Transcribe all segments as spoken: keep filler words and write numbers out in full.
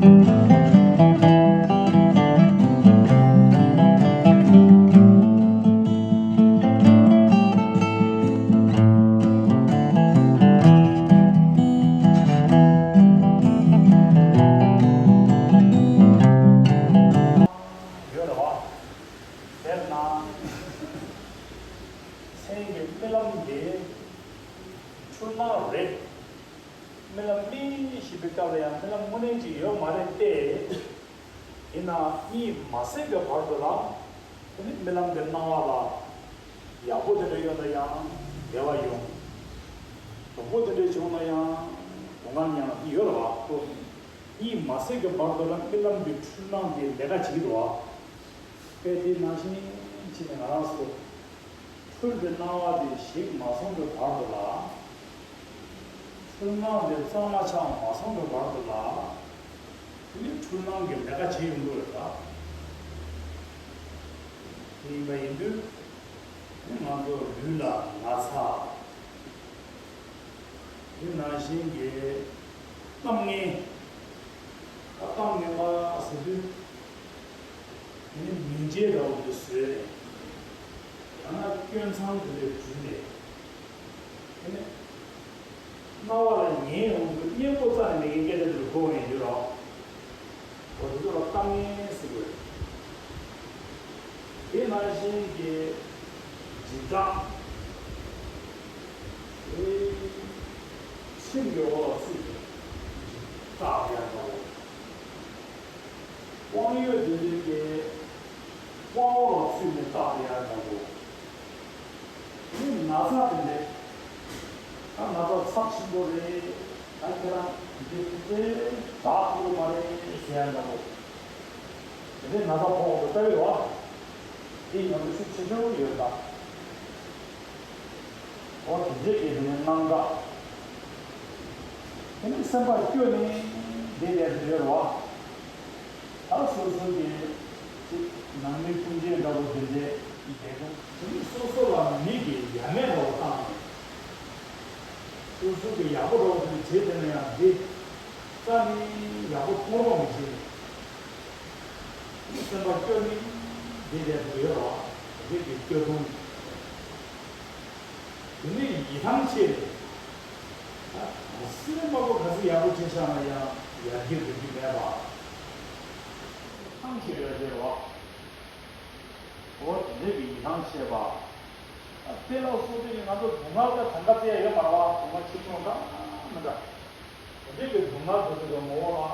ཡོད་རེད་བ། དེར་ན། མཚན་གྱི་རྨི་ལམ་དེ་འཁྲུལ་སྣང་རེད། རྨི་ལམ་རྨིས་ཞེས་པའི་སྐབས་ལ་ཡང་རྨི་ལམ་དངོས་གནས་ཅིག་ཡོད་མ་རེད་དེ། ཡིན་ནའང་གཉིད་མ་སད་ཀྱི་བར་དུ་ལ། དེ་ནི་རྨི་ལམ་གྱི་སྣང་བ་ལ་ཡག་པོ་དེ་འདྲ་ཡོད་ན་ཡང་བདེ་བ་ཡོང་། སྡུག་པོ་དེ་འདྲ་བྱུང་ན་ཡང་སྡུག་བསྔལ་མྱངས་ཡོད་རེད་བ། གཉིད་མ་སད་ཀྱི་བར་དུ་ལ་རྨི་ལམ་གྱི་འཁྲུལ་སྣང་དེ་ལས་ཀ་བྱེད་ཀྱི་འདུག་བ། དཔེ་དེ་ནང་བཞིན་བྱས་ནས་ང་རང་ཚོ་འཁྲུལ་པའི་སྣང་བ་དེ་ཞིག་མ་སོང་བའི་བར་དུ་ལ། འཁྲུལ་སྣང་དེ་གཙང་མ་ཆགས་མ་སོང་བའི་བར་དུ་ལ། དེ་ནི་འཁྲུལ་སྣང་གི་ལས་ཀ་བྱེད་ཡོང་གི་རེད་ད། དེ་ཡིན་པ་ཡིན་དུས། དེ་ང་ཚོ་ལུས་ལ་ན་ཚ། དེ་ནང་བཞིན་གྱི་གཏམ་ངན། ད་གཏམ་ངན་པ་ཟེར་དུས། དེ་ནི་མིང་ཅན་འདྲ་བོ་དེ་བཟོས་ནས། ཡང་ན་སྐྱོན་མཚང་དེ་འདྲ་བྲུས་ནས། དེ་ནི་རྣ་བ་ལ་ཉན་ཡོང་དུས་སྙན་པོ་རྩ་ནས་མེད་མཁན་སྐད་ཆ་དེ་ལ་གོ་བ་ཡིན་དུས་རོགས། འོ་དེ་ཚོ་ལ་གཏམ་ངན་ཟེར་དགོས། དེ་ནང་བཞིན་གྱི་འཇིགས་སྐྲག་དེ་ཁྱིམ་གྱི་འོག་ལ་ཚུད་ནས་སྐྲག་ཡ་འདྲ་བོ། དབང་ཡོད་དེ་འདྲའི་གི་དབང་འོག་ལ་ཚུད་ནས་སྐྲག་ཡ་འདྲ་བོ། དེ་ནི་ན་ཚ་དེ་འདྲས། ད་ན་ཚ་ཚབས་ཆེན་པོ་རེད། ད་ཁྱེད་རང་འདི་དེ་དག་ཐུབ་མ་རེད་ཟེར་ཡ་འདྲ་བོ། དེ་འདྲའི་ན་ཚ་ཕོག་འགྲོ་ལྟ་བུའི་བ། དེ་ཡང་ཤུགས་ཆེ་ཤོས་ཡོད་ད། འོ་དེ་འདྲའི་གི་དེ་ནི་དངངས་སྐྲག་དེ་ནི་སེམས་པ་སྐྱོ་ནས་བསྡད་བསྡད་དུ་ཡོད་རེད་བ། ད་སོ་སོ་གི་ཅིག་ནང་མི་སྤུན་མཆེད་འདྲ་བོ་དེ་འདྲས་བསྡད་དུས། དེ་ནི་སོ་སོ་ལ་མི་གི་ཡ་མེད་འདྲ་བོ་བཏང་ནས། སོ་སོ་གི་ཡག་པོ་འདྲ་བོ་དེ་བྱས་བསྡད་ན་ཡང་འདི་རྩ་ནས་ཡག་པོ་མཐོང་རོགས་མི་བྱེད་ནས། དེ་ནི་སེམས་པ་སྐྱོ་ནས་བསྡད་བསྡད་དུ་ཡོད་རེད་བ། དེ་འདྲས་ཀྱི་སྐྱོ་གདུང་། དེ་ནས་ཡིད་ཐང་ཆད་ནས། ད་ག་ཚོད་དམའ་པོ་ག་ཚོད་ཡག་པོ་བྱས་བཞག་ན་ཡང་ཡར་རྒྱས་འགྲོ་རྒྱུ་མེད་པ། ཐང་ཆད་ཡོད་ཟེར་བ། འོ་དེ་འདྲའི་གི་ཡིད་ཐང་ཆད་པ། ད་དཔེ་ལ་སོགས་པའི་ང་ཚོ་སྡུག་བསྔལ་ད་གང་ག་བཙལ་ཡ་ཡོད་མ་རེད་བ། སྡུག་བསྔལ་ཆེ་ཆུང་འདྲ་མི་འདྲ། དེ་འདྲའི་གི་སྡུག་བསྔལ་དེ་ཚོ་གི་ངོ་བོ་ལ་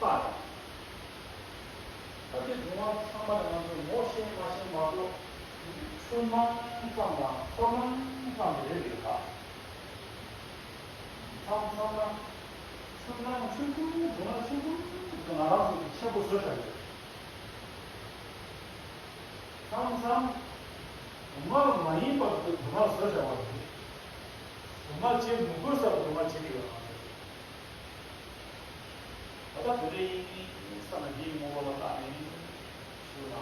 བལྟ་ནས། ད་ལྟའི་སྡུག་བསྔལ་ཚང་མ་ལ་ང་ཚོས་ངོ་ཤེས་མ་ཤེས་མ་གཏོགས། འཁྲུལ་སྣང་ཙམ་དང་ཚོར་སྣང་ཙམ་རེད་རེད་ད། མཚམས་མཚམས་ན། འཁྲུལ་སྣང་ཆུང་ཆུང་སྡུག་བསྔལ་ཆུང་ཆུང་དེ་ང་རང་ཚོ་གིས་ཆེན་པོ་བཟོས་བཞག་ཡོད། མཚམས་མཚམས། སྡུག་བསྔལ་མ་ཡིན་པ་དེ་སྡུག་བསྔལ་བཟོས་བཞག་པ་རེད། སྡུག་བསྔལ་བྱེད་མི་དགོས་ས་སྡུག་བསྔལ་བྱེད་ཀྱི་ཡོད་ང་ཚོ་གིས། ད་ལྟ་དེ་འདྲ་ཡིན་བསམ་ན་འདིའི་ངོ་བོ་ལ་བལྟས་ནས་ཞུ་ན།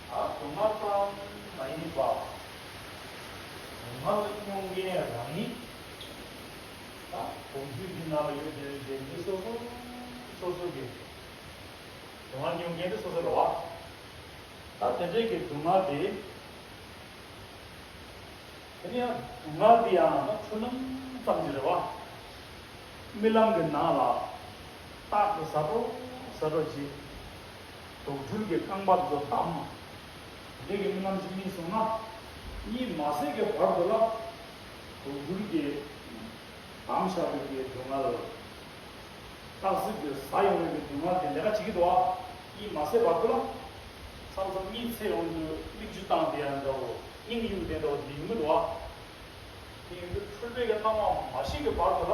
ད་སྡུག་བསྔལ་ཙམ་མ་ཡིན་པ། སྡུག་བསྔལ་མྱོང་མཁན་རང་ཉིད། ད་གོམས་གཤིས་འདི་ནང་ལ་ཡོད་བསྡད་པའི་མི་སོ་སོ་སོ་སོ་གི་སྡུག་བསྔལ་མྱོང་མཁན་དེ་སོ་སོ་རེད་བ། ད་དེ་འདྲའི་གི་སྡུག་བསྔལ་དེ། དེ་ནས་ཡང་སྡུག་བསྔལ་དེ་ཡང་ད་འཁྲུལ་སྣང་ཙམ་ཞིག་རེད་བ། རྨི་ལམ་གྱི་ནང་ལ་རྟག་ཏུ་ཟ་འགྲོ་ཟ་འགྲོ་བྱེད། དུག་སྦྲུལ་གྱི་རྐང་པ་དེ་ཚོ་བསྡམས། དེ་འདྲའི་གི་རྨི་ལམ་ཞིག་རྨིས་སོང་ན། གཉིད་མ་སད་ཀྱི་བར་དུ་ལ་དུག་སྦྲུལ་གྱིས་བསྡམས་བཞག་པའི་གི་སྡུག་བསྔལ། སྟག་གཟིག་གིས་ཟ་ཡོང་བའི་སྡུག་བསྔལ་དེ་ལས་ཀ་བྱེད་ཀྱི་འདུག་ཨ། གཉིད་མ་སད་བར་དུ་ལ། མཚམས་མཚམས་གཉིད་སད་ཡོང་དུས་མིག་ཆུ་བཏང་བསྡད་ཡ་འདྲ་བོ། སྙིང་གཡུག་བསྡད་འདྲ་བོ་དེ་ཡོང་གི་འདུག་ཨ། དེ་ཡིན་དུས་འཁྲུལ་པའི་གི་སྣང་བ་མ་ཞིག་གི་བར་དུ་ལ།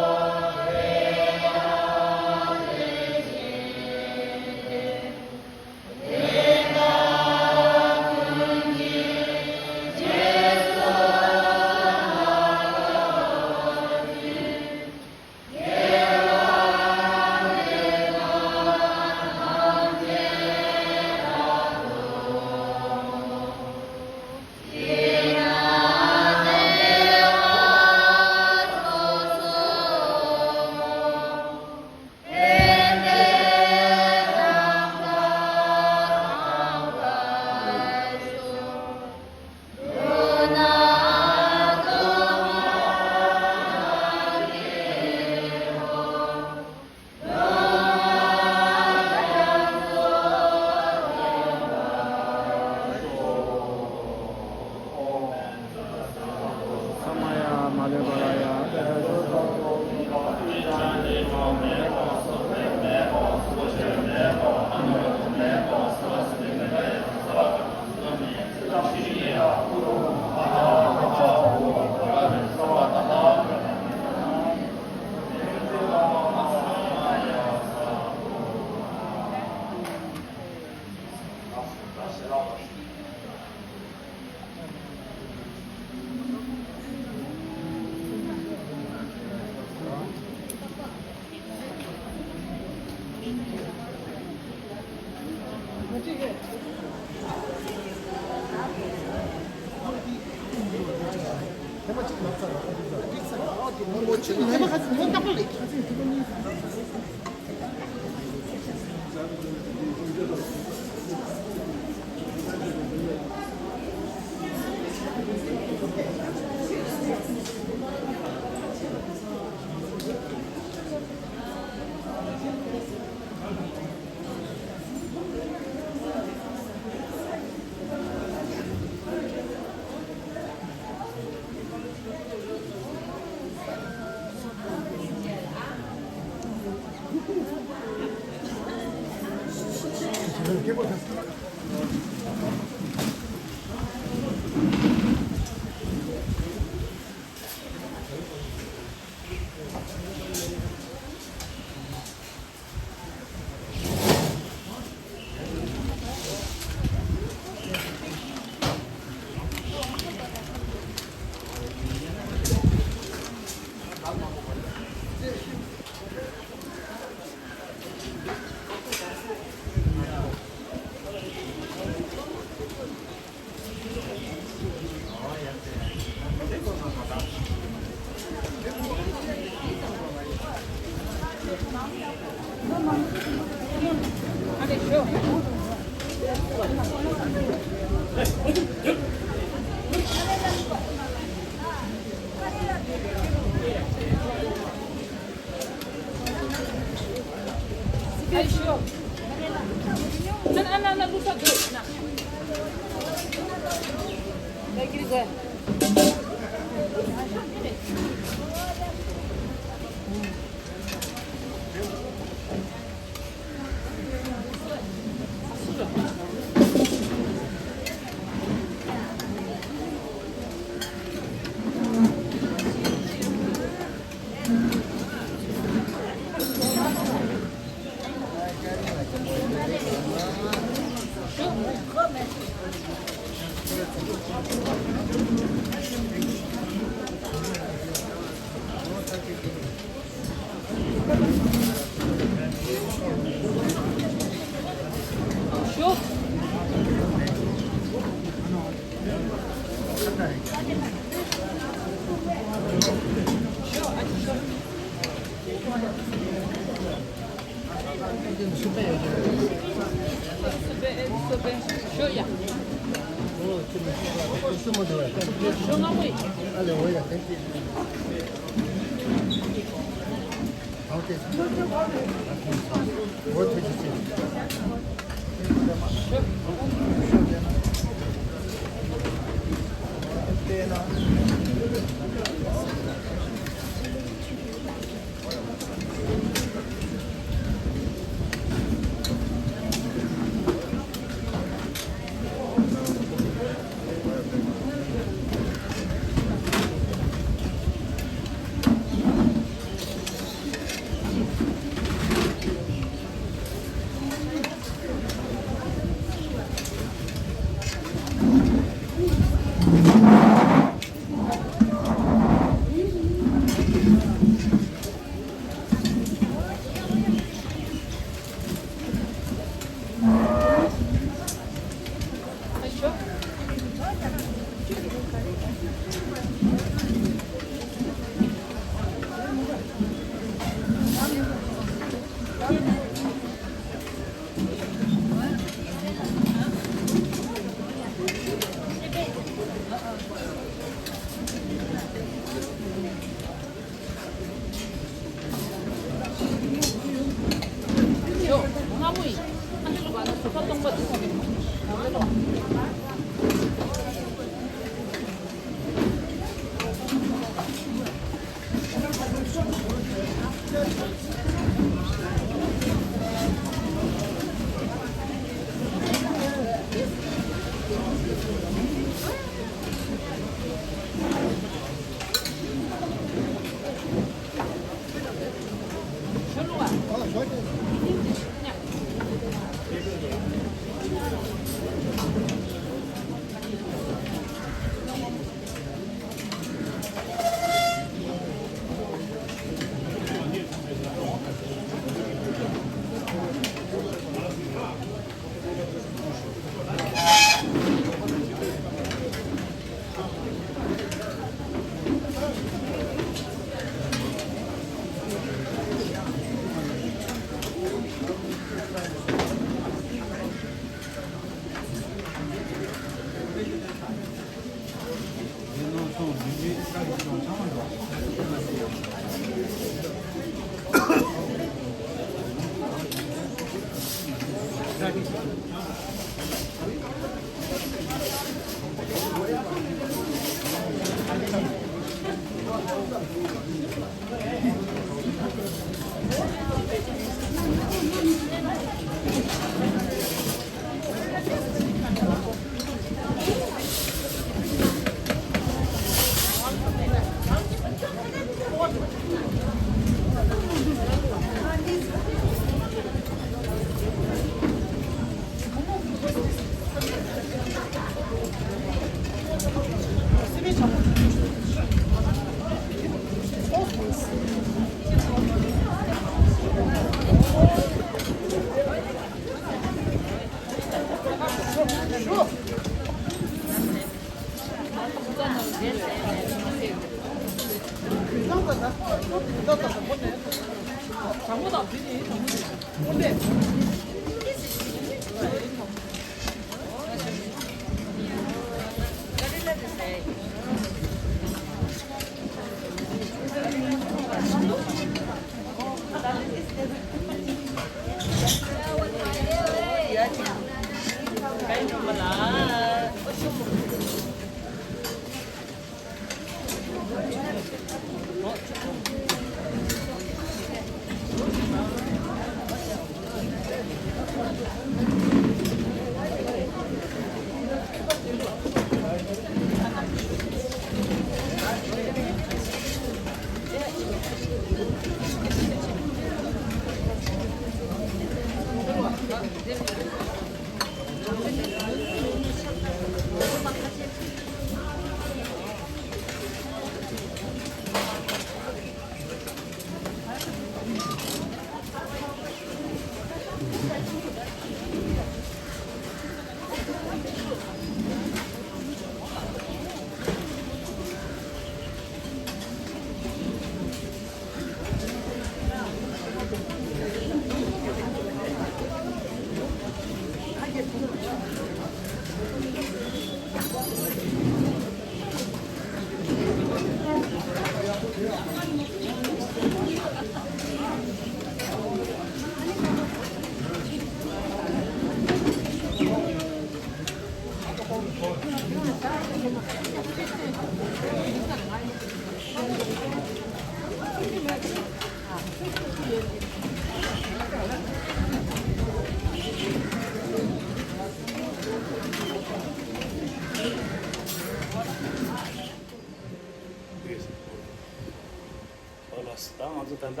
ཨོ་ལགས། ད་ང་ཚོ་ད་ལྟ་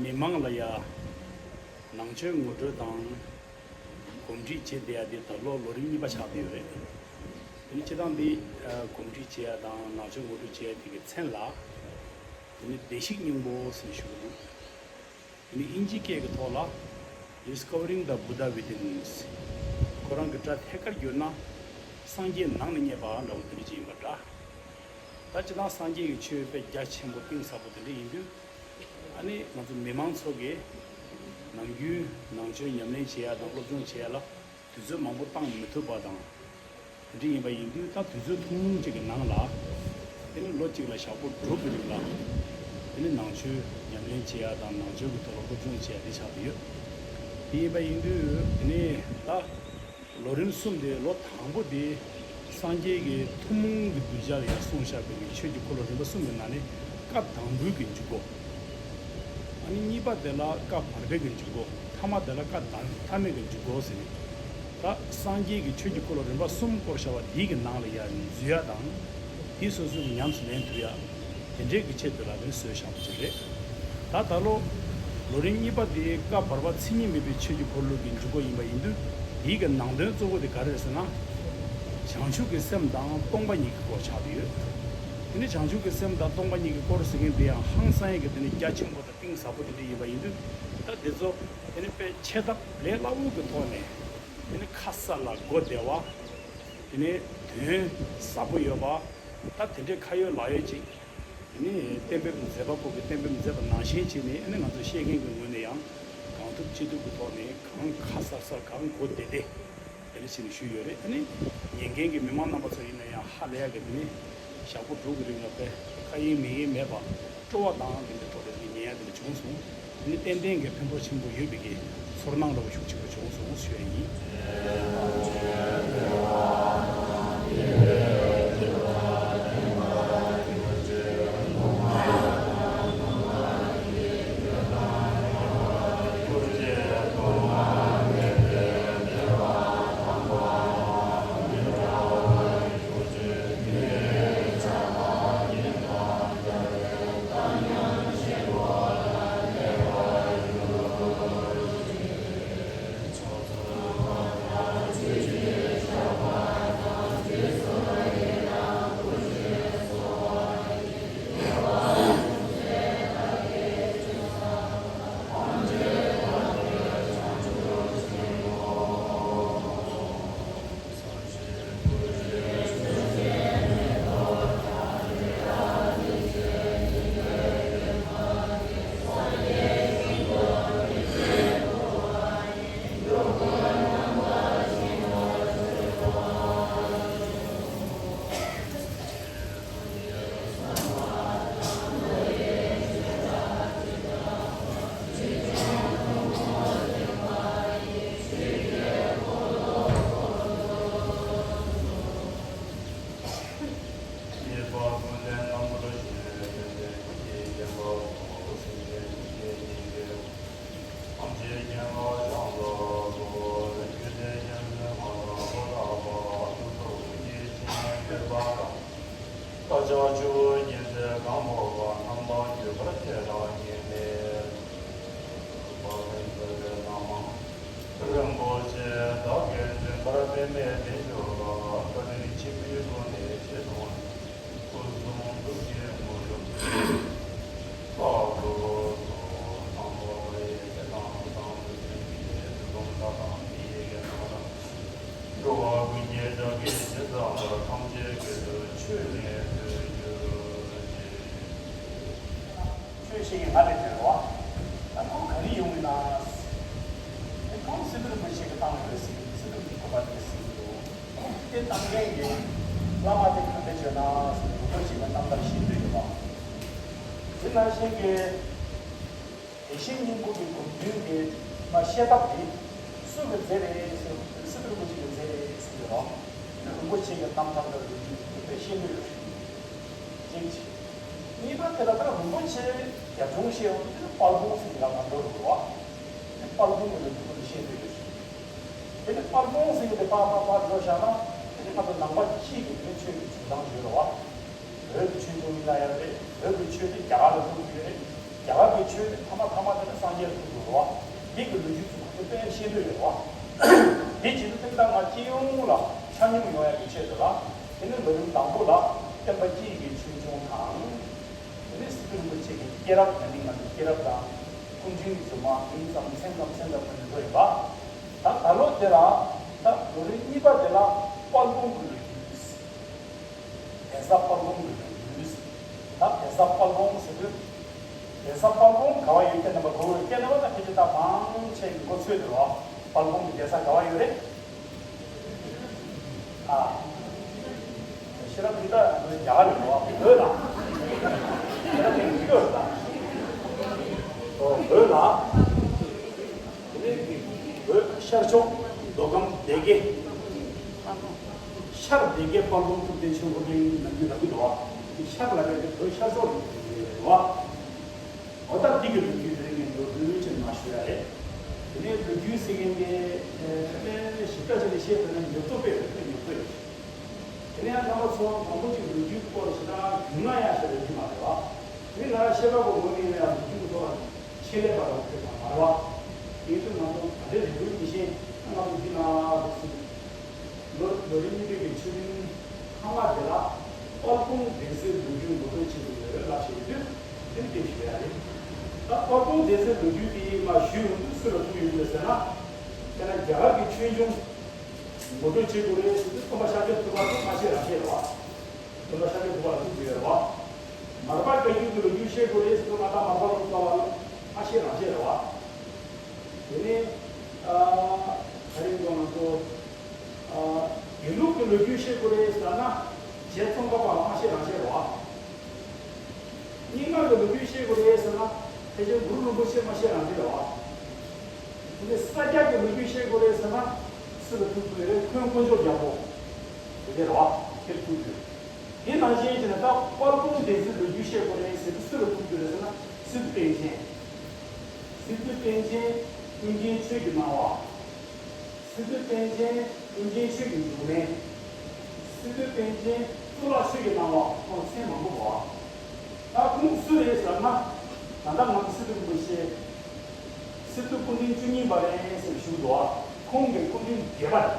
མི་མང་ལ་ཡ་ནང་ཆོས་ངོ་སྤྲོད་དང་གོམས་འདྲིས་བྱེད་བསྡད་ཡ་དེ་ད་ལོ་ལོ་རིམ་གཉིས་པ་ཆགས་བསྡད་ཡོད་རེད། དེ་ནི་སྤྱིར་བཏང་འདི་གོམས་འདྲིས་བྱེད་ཡ་དང་ནང་ཆོས་ངོ་སྤྲོད་བྱེད་ཡ་དེ་གི་མཚན་ལ་དེ་ནི་བདེ་གཤེགས་སྙིང་པོ་ཟེར་ཞུ་གི་འདུག་དེ་ནི་དབྱིན་ཇིའི་སྐད་ཀྱི་ཐོག་ལ་Discovering the Buddha Within། ཁོ་རང་གི་སྒྲ་ཐད་ཀར་བསྒྱུར་ན་སངས་རྒྱས་ནང་ནས་རྙེད་པ་འདྲ་བོ་དེ་འདྲ་ཅིག་ཡིན་པ་འདྲ། ད་སྤྱིར་བཏང་སངས་རྒྱས་ཀྱི་ཆོས་དཔེ་རྒྱ་ཆེན་པོ་གཏིང་ཟབ་པོ་དེ་འདྲ་ཡིན་དུས། ཨ་ནི་ང་ཚོ་མི་མང་ཚོ་གིས་ནམ་རྒྱུན་ནང་ཆོས་ཉམས་ལེན་བྱེད་ཡ་དང་སློབ་སྦྱོང་བྱེད་ཡ་ལ་དུས་ཚོད་མང་པོ་བཏང་མི་ཐུབ་པ་དང་། དེ་འདྲ་ཡིན་པ་ཡིན་དུས་ད་དུས་ཚོད་ཐུང་ཐུང་ཅིག་གི་ནང་ལ་དེ་ནི་ལོ་གཅིག་ལ་ཞག་པོ་དྲུག་གི་རིང་ལ་དེ་ནི་ནང་ཆོས་ཉམས་ལེན་བྱེད་ཡ་དང་ནང་ཆོས་ཀྱི་ཐོག་ལ་སློབ་སྦྱོང་བྱེད་ཡ་དེ་ཆགས་ཀྱི་ཡོད། དེ་ཡིན་པ་ཡིན་དུས་དེ་ནི་ད་ལོ་རིམ་གསུམ་དེ་ལོ་དང་པོ་དེ་སངས་རྒྱས་ཀྱི་ཐུན་མོང་གི་གདུལ་བྱ་ལ་ཡང་གསུངས་བཞག་པའི་ཆོས་ཀྱི་འཁོར་ལོ་རིམ་པ་གསུམ་གྱི་ནང་ནས་བཀའ་དང་པོའི་གི་འཇུག་སྒོ། ཨ་ནི་གཉིས་པ་དེ་ལ་བཀའ་བར་པའི་གི་འཇུག་སྒོ། ཐ་མ་དེ་ལ་བཀའ་གདམས་ཐ་མའི་གི་འཇུག་སྒོ་ཟེར་ནས། ད་སངས་རྒྱས་ཀྱི་ཆོས་ཀྱི་འཁོར་ལོ་རིམ་པ་གསུམ་བསྐོར་བཞག་པ་དེའི་གི་ནང་ལ་ཡང་འཛུལ་ཡ་དང་། དེ་སོ་སོའི་གི་ཉམས་སུ་ལེན་ཐུབ་ཡ། དེ་འདྲའི་གི་ཆེད་དུ་ལ་དེ་བཟོས་བཞག་པ་ཅིག་རེད། ད་ད་ལོ་ལོ་རིམ་གཉིས་པ་དེ་བཀའ་བར་པ་མཚན་ཉིད་མེད་པའི་ཆོས་ཀྱི་འཁོར་ལོ་གི་འཇུག་སྒོ་ཡིན་པ་ཡིན་དུས། དེའི་གི་ནང་དོན་གཙོ་བོ་དེ་ག་རེ་རེད་ཟེར་ན། བྱང་ཆུབ་ཀྱི་སེམས་དང་སྟོང་པ་ཉིད་ཀྱི་སྐོར་ཆགས་ཀྱི་ཡོད། དེ་ནི་བྱང་ཆུབ་ཀྱི་སེམས་དང་སྟོང་པ་ཉིད་ཀྱི་སྐོར་ཟེར་མཁན་དེ་ཡང་ཧང་སང་ཡས་ཀྱི་དེ་ནི་རྒྱ་ཆེན་པོ་དང་གཏིང་ཟབ་པོ་དེ་འདྲ་ཡིན་པ་ཡིན་དུས། ད་དེ་ཚོ་དེ་ནི་དཔེ་འཆད་ཐབས་ལས་སླ་བོ་གི་ཐོག་ནས་དེ་ནི་ཁ་གསལ་ལ་གོ་བདེ་བ། དེ་ནི་དོན་ཟབ་པོ་ཡོད་པ། ད་དེ་འདྲའི་ཁ་ཡོད་ལག་ཡོད་ཅིག་དེ་ནི་གཏན་འབེབས་མཛད་པ་པོ་གིས་གཏན་འབེབས་མཛད་པ་ནང་བཞིན་བྱས་ནས་ཨ་ནི་ང་ཚོ་ཤེས་མཁན་གྱི་ངོས་ནས་ཡང་གང་ཐུབ་ཅི་ཐུབ་ཀྱི་ཐོག་ནས་གང་ཁ་གསལ་གསལ་གང་གོ་བདེ་བདེ་དེ་འདྲ་བྱས་ནས་ཞུས་ཡོད་རེད། ཨ་ནི་ཉན་མཁན་གྱི་མི་མང་རྣམ་པ་ཚོ་ཡིན་ན་ཡང་ཧ་ལས་ཡག་གི་དེ་ནི་ཞག་པོ་དྲུག་གི་རིང་ལ་དཔེ་ཁ་ཡེངས་མིག་ཡེངས་མེད་པ་སྤྲོ་བ་དང་དེ་འདྲའི་ཐོག་ནས་ཉན་ཡ་དེ་འདྲ་བྱུང་སོང་། དེ་ནི་ཏན་ཏན་གྱི་ཕན་ཐོགས་ཆེན་པོ་ཡོད་པའི་གི་ཚོར་སྣང་འདྲ་བོ་ཤུགས་ཆེན་པོ་བྱུང་སོང་ཞུ་ཡ་ཡིན། ཡང་གི་ཇི་ལྟ་བ་ཐམས་ཅད་ཀྱི་ཆོས་ནི་ཐོས་གྱུར་ཅིག་ཆོས་བཤད་མཁན་ང་རེད་ཟེར་བ། ད་ཁོ་ག་རེ་ཡོང་གི་ན། ཨེ་ཁོང་སི་ཏུ་རིན་པོ་ཆེ་གི་གཏམ་རེད་ཟེར། སི་ཏུ་རིན་པོ་ཆེ་གི་གཏམ་རེད་ཟེར་གྱི་འདུག་དེ་གཏམ་མཁན་གྱི་བླ་མ་དེ་ག་འདྲ་བྱས་ན་ཟེར། རིན་པོ་ཆེ་གི་གཏམ་ལྟར་བཤད་འདོད་ཡོད་པ། དེ་ནང་བཞིན་གྱི་བདེ་གཤེགས་སྙིང་པོ་གི་སྒོམ་རྒྱུན་གྱི་མ་བཤད་ཐབས་དེ་སུ་གི་རྫས་རེད་ཟེར། སི་ཏུ་རིན་པོ་ཆེ་གི་རྫས་རེད་ཟེར་གྱི་རོ། རིན་པོ་ཆེ་གི་གཏམ་ལྟར་དུ་རིན་པོ་ཆེ་གི་བཤད་འདོད་ཡོད། གཅིག་བྱས། གཉིས་པ་དེ་ལ་ད་རིན་པོ་ཆེ་རྒྱབ་ལྗོངས་བཤད་ཡོང་དུས་དཔལ་སྤུངས་ཟེར་གྱི་ལ་མ་འགྲོ་རུང་རོ། དེ་དཔལ་སྤུངས་ཀྱི་ལོ་རྒྱུས་ཀུན་ཏུ་བཤད་འདོད་ཡོད། དེ་ནི་དཔལ་སྤུངས་ཟེར་གྱི་དེ་པར་པར་པར་འགྲོ་བཞག་ན། དེ་ནི་ང་ཚོ་ནང་པ་སྤྱི་གི་དེ་ཆོས་ཀྱི་འབྱུང་སྟངས་ཡོད་རེད་བ། བོད་ཀྱི་ཆོས་འབྱུང་ཡིན་ན་ཡང་རེད། བོད་ཀྱི་ཆོས་དེ་རྒྱ་གར་ལ་ཐུག་གི་ཡོད་རེད། རྒྱ་གར་གྱི་ཆོས་དེ་ཐ་མ་ཐ་མ་དེ་ནི་སངས་རྒྱས་ལ་ཐུག་དགོས་རེད་བ། དེ་གི་ལོ་རྒྱུས་ཚོ་ཁོ་ཚོས་དཔེ་ཤེས་འདོད་ཡོད་རེད་བ། དེ་བྱེད་དུས་དེ་ལྟར་ང་སྤྱི་ཡོངས་ལ་ཆ་སྙོམས་ཡོང་ཡག་གི་ཆེད་དུ་ལ། དེ་ནི་ལོ་རིམ་དང་པོ་ལ་སྟོན་པ་སྤྱི་ཡི་གི་ཆོས་འབྱུང་དང་། དེ་ནས་སི་ཏུ་རིན་པོ་ཆེ་གི་སྐྱེས་རབས། ན་ནིང་ང་ཚོ་སྐྱེས་རབས་དང་། སྐུ་ཕྲེང་གི་རྫུན་མ། མིང་ཙམ་མཚན་ཙམ་མཚན་ཙམ་ཁོ་ནས་འགྲོ་ཡིན་པ། ད་ད་ལོ་དེ་ལ། ད་ལོ་རིམ་གཉིས་པ་དེ་ལ་དཔལ་སྤུངས་ཀྱི་ལོ་རྒྱུས། གདན་ས་དཔལ་སྤུངས་ཀྱི་ལོ་རྒྱུས། ད་གདན་ས་དཔལ་སྤུངས་ཟེར་དུས། གདན་ས་དཔལ་སྤུངས་ག་བ་ཡོད། ཁྱེད་རྣམ་པ་གོ་ཡོད། ཁྱེད་རྣམ་པ་ད་ཕལ་ཆེར་ད་མང་ཆེ་གི་མགོ་ཚོས་འདུག་རོ། དཔལ་སྤུངས་ཀྱི་གདན་ས་ག་བ་ཡོད་རེད། ཨ། ཤེས་རབ་འདི་ལྟ་རྒྱ་གར་ཡོད་པ། བོད་ལ། ཤེས་རབ་འདི་བོད་ལ། ཨོ། བོད་ལ། དེ་ནས་བོད་ཤར་ཕྱོགས་མདོ་ཁམས་སྡེ་དགེ། ཤར་སྡེ་དགེ་དཔལ་སྤུངས་ཐུབ་བསྟན་ཆོས་འཁོར་གླིང་ནང་རྒྱུད་ལ་གི་འདུག་བ། ཤར་ལ་བས་བོད་ཤར་ཕྱོགས་ལ་ཡོད་པ། འོ་ད་འདི་གི་ལོ་རྒྱུས་དེ་རིང་ངས་མདོར་བསྡུས་ཅིག་མར་ཞུ་ཡ་རེད། དེ་ནས་ལོ་རྒྱུས་ཟེར་མཁན་དེ་དཔེ་ཞིབ་ཕྲ་བྱས་ནས་བཤད་ཐུབ་ན་ཉོབ་ཏོ་དཔེ་རེད། དཔེ་ཉོབ་ཏོ་ཡོད། དེ་ནས་ཡང་རྣམ་པ་ཚོ་མང་པོ་ཅིག་ལོ་རྒྱུས་སྐོར་ཞེ་དྲག་རྒྱུས་མངའ་ཡག་ཞིག་ལོ་རྒྱུས་མ་རེད་བ། དེ་ནས་ང་རང་བཤད་པ་པོ་ངོས་ནས་ཡང་ལོ་རྒྱུས་ཀྱི་ཐོག་ལ་ཆེད་ལས་པ་རང་ཐོས་པ་མ་རེད་བ། དེ་ཡིན་དུས་ང་ཚོ་ད་ལྟའི་རེ་བའི་མི་ཤེས་ན་ང་ཚོ་འདི་ན་རུ་སུ། ལོ་ལོ་རིམ་གཉིས་པའི་གི་ཆོས་རིམ་ཐ་མ་དེ་ལ་དཔལ་སྤུངས་གདན་སའི་ལོ་རྒྱུས་ངོ་སྤྲོད་བྱེད་དགོས་ཡོད་ལབ་བྱས་ཡོད་དུས་དེ་འདྲ་ཞུ་ཡ་རེད། ད་དཔལ་སྤུངས་གདན་སའི་ལོ་རྒྱུས་དེ་མ་ཞུས་ཡོང་དུས་སུ་ལ་ཐུག་ཡོང་དུས་ཟེར་ན། དཔེར་ན་རྒྱ་གར་གྱི་ཆོས་འབྱུང་ངོ་སྤྲོད་བྱེད་དགོས་རེད་ཟེར་དུས་སྟོན་པ་ཤཱཀྱ་ཐུབ་པ་ལ་ཐུག་མ་ཤེས་རང་ཤེས་རེད་བ། སྟོན་པ་ཤཱཀྱ་ཐུབ་པ་ལ་ཐུག་དགོས་ཡོད་རེད་བ། མར་པ་བཀའ་བརྒྱུད་ཀྱི་ལོ་རྒྱུས་ཤེས་དགོས་རེད་ཟེར་དུས་ང་ད་མར་པ་ལོ་ཙཱ་བ་ལ་མ་ཤེས་རང་ཤེས་རེད་བ། དེ་ནས་ཨ་ག་རེ་འདུག་ང་ཚོ་ཨ་དགེ་ལུགས་ཀྱི་ལོ་རྒྱུས་ཤེས་དགོས་རེད་ཟེར་ན་རྗེ་ཙོང་ཁ་པ་མ་ཤེས་རང་ཤེས་རེད་བ། རྙིང་མ་གི་ལོ་རྒྱུས་ཤེས་དགོས་རེད་ཟེར་ན་ཕལ་ཆེར་གུ་རུ་རིན་པོ་ཆེ་མ་ཤེས་རང་ཤེས་རེད་བ། དེ་ནས་ས་སྐྱ་གི་ལོ་རྒྱུས་ཤེས་དགོས་རེད་ཟེར་ན་སུ་ལ་ཐུག་དགོས་རེད། འཁོན་དཀོན་མཆོག་རྒྱལ་པོ་དེ་རེད་བ། དེར་ཐུག་དགོས། དེ་ནང་བཞིན་བྱས་ན་ད་དཔལ་སྤུངས་གདན་སའི་ལོ་རྒྱུས་ཤེས་དགོས་རེད་ཟེར་དུས་སུ་ལ་ཐུག་དགོས་རེད་ཟེར་ན་སི་ཏུ་པཎ་ཆེན། སི་ཏུ་པཎ་ཆེན་དབྱིན་ཇིའི་ཆོས་ཀྱི་སྣང་བ། སི་ཏུ་པཎ་ཆེན་དབྱིན་ཇིའི་ཆོས་ཀྱི་འབྱུང་གནས། སི་ཏུ་པཎ་ཆེན་གཙུག་ལག་ཆོས་ཀྱི་སྣང་བ། ཁོང་མཚན་མང་པོ་གོ། ད་ཁོང་སུ་རེད་ཟེར་ན། ད་ལྟ་ང་ཚོ་སི་ཏུ་རིན་པོ་ཆེ་སི་ཏུ་སྐུ་ཕྲེང་བཅུ་གཉིས་པ་རེད་ཟེར་ཞུ་འདུག་ཁོང་གི་སྐུ་ཕྲེང་བརྒྱད་པ་རེད།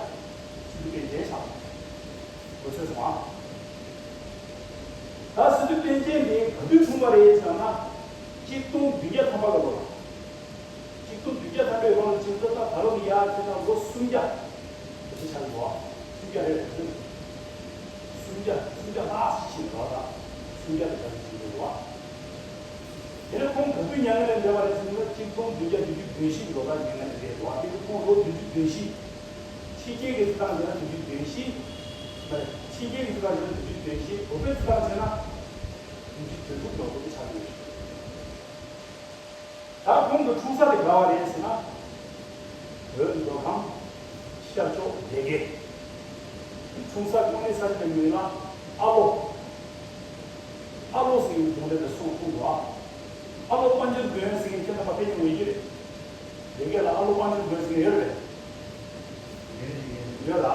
སི་ཏུ་པཎ་ཆེན་ཆགས། གོ་ཚོད་སོང་ཨ། ད་སི་ཏུ་པཎ་ཆེན་དེ་ག་དུས་འཁྲུངས་པ་རེད་ཟེར་ན། གཅིག་སྟོང་བདུན་བརྒྱ་ཐམ་པ་ལོ་ལ། གཅིག་སྟོང་བདུན་བརྒྱ་ཐམ་པའི་སྒང་ལ་ཅིག་ད་ད་ལོ་གི་ཡར་ཁྱེད་ན་ལོ་སུམ་བརྒྱ་དེ་ཆགས་འདུག་ཨ། སུམ་བརྒྱ་རེད་རེད། སུམ་བརྒྱ་སུམ་བརྒྱ་ལྷག་ཞིག་ཕྱིན་འདུག་ཨ། ད་སུམ་བརྒྱ་དེ་ལྟར་ཕྱིན་འདུག་ཨ། དེ་ནས་ཁོང་ག་དུས་མྱ་ངན་ལས་འདས་པ་རེད་ཟེར་ན། གཅིག་སྟོང་བདུན་བརྒྱ་བདུན་ཅུ་དོན་བཞི་གི་ལོ་ལ་མྱ་ངན་ལས་འདས་འདུག་ཨ། དེ་ནི་ཁོང་ལོ་བདུན་ཅུ་དོན་བཞི། ཕྱི་རྒྱལ་གྱི་སྲིད་ཐང་བྱས་ན་བདུན་ཅུ་དོན་བཞི། ཕྱི་རྒྱལ་གྱི་སྲིད་ཐང་བྱས་ན་བདུན་ཅུ་དོན་བཞི། བོད་པའི་སྲིད་ཐང་བྱས་ན་བདུན་ཅུ་དོན་དྲུག་ལོ་དེ་ཆགས་ཡོད། ད་ཁོང་གི་འཁྲུངས་ས་དེ་ག་བ་རེད་ཟེར་ན། བོད་མདོ་ཁམས་ཤར་ཕྱོགས་སྡེ་དགེ། འཁྲུངས་ས་དངོས་གནས་ས་ཆ་དེ་མིང་ལ་ཨ་ལོ། ཨ་ལོ་ཟེར་བའི་གདོང་ལེན་དུ་སོང་འཁྲུངས་འདུག་ཨ། ཨ་ལོ་དཔལ་འབྱོར་དགོན་ཟེར་མཁན་ཁྱེད་རྣམ་པ་དཔེ་ཉུང་ངུ་ཡོད་ཀྱི་རེད། སྡེ་དགེ་ལ་ཨ་ལོ་དཔལ་འབྱོར་དགོན་ཟེར་མཁན་ཡོད་རེད། ཡོད་ལ།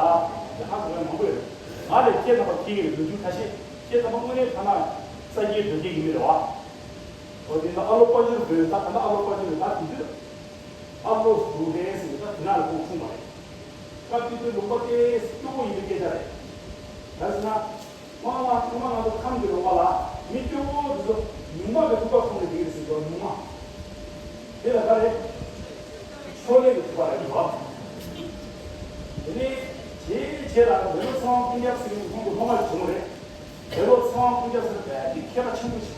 འདི་ཧ་གོ་ཡ་མང་པོ་ཡོད། ང་ལས་ཁྱེད་རྣམ་པ་ཁྱེད་ཀྱི་ལོ་རྒྱུས་ཁ་ཤས་ཁྱེད་རྣམ་པ་དངོས་གནས་ཐ་ན་ས་སྐྱའི་བོད་སྐད་ཡིན་མི་རེད་བ། འོ་དེ་ན་ཨ་ལོ་དཔལ་འབྱོར་དགོན། ད་ད་ལྟ་ཨ་ལོ་དཔལ་འབྱོར་ད་དེ་དུས་ཨ་ལོ་ཟུར་རེད་ཟེར་ནས་ད་དེ་ན་ལ་ཁོང་འཁྲུངས་པ་རེད། སྐབས་དེ་དུས་ལུང་པ་དེ་སྐྱོ་པོ་ཡིན་པའི་སྐད་ཆ་རེད། ག་ཟེར་ན། སྔོན་མ་སྔོན་མ་ང་ཚོ་ཁམས་ཀྱི་ལུང་པ་ལ་མི་སྐྱོ་པོ་དེ་ཚོ་ཉུང་མ་གི་ཐུག་པ་ཁོང་གི་དེ་ཟེར་གྱི་ཉུང་མ། དེ་ལ་ག་རེ། ཕྱོགས་ལས་ཀྱི་ཐུག་པ་རེད་བ། དེ་ནས་རྗེ་ ཁྱེད་ལ་བེ་ལོ་ཚེ་དབང་ཀུན་ཁྱབ་ཟེར་བའི་ཁོང་གི་སློབ་མ་ཞིག་བྱུང་བ་རེད། བེ་ལོ་ཚེ་དབང་ཀུན་ཁྱབ་ཟེར་བའི་དེ་མཁས་པ་ཆེན་པོ་ཞིག་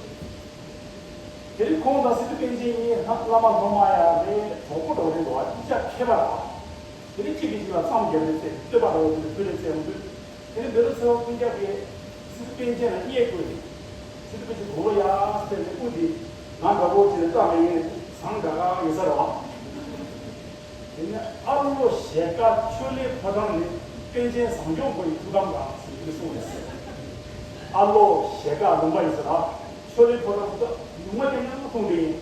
དེ་རིང་ཁོང་དང་སི་ཏུ་པཎ་ཆེན་གཉིས་ལྷ་བླ་མ་སློབ་མ་ཡང་རེད། གྲོགས་པོ་འདྲ་བོ་རེད་འདུག་བ། གཅིག་ཅར་མཁས་པ་རེད་བ། དེ་རིང་གཅིག་གིས་གཅིག་ལ་མཚམས་བརྒྱབ་ནས་བཙལ། བསྟོད་པ་འདྲ་བོ་དེ་ཚོ་བོད་ལ་བཙལ་ཡོང་དུས། དེ་ནི་བེ་ལོ་ཚེ་དབང་ཀུན་ཁྱབ་ཀྱིས་སི་ཏུ་པཎ་ཆེན་ལ་བརྙས་བཀོད་དེ། སི་ཏུ་པཎ་ཆེན་དགུང་ལོ་ཡར་སླེབས་ནས་དབུ་དེ་ང་འདྲ་པོ་བྱས་ནས་སྐྲ་མི་ཡིན་ནས་ཟངས་འདྲ་ག་ཡོད་ས་རེད་བ། དེ་ནས་ཨ་ལོ་ཞལ་དཀར་ཆོས་གླིང་ཕོ་བྲང་ནས་པཎ་ཆེན་བཟང་སྐྱོང་པ་ཡི་ཐུགས་དམ་བསྐང་ཟེར་ནས་གསུངས་རེད། ཨ་ལོ་ཞལ་དཀར་ལུང་པ་ཡིན་ཟེར་ལ། ཆོས་གླིང་ཕོ་བྲང་དུ་ལུང་པ་དེ་ཡང་ཐུང་དེ་ཡིན།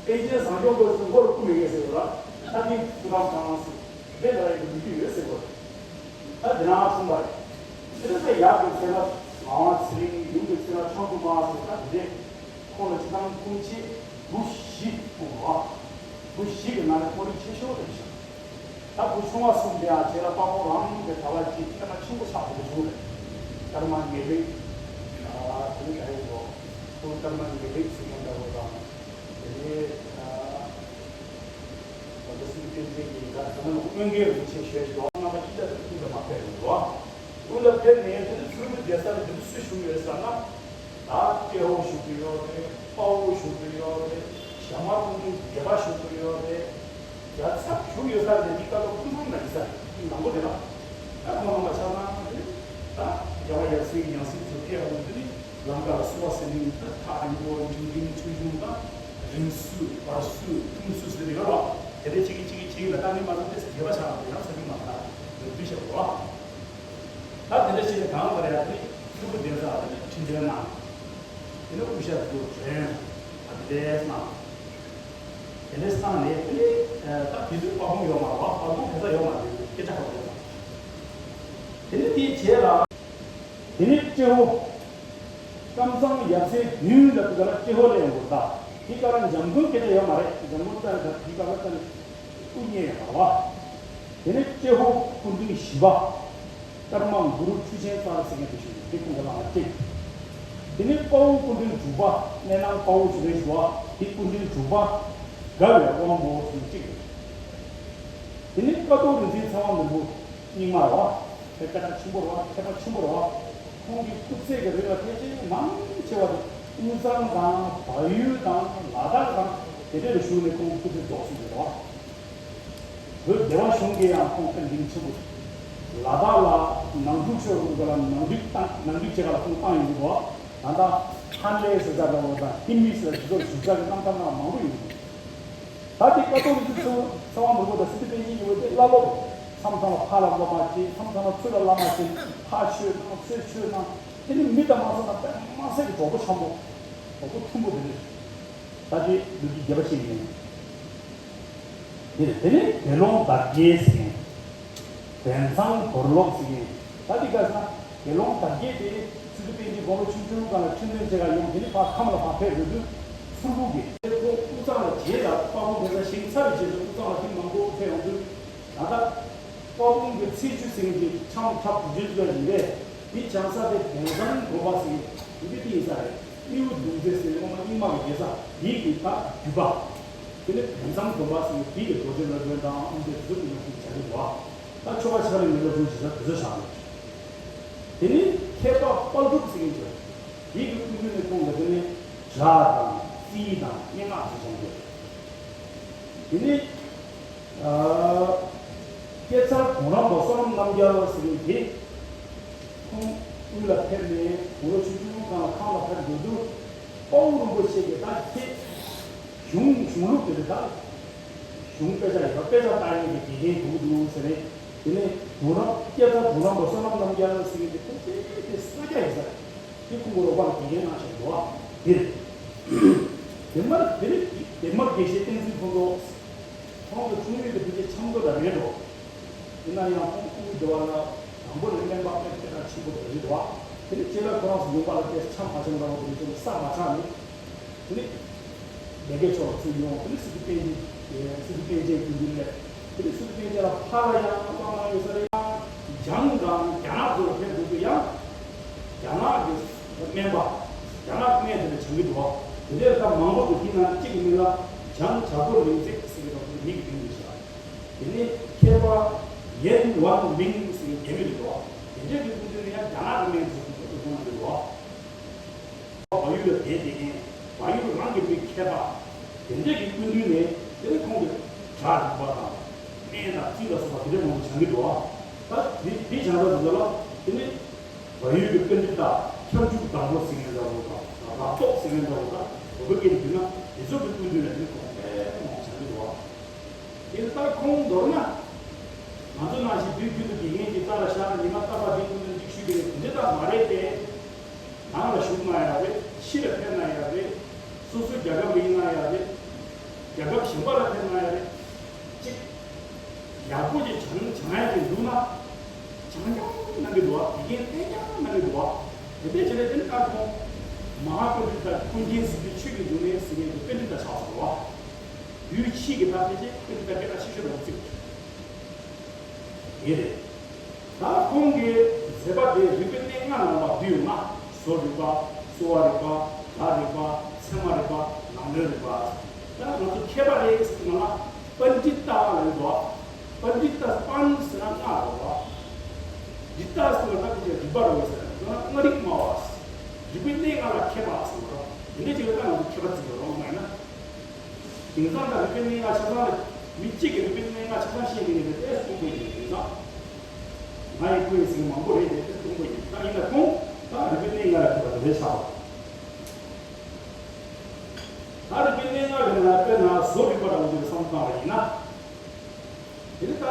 པཎ་ཆེན་བཟང་སྐྱོང་པ་ཡི་མགོ་ལ་སྐུ་མི་ངེས་ཟེར་ལ། ད་ནི་ཐུགས་དམ་བསྐང་ཟེར། དེ་འདྲ་ཡི་ལོ་རྒྱུས་ཡོད་ཟེར་བ། ད་དེ་ནང་གསུངས་པ་རེད། དེ་ནས་ད་ཡབ་ཀྱི་མཚན་ལ་ངག་དབང་ཚེ་རིང་། ཡུམ་གྱི་མཚན་ལ་ཁྲ་འགུ་མ་ཟེར། ད་དེ་འདྲས་ཁོང་ལ་སྤྱིར་བཏང་སྐུ་མཆེད་བུ་བཞི་ཕུལ་བ། བུ་བཞི་གི་ནང་ནས་ཁོང་རིགས་ཆེ་ཤོས་རེད་ཤག་ད་བུ་ཆུང་བ་གསུམ་དེ་ཡང་རྗེས་ལ་དཔའ་བོ་རང་གི་གྲྭ་པ་གཅིག་མཁས་པ་ཆེན་པོ་ཆགས་པ་དེ་བྱུང་རེད། ཀརྨ་དགེ་ལེགས། ཨ་དེ་ནི་ག་ཡིན་གོ། ཁོང་ཀརྨ་དགེ་ལེགས་ཟེར་མཁན་འདྲ་བོ་དང་། དེ་ནས་ཨ། ད་ལྟ་སྲིད་པའི་བསྟན་འཛིན་གྱི་ད་ད་ནང་དབོན་དགེ་རིན་ཆེན་ཞེས་བྱ་བ་རྣམ་པ་ཅི་ལྟར་དུ་ཀུན་ཏུ་མ་ཕེབས་ཡོད་དོ། ཀུན་ཏུ་ཕེབས་ནས་དེ་ཚོ་ཚུར་དུ་བསྡད་ས་ལ་དེ་ཚོ་སུས་བཞུགས་ཡོད་ཟེར་ན། ད་སྐྱེ་བོ་བཞུགས་ཀྱི་ཡོད་རེད། དཔའ་བོ་བཞུགས་ཀྱི་ཡོད་རེད། ཞྭ་དམར་ཀླུ་འབྲུག་སྡེ་པ་བཞུགས་ཀྱི་ཡོད་རེད། རྒྱལ་ཚབ་བཞུགས་ཡོད་ས་རེད། འདི་ཀ་ལོ་ཀུན་སློང་ན་ཡིན་ས་རེད། ནང་པོ་དེ་ལ་ད་ཁོང་རྣམ་པ་ཆ་ཚང་དེ་ད་རྒྱལ་བ་ཡབ་སྲས་ཀྱི་ཡང་སྲིད་དུ་ཕེབས་ཡོང་དུས་ནི། ལམ་ཀ་ལ་བསུ་བ་ཟེར་ནི་ད་ཐག་རིང་པོ་འབྲིང་འབྲིང་ཆུང་ཆུང་དང་། རིང་སུ་བར་སུ་ཐུང་སུ་ཟེར་ནི་ཡོད་རོགས། དེ་འདྲའི་གཅིག་གིས་གཅིག་གིས་གཅིག་ལ་ལྟ་ནི་མ་གཏོགས་ཏེ་དགེ་བ་བྱ་བ་དེ་ཡང་ས་མི་མ་ལྟ་ཡོད་དུས་བྱེད་དགོས། ད་དེ་འདྲ་བྱས་ནས་གང་ལྟར་ཡང་དེ་ཐུབ་པ་དེ་ཚ་དེ་ནི་ཁྲིམས་དཔོན་གནང་། དེ་ནི་དབུ་ཞྭ་དེ་ཚོ་གྱོན། ད་དེ་འདྲས་གནང་། དེ་འདྲས་གནང་ནས་དེ་ནི་ད་དེ་དུས་དཔའ་དཔུང་ཡོད་མ་རེད་བ། དཔའ་དཔུང་དེ་ཚ་ཡོད་མ་རེད། སྐད་ཆ་ཁ་པོ་ཡོད་མ་རེད། དེ་ནི་དེའི་རྗེས་ལ། དེ་ནས་ཏྲེ་ཧོར། ཀམ་ཚང་ཡབ་སྲས་བདུན་ལ་དུ་ག་ལ་ཏྲེ་ཧོར་ལ་ཡོང་དགོས། ད་འདི་ག་ལ་འཇམ་མགོན་སྐད་ཆ་ཡོད་མ་རེད། འཇམ་མགོན་ལྟ་ད་འདི་ག་ལ་ལྟ་ནས་དབུ་བརྙེས་ཡོད་པ། དེ་ནས་ཏྲེ་ཧོར་སྐུ་མདུན་བཞི་པ། ཀརྨ་གུ་རུ་ཆོས་ཆེན་ཙར་ཟེར་མཁན་དེ་བཞུགས་འདུག་དེ་ཁོང་གི་བླ་མ་སྤྲད། དེ་ནས་དཔའ་བོ་སྐུ་མདུན་དྲུག་པ། གནས་ནང་དཔའ་བོ་ཆོས་ལྡན་ཞུ་བ་དེ་སྐུ་མདུན་དྲུག་པ། དགའ་བའི་དབང་པོ་ཟེར་གཅིག་རེད། དེ་ནས་ཀ་ཏོ་རིག་འཛིན་ཚེ་དབང་ནོར་བུ་རྙིང་མ་རེད་བ། དེ་སྐད་གྲགས་ཆེན་པོ་རེད་བ། མཁས་པ་ཆེན་པོ་རེད་བ། ཁོང་གི་སྐུ་ཚེ་གི་རིང་ལ་ཕལ་ཆེར་མང་ཆེ་བ་དེ་དབུས་གཙང་དང་བལ་ཡུལ་དང་ལ་དྭགས་དང་དེ་འདྲ་ལ་བཞུགས་ནས་ཁོང་གི་སྐུ་ཚེ་རྫོགས་སོང་གི་རེད་བ། བོད་སྡེ་པ་གཞུང་གིས་ཡང་ཁོང་ལ་འདེམས་ཆེན་པོ་རེད། ལ་དྭགས་ལ་ནང་འཁྲུག་ཤོར་དགོས་ལ་ནང་འགྲིག་བཏང་། ནང་འགྲིག་བྱེད་ག་ལ་ཁོང་བཏང་ཡོང་གི་རེད་བ། ད་ལྟ་ཧན་ལེ་ཟེར་ས་འདྲ་བོ་དང་ཧིན་མི་ཟེར་ས་དེ་ཚོར་བཞུགས་ས་གི་རྣམ་ཐར་ནང་མང་པོ་ཡོད་རེད། ད་དེ་ཀ་ཏོ་རིག་འཛིན་ཚེ་དབང་ནོར་བུ་དང་སི་ཏུ་པཎ་ཆེན་གཉིས་པོ་དེ་བླ་སློབ། མཚམས་མཚམས་ལ་ཕ་ལ་སློབ་མ་བྱེད། མཚམས་མཚམས་ལ་ཚུར་ལ་བླ་མ་བྱེད། ཕ་ཆོས་གནང་། ཚོས་ཆོས་གནང་། དེ་ནི་མི་དང་མ་སོང་ན་དཔེ་མ་སྲིད་ཀྱི་གྲོགས་པོ་འཆམ་པོ། གྲོགས་པོ་མཐུན་པོ་དེ་འདྲ་ཞིག་ད་དེ་ལོ་རྒྱུས་རྒྱས་པ་ཞིག་ཡིན། དེ་དེ་ནི་དགེ་སློང་དར་རྒྱས་ཟེར་མཁན། བན་ཚང་དོར་ལོག་ཟེར་མཁན། ད་འདི་ག་ཟེར་ན་དགེ་སློང་དར་རྒྱས་དེ་སི་ཏུ་པཎ་ཆེན་དགུང་ལོ་ཆུང་ཆུང་སྒང་ལ་ཁྲིམས་དཔོན་བྱེད་ག་ཡོང་། དེ་ནི་ཕར་ཁམས་ལ་ཕར་ཕེབས་ཡོང་དུས་ཚུར་ཕུག་གི། དེ་ཁོ་དབུས་གཙང་ལ་རྗེས་ལ་དཔའ་བོ་དེ་ཚོ་ཞིང་ཚར་བའི་རྗེས་སུ་དབུས་གཙང་ལ་ཐེངས་མང་པོ་ཕེབས་ཡོང་དུས། ད་ལྟ་དཔའ་བོ་གི་ཚེས་བཅུ་ཟེར་མཁན་གྱི་འཆམ་ཁྱབ་དུས་ཆེན་ཚོ་ཡིན་པས། འདི་བྱང་ས་དེ་བན་ཚང་དགོན་པ་ཟེར་མཁན་འདི་དེ་ཡིན་ས་རེད། སྨེའུ་གདུང་རྩེ་ཟེར་སློབ་མ་རྙིང་མ་གི་རྒྱལ་ས་འདི་གི་ད་རྒྱུད་པ། དེ་ནི་བན་ཚང་དགོན་པ་ཟེར་མཁན་འདི་གི་རྡོ་རྗེ་སློབ་དཔོན་དང་དབུ་མཛད་དེ་ཚོ་ཀུན་ལ་ཐུགས་བྱ་གི་འདུག་ད་ཆོ་ག་ཕྱག་ལེན་གྱི་སློབ་སྦྱོང་བྱེད་ས་དེ་ཚོ་བཞག་ཡོད། དེ་ནི་མཁས་པ་དཔལ་སྒྲུབ་ཟེར་མཁན་ཅིག་འདི་གི་སྐུ་མདུན་ནས་ཁོང་གིས་དེ་ནི་སྒྲ་དང་རྩིས་དང་སྙན་ངག་ཅིག་སྦྱངས་ཡོད། དེ་ནི། ཨ། སྐྱེས་ཚར་གུང་རམས་པ་བསོད་ནམས་རྣམ་རྒྱལ་ཟེར་མཁན་དེ། ཁོང་དབུས་ལ་ཕེབས་ནས་དགུང་ལོ་ཆུང་ཆུང་སྒང་ལ་ཁམས་ལ་ཕེབས་འགྲོ་དུས། དཔའ་བོ་རིན་པོ་ཆེ་གིས་ད་ཁྱེད་གཞུང་གཞུང་ལུགས་དེ་རེད། ད་གཞུང་དཔེ་ཆ་ཡོད་པ་དཔེ་ཆ་ལྟ་མཁན་གྱི་དགེ་རྒན་འདུག་འདུག་ཟེར་ནས། དེ་ནས་གུང་རམས་སྐྱེས་ཚར་གུང་རམས་པ་བསོད་ནམས་རྣམ་རྒྱལ་ཟེར་མཁན་དེ་ཁོང་དཔེ་དེ་ས་སྐྱ་ཡིན་ས་རེད། དེ་ཁོང་གི་རོགས་པ་ལ་དགེ་རྒན་གནང་བཞིན་འདུག་ཨ། དེ་རེད། དེ་མར་དེ་རེད། དེ་མར་དགེ་བཤེས་བསྟན་འཛིན་ཕུན་ཚོགས། ཁོང་གི་འཁྲུངས་ཡུལ་དེ་ཕལ་ཆེར་ཆབ་མདོ་ལ་རེད་འགྲོ། ཡིན་ན་ཡང་ཁོང་དབུས་སྡེ་བ་ལ་དང་པོ་ནས་སྨན་པ་དཔེ་སྐད་གྲགས་ཆེན་པོ་དེ་རེད་འགྲོ། དེ་ནས་རྗེས་ལ་ཁོ་རང་ཚོ་ཡོང་པ་ལ་དེ་ཆ་མ་ཆ་འདྲ་བོ་དེ་ཚོ་ས་མ་ཆགས་ནས། དེ་ནས་ལས་ཀའི་ཕྱོགས་ལ་ཚུར་ཡོང་། དེ་ནས་སི་ཏུ་པཎ་ཆེན། སི་ཏུ་པཎ་ཆེན་སྐུ་མདུན་སླེབས། དེ་ནས་སི་ཏུ་པཎ་ཆེན་ལ་ཕར་ལ་ཡང་བླ་མ་ཡོད་ས་རེད། ཡང་འཇང་དང་རྒྱ་ནག་ཚོ་ལ་ཕེབས་འགྲོ་དུས་ཡང་རྒྱ་ནག་གི་སྨན་པ། རྒྱ་ནག་སྨན་དེ་ལ་སྦྱང་གི་འདུག་བ། དེ་འདྲའི་ད་མང་པོ་འདུག་དེའི་ནང་གཅིག་གི་མིང་ལ་འཇང་བྱ་རྒོད་ལིང་ཙེ་ཟེར་གྱི་འདུག་དེ་མིང་གི་མིང་རེད་ཤག་དེ་ནས་མཁས་པ་ཡན་ཝན་མིང་ཟེར་གྱི་ རྒྱ་མི་རེད་དོ། དེ་འདྲས་ཀྱི་སྐུ་མདུན་ལ་ཡང་རྒྱ་ནག་གི་སྨན་བཟོ་དགོས་པ་ཁོ་ཚོ་གནང་གི་འདུག་བལ་ཡུལ་ལ་བསྡད་བསྡད་མཁན། བལ་ཡུལ་རང་གི་མི་མཁས་པ། དེ་འདྲས་ཀྱི་སྐུ་མདུན་ནས་དེ་ནས་ཁོང་གི་གྲྭ་རིག་པ་དང་། སྨན་དང་རྩིས་ལ་སོགས་པ་དེ་འདྲས་མང་པོ་སྦྱང་གི་འདུག་ད་དེ་དེ་སྦྱང་ས་དེ་ཚོ་ལ་དེ་ནས་བལ་ཡུལ་གྱི་པཎྜི་ཏ་ཁྱབ་འཇུག་དང་པོ་ཟེར་མཁན་འདྲ་བོ་དང་། རབ་རྟོག་ཟེར་མཁན་འདྲ་བོ་དང་། བོད་པའི་སྐད་ནས་བསྒྱུར་ན་དེ་ཚོ་གི་སྐུ་མདུན་ལ་དེ་ནས་ཁོང་དཔེ་མང་པོ་སྦྱང་གི་འདུག་དེ་ལྟར་ཁོང་མདོར་ན། ང་ཚོ་ནང་བཞིན་དུས་རྒྱུན་དུ་དགེ་རྒན་གྱིས་རྩ་ལ་བཞག་ཉི་མ་རྟག་པར་འདི་སྐུ་མདུན་ཅིག་ཞུས་པའི་དེ་འདྲ་ད་མ་རེད་དེ། ནང་ལ་བཞུགས་ན་ཡག་རེད། ཕྱི་ལ་ཕེབས་ན་ཡག་རེད། སོ་སོའི་རྒྱལ་ཁབ་ལ་ཡིན་ན་ཡག་རེད། རྒྱལ་ཁབ་གཞན་པ་ལ་ཕེབས་ན་ཡག་རེད། གཅིག་ཡག་པོ་ཅིག་སྦྱང་སྦྱང་ཡག་ཅིག་འདུག་ན། སྦྱང་སྦྱང་གནང་གི་འདུག་བ། དགེ་རྒན་བསྟེན་སྦྱང་གནང་གི་འདུག་བ། དེ་འདྲ་བྱས་ནས་དེ་ནི་ད་ཁོང་མ་ཧཱ་པཎྜི་ཏ་ཀུན་མཁྱེན་གཟིགས་པའི་ཆོས་ཀྱི་འབྱུང་གནས་ཟེར་མཁན་གྱི་པཎྜི་ཏ་ཆགས་སོང་བ། དུས་ཕྱིས་ཀྱི་ད་ཕལ་ཆེར་ཁོ་ཅིག་ད་སྐད་གྲགས་ཆེ་ཤོས་རང་བརྩིགས་དེ་རེད། ད་ཁོང་གི་མཛད་པ་དེ་རིག་པའི་གནས་ལྔ་ནང་ལ་བསྡུས་ཡོང་ན། བཟོ་རིག་པ། གསོ་བ་རིག་པ། སྒྲ་རིག་པ། ཚད་མ་རིག་པ། ནང་དོན་རིག་པ། ད་ང་ཚོ་མཁས་པ་རེད་ཟེར་ན་པཎྜི་ཏ་ལ་ཡོད་དོ། པཎྜི་ཏ། པཎ་ཟེར་ན་ལྔ་རེད་བ། ཏི་ཏ་ཟེར་ན་ད་ཁོ་ཅིག་རིག་པ་རེད་བ་ཟེར་ན་ལྔ་རིག་སྨྲ་བ། རིག་པའི་གནས་ལྔ་ལ་མཁས་པ་ཟེར་བ། དེ་འདྲ་ཅིག་ལ་ད་ང་ཚོ་མཁས་པ་བརྩི་དགོས་རེད་མ་ཡིན་ན། དེང་སང་ད་རིག་པའི་གནས་ལྔ་ཆ་ཚང་ལ། མི་གཅིག་གིས་རིག་པའི་གནས་ལྔ་ཆ་ཚང་ཤེས་ཀྱི་ཡོད་པའི་དེ་སྟོང་པ་ཡིན། དེང་སང་ང་ཡི་ཁོ་ཡི་ཟིན་མང་པོ་རེད་དེ་སྟོང་པ་ཡིན། ད་ཡིན་ན་ཁོང་ད་རིག་པའི་གནས་ལྔ་ལ་མཁས་པ་དེ་འདྲ་ཆགས་པ། ད་རིག་པའི་གནས་ལྔ་གི་ནང་ལ་དཔེར་ན་བཟོ་རིག་པ་འདྲ་བོ་དེ་ལ་བསམ་བློ་བཏང་བ་ཡིན་ན། དེ་ནི་ད་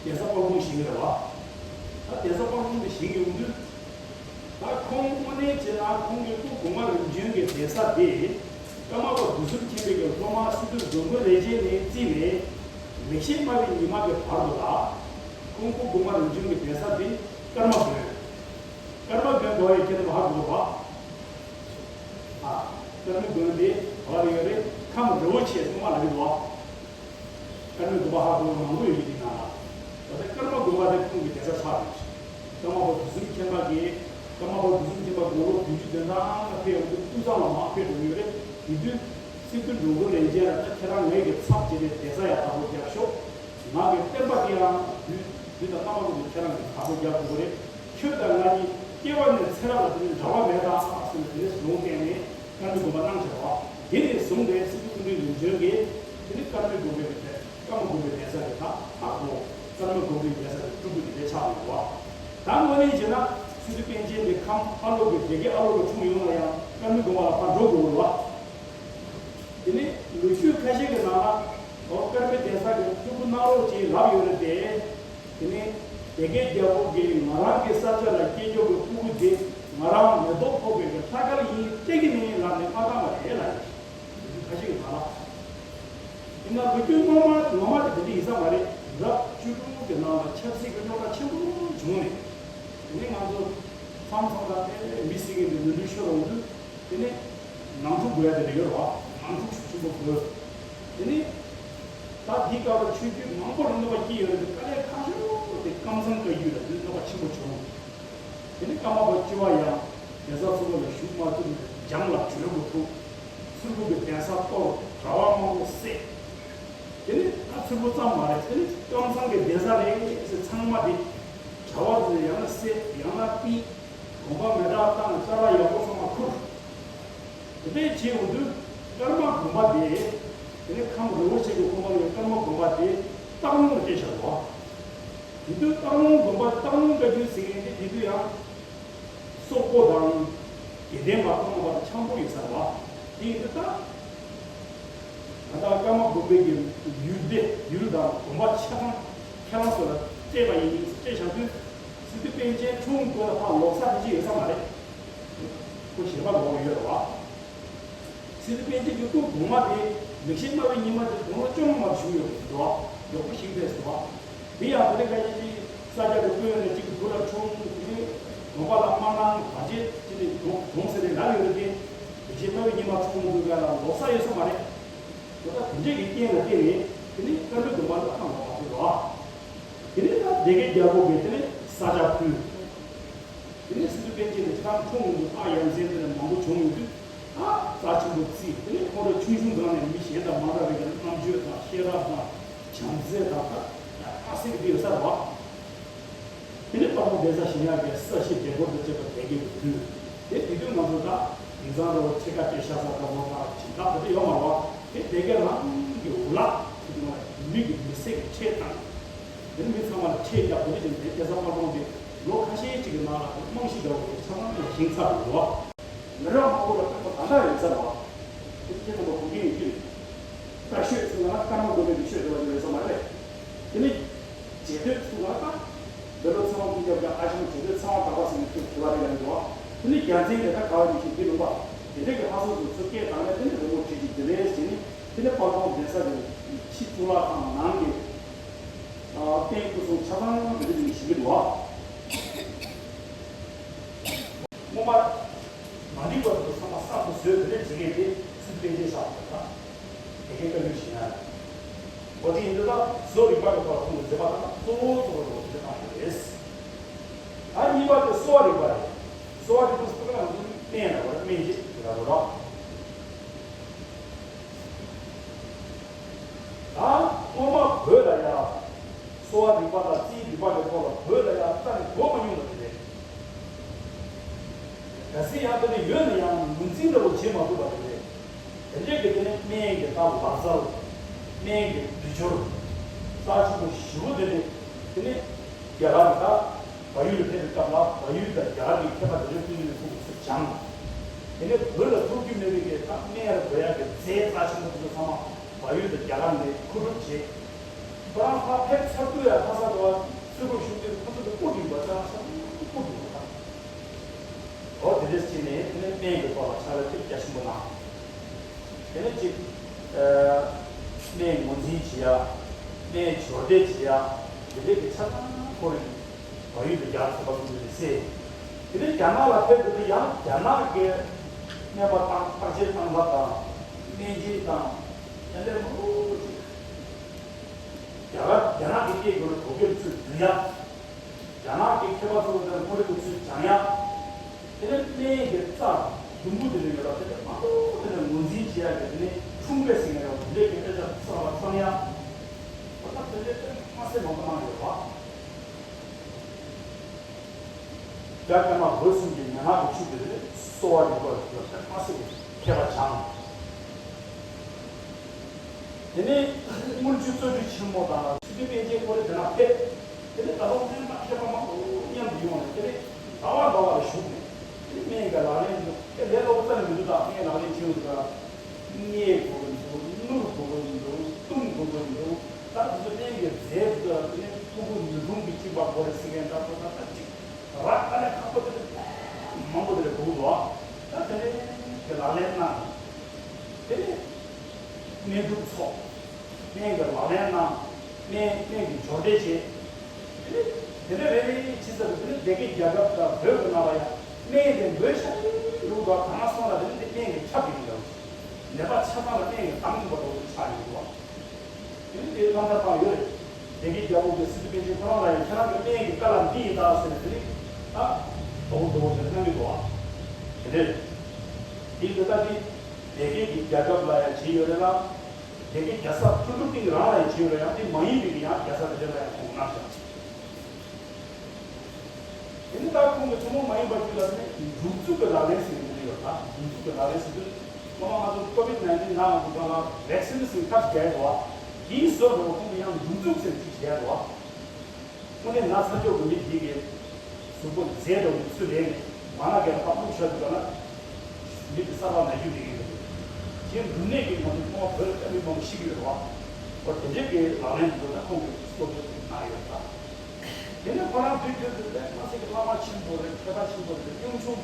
གདན་ས་དཔལ་སྤུངས་ཞིག་རེད་བ། ད་གདན་ས་དཔལ་སྤུངས་དེ་ཞིག་ཡོང་དུས། ད་ཁོང་དངོས་གནས་བྱས་ན་ཁོང་གི་སྐུ་གོང་མ་རིམ་བྱོན་གྱི་གདན་ས་དེ། ཀརྨ་པ་དུས་གསུམ་མཁྱེན་པའི་གི་སློབ་མ་སི་ཏུ་འགྲོ་མགོན་རིན་ཆེན་ནས་བརྩིས་ནས། མེག་ཤེས་སྨྲ་བའི་ཉི་མ་གི་བར་དུ་ལ། ཁོང་སྐུ་གོང་མ་རིམ་བྱོན་གྱི་གདན་ས་དེ་ཀརྨ་དགོན། ཀརྨ་དགོན་འགྲོ་བའི་ཁྱེད་རྣམས་ཧ་གོ་བ། ཨ། ཀརྨ་དགོན་དེ་ག་བ་རེ་ཡོད་རེད། ཁམས་རི་བོ་ཆེ་སོང་བ་ལ་གི་འདུག་བ། ཀརྨའི་དགོན་པ་ཧ་གོ་བ་མང་པོ་ཡོད་ཀྱི་འདུག་ན། ད་ལྟ་ཀརྨ་དགོན་པ་དེ་ཁོང་གི་གདན་ས་ཆགས་ཡོད། ཀརྨ་པ་དུས་གསུམ་མཁྱེན་པ་གིས། ཀརྨ་པ་དུས་གསུམ་མཁྱེན་པ་དགུང་ལོ་བདུན་ཅུ་དོན་གྲངས་ལ་ཕེབས་ཡོང་དུས་དབུས་གཙང་ལ་མར་ཕེབས་འགྲོ་གི་ཡོད་རེད། དེ་དུས་སི་ཏུ་འགྲོ་མགོན་རིན་ཆེན་ལ་ད་ཁྱེད་རང་ངེད་ཀྱི་ཚབ་བྱས་ནས་གདན་ས་ཡག་པོ་རྒྱབ་ཤོག་ང་གི་བསྟན་པ་དེ་ཡང་དུས་དུས་དང་བླ་མ་ཀུན་ཏུ་ཁྱེད་རང་གི་བདག་པོ་རྒྱག་དགོས་རེད། ཁྱོད་དང་ང་གཉིས་སྐྱེ་བ་ནས་ཚེ་རབས་ལ་དེ་ནས་འབྲལ་བ་མེད་དང་ཟེར་ནས་དེ་ནས་ལུང་བསྟན་ནས་ཀརྨའི་དགོན་པ་གནང་བྱས་པ། དེ་ནས་བཟུང་སྟེ་སི་ཏུ་སྐུ་ཕྲེང་རིམ་བྱོན་གྱིས་དེ་ནས་ཀརྨའི་དགོན་པའི་གི་ཀརྨ་དགོན་པའི་གདན་ས་གི་ད་ཨ་ཁོ་ཀརྨ་དགོན་པའི་གདན་ས་གི་སྤྲུལ་སྐུ་དེ་འདྲ་ཆགས་ཡོང་བ། ད་དངོས་གནས་བྱས་ན་སི་ཏུ་པཎ་ཆེན་དེ་ཁམས་ཨ་ལོ་གི་སྡེ་དགེ་ཨ་ལོ་གི་འཁྲུངས་ཡོང་ན་ཡང་ཀརྨའི་དགོན་པ་ལ་ཕར་འགྲོ་དགོས་རེད་བ། དེ་ནས་ལོ་རྒྱུས་ཁ་ཤས་ཀྱི་ནང་ལ་ཨོ་ཀརྨའི་གདན་ས་གི་སྤྲུལ་སྐུ་གནང་རོགས་ཅེས་ལབ་ཡོད་རེད་དེ། དེ་ནས་སྡེ་དགེ་རྒྱལ་པོ་གིས་ང་རང་གི་ས་ཆ་ལ་སྐྱེས་མཆོག་གི་སྤྲུལ་སྐུ་དེ་ང་རང་མེ་ཏོག་ཕོག་པའི་གི་ལྷ་སྐལ་ཡིན་སྐྱེ་གི་མིན་ལབ་ནས་མ་བཏང་བ་རེད་ལ། ཁ་ཤས་ཀྱི་ལ་ལ། ཡིན་ན་ལོ་རྒྱུས་ངོ་མ་ངོ་མ་དེ་འདྲ་ཡིན་ས་མ་རེད། རབས་བཅུ་དྲུག་གི་ནང་ལ་ཆབ་སྲིད་ཀྱི་རྙོག་དྲ་ཆེན་པོ་བྱུང་ནས། དེ་ནས་ང་ཚོ་མཚམས་མཚམས་ལ་དེ་མི་སྲིད་མཁན་དེ་ནོར་འཁྲུལ་ཤོར་འོང་དུས། དེ་ནས་ནང་འཁྲུག་དགོས་ཡ་དེ་འདྲ་ཡོད་རེད་བ། ནང་འཁྲུག་ཤུགས་ཆེན་པོ་དགོས། དེ་ནས་ད་འདི་སྐབས་ལ་ཆོས་བརྒྱུད་མང་པོ་ལ་གནོད་པ་སྐྱེལ་ཡོད་རེད་དེ། དཀའ་ལས་ཁག་ཤོས་དེ་ཀམ་ཚང་བཀའ་བརྒྱུད་ལ་དེ་གནོད་པ་ཆེན་པོ་བྱུང་། དེ་ནས་ཀརྨ་པ་བཅུ་པ་ཡང་གདན་ས་ཚོ་བ་ལ་བཞུགས་མ་ཐུབ་ནས་འཇམ་ལ་བྲོས་དགོས་ཐུག་ཚུར་ཁུག་གི་གདན་ས་གཏོར། གྲྭ་པ་མང་པོ་བསད། དེ་ནས་ད་ཚུར་ཁུག་ཙམ་མ་རེད། དེ་ནས་ཀམ་ཚང་གི་གདན་ས་རེད་ཟེར་ཚང་མ་དེ་གྲྭ་པ་ཚོས་ཡང་ན་བསད། ཡང་ན་ཕུད། དགོན་པ་མེ་སྲེག་བཏང་། ཅ་ལག་ཡག་པོ་ཚང་མ་ཁུར། དེ་འདྲས་བྱས་ཡོང་དུས་ཀརྨ་དགོན་པ་དེ། དེ་ནས་ཁམས་རི་བོ་ཆེ་གི་ཁོངས་གཏོགས་ཡོད་ཀརྨ་དགོན་པ་དེ་སྟག་ལུང་ལ་སྤྲད་བཞག་འདུག་དེ་དུས་སྟག་ལུང་དགོན་པ། སྟག་ལུང་བཀའ་བརྒྱུད་ཟེར་མཁན་དེ་དེ་དུས་ཡང་སོག་པོ་དང་དགེ་ལྡན་པ་ཀརྨ་པ་དང་འཆམ་པོ་ཡོད་ས་རེད་བ། དེ་ཡིན་དུས་ད་ད་ལྟ་ཀརྨ་དགོན་པའི་གི་ཡུལ་སྡེ་ཡུལ་དང་དགོན་པ་ཆ་ཚང་ཁྱེད་རང་ཚོ་ལ་སྤྲད་པ་ཡིན་ཟེར་བཞག་དུས། སི་ཏུ་པཎ་ཆེན་འཁྲུངས་དགོས་ལ་ཕར་ལོག་ས་དེ་ཅི་ཡོད་ས་མ་རེད། ཁོ་ཞལ་པར་འགོད་ཡོད་རེད་བ། སི་ཏུ་པཎ་ཆེན་གྱི་སྐུ་གོང་མ་དེ་མེག་ཤེས་སྨྲ་བའི་ཉི་མ་དེ་དགུང་ལོ་བཅོ་ལྔ་མར་བཞུགས་ཡོད་པ་རེད་འདུག་མགྱོགས་པོ་ཞིག་རེད་འདུག་དེ་ཡང་དེ་རིང་ཁ་ཤས་ཀྱིས་ས་སྐྱ་གི་དཔོན་ནས་གཅིག་གི་བུ་ལ་འཁྲུངས་ནས་དགོན་པ་ལ་མ་གནང་། བར་ཆད་ཅི་ནས་གདོང་གདོང་ཟེར་ནས་ལབ་ཡོད་རེད་དེ། མེག་ཤེས་སྨྲ་བའི་ཉི་མ་འཁྲུངས་འདུག་ག་ལ་ལོག་ས་ཡོད་ས་མ་རེད། དེ་ལྟར་དེ་འདྲས་ཀྱི་རྐྱེན་ལ་བརྟེན་ནས་དེ་ནས་ཀརྨའི་དགོན་པ་ལ་ཁ་ལོག་མ་ཐུབ་རོགས། དེ་ནས་ད་སྡེ་དགེ་རྒྱལ་པོ་གིས་དེ་ནས་ས་ཆ་ཕུལ། དེ་ནས་སི་ཏུ་པཎ་ཆེན་དེ་ཁྲང་འཁྲུངས་ཡོང་དུས་ཨ་ཡ་མཚན་དེ་ནས་མང་པོ་བྱུང་ཡོང་དུས་ཨ་རྩ་ཆེན་པོ་བརྩིས། དེ་ནས་ཁོང་རང་ཆུང་ཆུང་སྒང་ནས་མི་གཞན་དང་མ་འདྲ་བའི་གི་རྣམ་དཔྱོད་དང་ཤེས་རབ་དང་བྱམས་བརྩེ་དང་ད་ཨ་སེ་གི་དེ་ཡོད་ས་རེད་བ། གདན་ས་ཞིག་ཡག་གི་ས་གཞི་བདེ་འཁོར་དང་བཅས་པ་དེ་གའི་དུས་དེ་དེ་དུས་ང་ཚོ་ད་དེང་སང་རོ་ཁྲི་ཀ་སྟེ་ཤ་ཟ་ཀ་མོ་ཀ་ཅིག་ད་དེ་ཡོད་མ་རེད་བ། དེ་དེ་གའི་རང་གི་འུ་ལག་ཚོ་གི་ནང་ལ་མི་གི་མི་སེར་གྱི་ཁྲལ་བཏང་། དེ་ནི་མི་ཚང་མ་ལ་ཁྲལ་རྒྱག་དགོས་ཀྱི་ཅིག་དེ་སྐལ་བཟང་དམར་པོ་དེ་ལོ་ཁ་ཤས་ཅིག་གི་ནང་ལ་རྨང་གཞི་འདྲ་བོ་དེ་ཆ་ཚང་ལ་བཞེངས་ཚར་འདུག་བ། མི་རབས་མང་པོ་ལ་སྟོན་པ་ད་ལྟ་ཡོད་ཚར་བ། དེ་ཁྱེད་ཚོ་ལ་དགོངས་འགལ་ཡོད་ཀྱི་རེད། བཀའ་ཤོད་ཚུལ་ལ་ཀརྨ་དགོན་པའི་མི་ཤོད་འགྲོ་བ་ཡོད་ས་མ་རེད། དེ་ནི། རྗེས་ཟློས་ཚུལ་ལ་ཀ། འདི་ལོ་ཚེ་དབང་ཀུན་ཁྱབ་ཀྱང་ཨ་ཞང་རྗེས་ཟློས་ཚེ་དབང་གྲགས་པ་ཟེར་ནས་ཚུལ་དྲི་བ་རེ་ཡང་འདུག་དེ་ནི་རྒྱལ་མཚན་དེ་དག་ག་བ་མི་ཤེས་འདི་ལུང་པ། དེ་འདྲས་ཀྱི་ལྷ་ཚོགས་སུ་ཚུལ་སྐད་བཏང་ནས་དེ་ནི་རི་མོ་བྲིས་ཀྱི་དེ་ལས་ཟེར་ནས་དེ་ནི་དཔལ་སྤུངས་གདན་ས་ཀྱི་ཕྱི་གཙུག་ལག་ཁང་ནང་གི། རྟེན་སྐུ་གསུང་ཆ་ཚང་དེ་འདྲས་ཀྱི་ཞིག་གི་འདུག་སྔོན་མ། མ་འགྲིག་པ་དེ་ཚོ་ཚང་མ་གསར་དུ་བཟོས་དེ་འདྲས་བྱེད་མཁན་དེ་སྲིད་པའི་རྗེས་བཞག་པ་དང་། དེ་གའི་བཀའ་འགྱུར་ཞིག་ན། འོ་དེ་ཡིན་དུས་ད་བཟོ་རིག་པ་གི་ཐོག་ལ་ཁོང་གི་མཛད་པ་དང་གཙོ་བོ་གཙོ་བོ་རེད་འོ་དེ་བཏང་ཡོད་རེད། ད་གཉིས་པ་དེ་གསོ་བ་རིག་པ་རེད། གསོ་བ་རིག་པ་ཟེར་དུས་ང་ཚོ་སྨན་ལ་བར་སྨན་བཅོས་དེ་ལ་རོ་རོ། ད་སློབ་མ་བོད་ལ་ཡ། གསོ་བ་རིག་པ་དང་རྩིས་རིག་པ་གི་ཐོག་ལ་བོད་ལ་ཡང་རྩ་ནས་གོ་མ་མྱོང་བ་དེ་རེད། གལ་སྲིད་ཡང་དེ་འདྲ་ཡོད་ན་ཡང་ངོས་འཛིན་འདྲ་བོ་བྱེད་མ་ཐུབ་པ་དེ་རེད། དེ་འདྲའི་གི་དེ་ནི་སྨན་གྱི་ད་ལག་རྩལ། སྨན་གྱི་སྒྲིག་སྦྱོར། རྩ་ཆེན་པོ་ཞེ་པོ་དེ་རེད། དེ་ནི་རྒྱ་གར་གྱི་ད་བལ་ཡུལ་ལ་ཕེབས་པའི་སྐབས་ལ་བལ་ཡུལ་དང་རྒྱ་གར་གྱི་མཁས་པ་དེ་འདྲའི་ཀུན་གླེང་ལས་ཁུངས་ཀྱི་ཚུལ་སྦྱངས། དེ་ནི་བོད་ལ་ཐུག་རྒྱུ་མེད་པའི་གི་ད་སྨན་ར་དགོས་ཡག་གི་རྫས་རྩ་ཆེན་པོ་དེ་ཚོ་ཚང་མ། བལ་ཡུལ་དང་རྒྱ་གར་ནས་མཁོ་སྒྲུབ་བྱས། ཁོ་རང་ཕར་ཕེབས་ཚར་དུས་ཡང་ལྷ་ས་འགྲོ་བ་ཚུར་ལོག་ཤུགས་ཀྱིས་ཁོ་ཚོ་གི་སྤུ་འགྲིག་པ་ཅང་ཤ་སྤུ་འགྲིག་པ་དང་། འོ་དེ་འདྲས་བྱས་ནས་དེ་ནས་སྨན་གྱི་ཐོག་ལ་ཕྱག་ལས་ཐེབས་རྒྱ་ཆེན་པོ་གནང་། དེ་ནས་ཅིག་སྨན་ངོས་འཛིན་བྱེད་ཡ། སྨན་སྦྱོར་སྡེབ་བྱེད་ཡ། དེ་འདྲས་ཀྱི་ཆ་ཚང་ཁོ་རང་གིས་བལ་ཡུལ་དུ་རྒྱ་ཚོ་པ་ཀུན་ཏུ་ནས་གསན། དེ་ནས་རྒྱ་ནག་ལ་ཕེབས་དུས་ཡང་རྒྱ་ནག་གི་སྨན་པ་དང་བརྟག་དཔྱད་བཏང་ཐབས་དང་སྨན་དཔྱད་དང་དེ་འདྲས་མང་པོ་ཅིག་རྒྱ་གར་རྒྱ་ནག་གི་སྐད་སྒོ་ནས་བོད་སྐད་ཚུར་བསྒྱུར་ཡ། རྒྱ་ནག་གི་མཁས་པ་ཚོ་དང་ཁོ་རེ་གི་ཚུར་སྦྱང་ཡ། དེ་ནས་སྨན་གྱི་རྩ་ཟླུམ་པོ་དེ་འདྲ་ཡོད་ལ་དེ་འདྲ་མང་པོ་དེ་འདྲ་ངོས་འཛིན་བྱེད་ཡ་གི་དེ་ནས་འཁྲུངས་པའི་ཟིན་ཡ་ཡོད་དེ་འདྲའི་གི་དཔེ་ཆ་གསར་བ་བཏང་ཡ། འོ་ད་དེ་འདྲའི་དཔེ་མ་སྲིད་མང་པོ་གནང་ཡོད་པ། རྒྱ་སྐད་མ་བོད་གསུམ་གྱི་མན་ངག་གི་ཆུ་དེ་ནི་གསོ་བ་རིག་པ་ལ་དཔེ་མ་སྲིད་མཁས་པ་སྦྱངས། དེ་ནས་དངུལ་ཆུ་བཙོ་བཀྲུ་ཆེན་མོ་དང་ཆུ་དེ་པན་ཆེན་ཁོ་རེ་དེ་ན་ཕེབས། དེ་ནས་ད་དུང་སྨན་པ་མཁས་པ་མང་པོ་མཉམ་དུ་ཡོང་ནས་དེ་ནས་ཟླ་བ་ཟླ་བ་ལ་བཞུགས་ནས་དེ་ནས་སྨན་གྱི་ལག་ལེན་དུ་དེ་ལས་སླ་པོ་རྩ་ནས་མི་འདུག་ད་སྨན་གྱི་ལག་ལེན་བྱེད་ཡོང་དུས་ད་མངལ་དགོས་ཀྱི་འདུག་སྣུར་དགོས་ཀྱི་འདུག་སྟུམ་དགོས་ཀྱི་འདུག་ད་དེ་ཚོ་སྨན་གྱི་རྫས་དེ་ཚོ་དེ་ནས་ཕྲུ་གུ་ཉིས་སྟོང་གི་གཅིག་པ་དགོས་རེད་ཟེར་མཁན་འདྲ་པོ་ད་ད་ཅིག་རག་ད་ནས་ཁག་པོ་དེ་ནས་མང་པོ་དེ་རེད་དགོས་འདུག་ད་དེ་ནས་གི་ལག་ལེན་གནང་། དེ་ནས་སྨན་སྒྲུབ་ཚོགས། སྨན་གྱི་ལག་ལེན་གནང་། སྨན་སྨན་གྱི་སྦྱོར་སྡེབ་བྱས། དེ་ནས་དེ་འདྲ་རེ་རེ་བྱས་ཚར་དུས་དེ་ནས་སྡེ་དགེ་རྒྱལ་ཁབ་དང་བོད་ཀྱི་ནང་ལ་ཡང་སྨན་དེ་འདོད་ཤ་རུ་དང་གང་ན་སོང་ལ་དེ་ནས་དེ་སྨན་གྱི་ཁྱབ་ཀྱི་ཡིན་འདྲ་བོ་ཞིག་ནད་པ་ཆ་ཚང་ལ་སྨན་གྱི་དང་ཡིན་པ་འདྲ་བོ་ཞིག་ཆགས་ཡོང་གི་འདུག་དེ་ནས་དེ་རྣམ་ཐར་བཏང་ཡོད་རེད། སྡེ་དགེ་རྒྱལ་པོ་གི་སི་ཏུ་པཎ་ཆེན་ཁོ་རང་ལ་ཡང་ཁྱེད་རང་གི་སྨན་གྱི་བཀའ་སློབ་འདི་ཡིན་ད་ཟེར་ནས་དེ་ནས་ད་དོག་དོག་ཟེར་གནང་གི་འདུག་ཨ། དེ་རེད། དེ་འདི་ལྟ་དེ་སྡེ་དགེ་གི་རྒྱལ་ཁབ་ལ་ཡང་བྱས་ཡོད་རེད་ལ། སྡེ་དགེ་རྒྱལ་ས་ཁྲོ་ཐུབ་སྟེང་རང་ལ་ཡང་བྱས་ཡོད་རེད། ཡང་དེ་མ་ཡིན་པའི་ཡང་རྒྱལ་ས་དེ་འདྲ་ལ་ཡང་ཁོང་གནང་ཤག་དེ་ནི་ད་ཁོང་གི་ཐུན་མོང་མ་ཡིན་པ་རྒྱུད་ལ་ནི་འབྲུ་འཛུགས་ཀྱི་ལག་ལེན་ཟེར་གྱི་འདི་ཡོད་ད། འབྲུ་འཛུགས་ཀྱི་ལག་ལེན་ཟེར་དུས་སྔོན་མ་ང་ཚོ་ཀོ་བིད་ནའིན་ཊིན་ན་ང་ཚོ་གང་ལ་ཝེག་སིན་ཟེར་ཐབས་བརྒྱབ་ཡོད་བ། དེའི་ཟུར་དུ་ཁོང་གིས་ཡང་འབྲུ་འཛུགས་ཟེར་ཅིག་བརྒྱབ་ཡོད་བ། དངོས་གནས་ན་ཚ་ཅོག་གི་མི་དེ་གའི་གཟུགས་པོ་རྫས་དང་མི་ཚུལ་ལས་ནས་མ་ན་གའི་ལ་ཕབ་བླུགས་བྱ་དུས་ན་མི་དེ་གསར་པ་ན་རྒྱུ་མེད་ཀྱི་འདུག་གཞན་འབྲུ་ནད་ཀྱིས་ང་ཚོ་ཚོང་བ་བོད་ལ་སྐྱབས་མི་མང་པོ་ཤི་གི་ཡོད་རེད་བ། འོ་དེ་འདྲའི་གི་ལག་ལེན་དུ་ད་ཁོང་གིས་གཙོ་བོ་གནང་ཡོད་ད། དེ་ནས་ཁོ་རང་དུས་རྒྱུན་དུ་ལས་མ་ཟེར་གི་བླ་མ་ཆེན་པོ་རེད། མཁས་པ་ཆེན་པོ་རེད། གཡུང་ཆུང་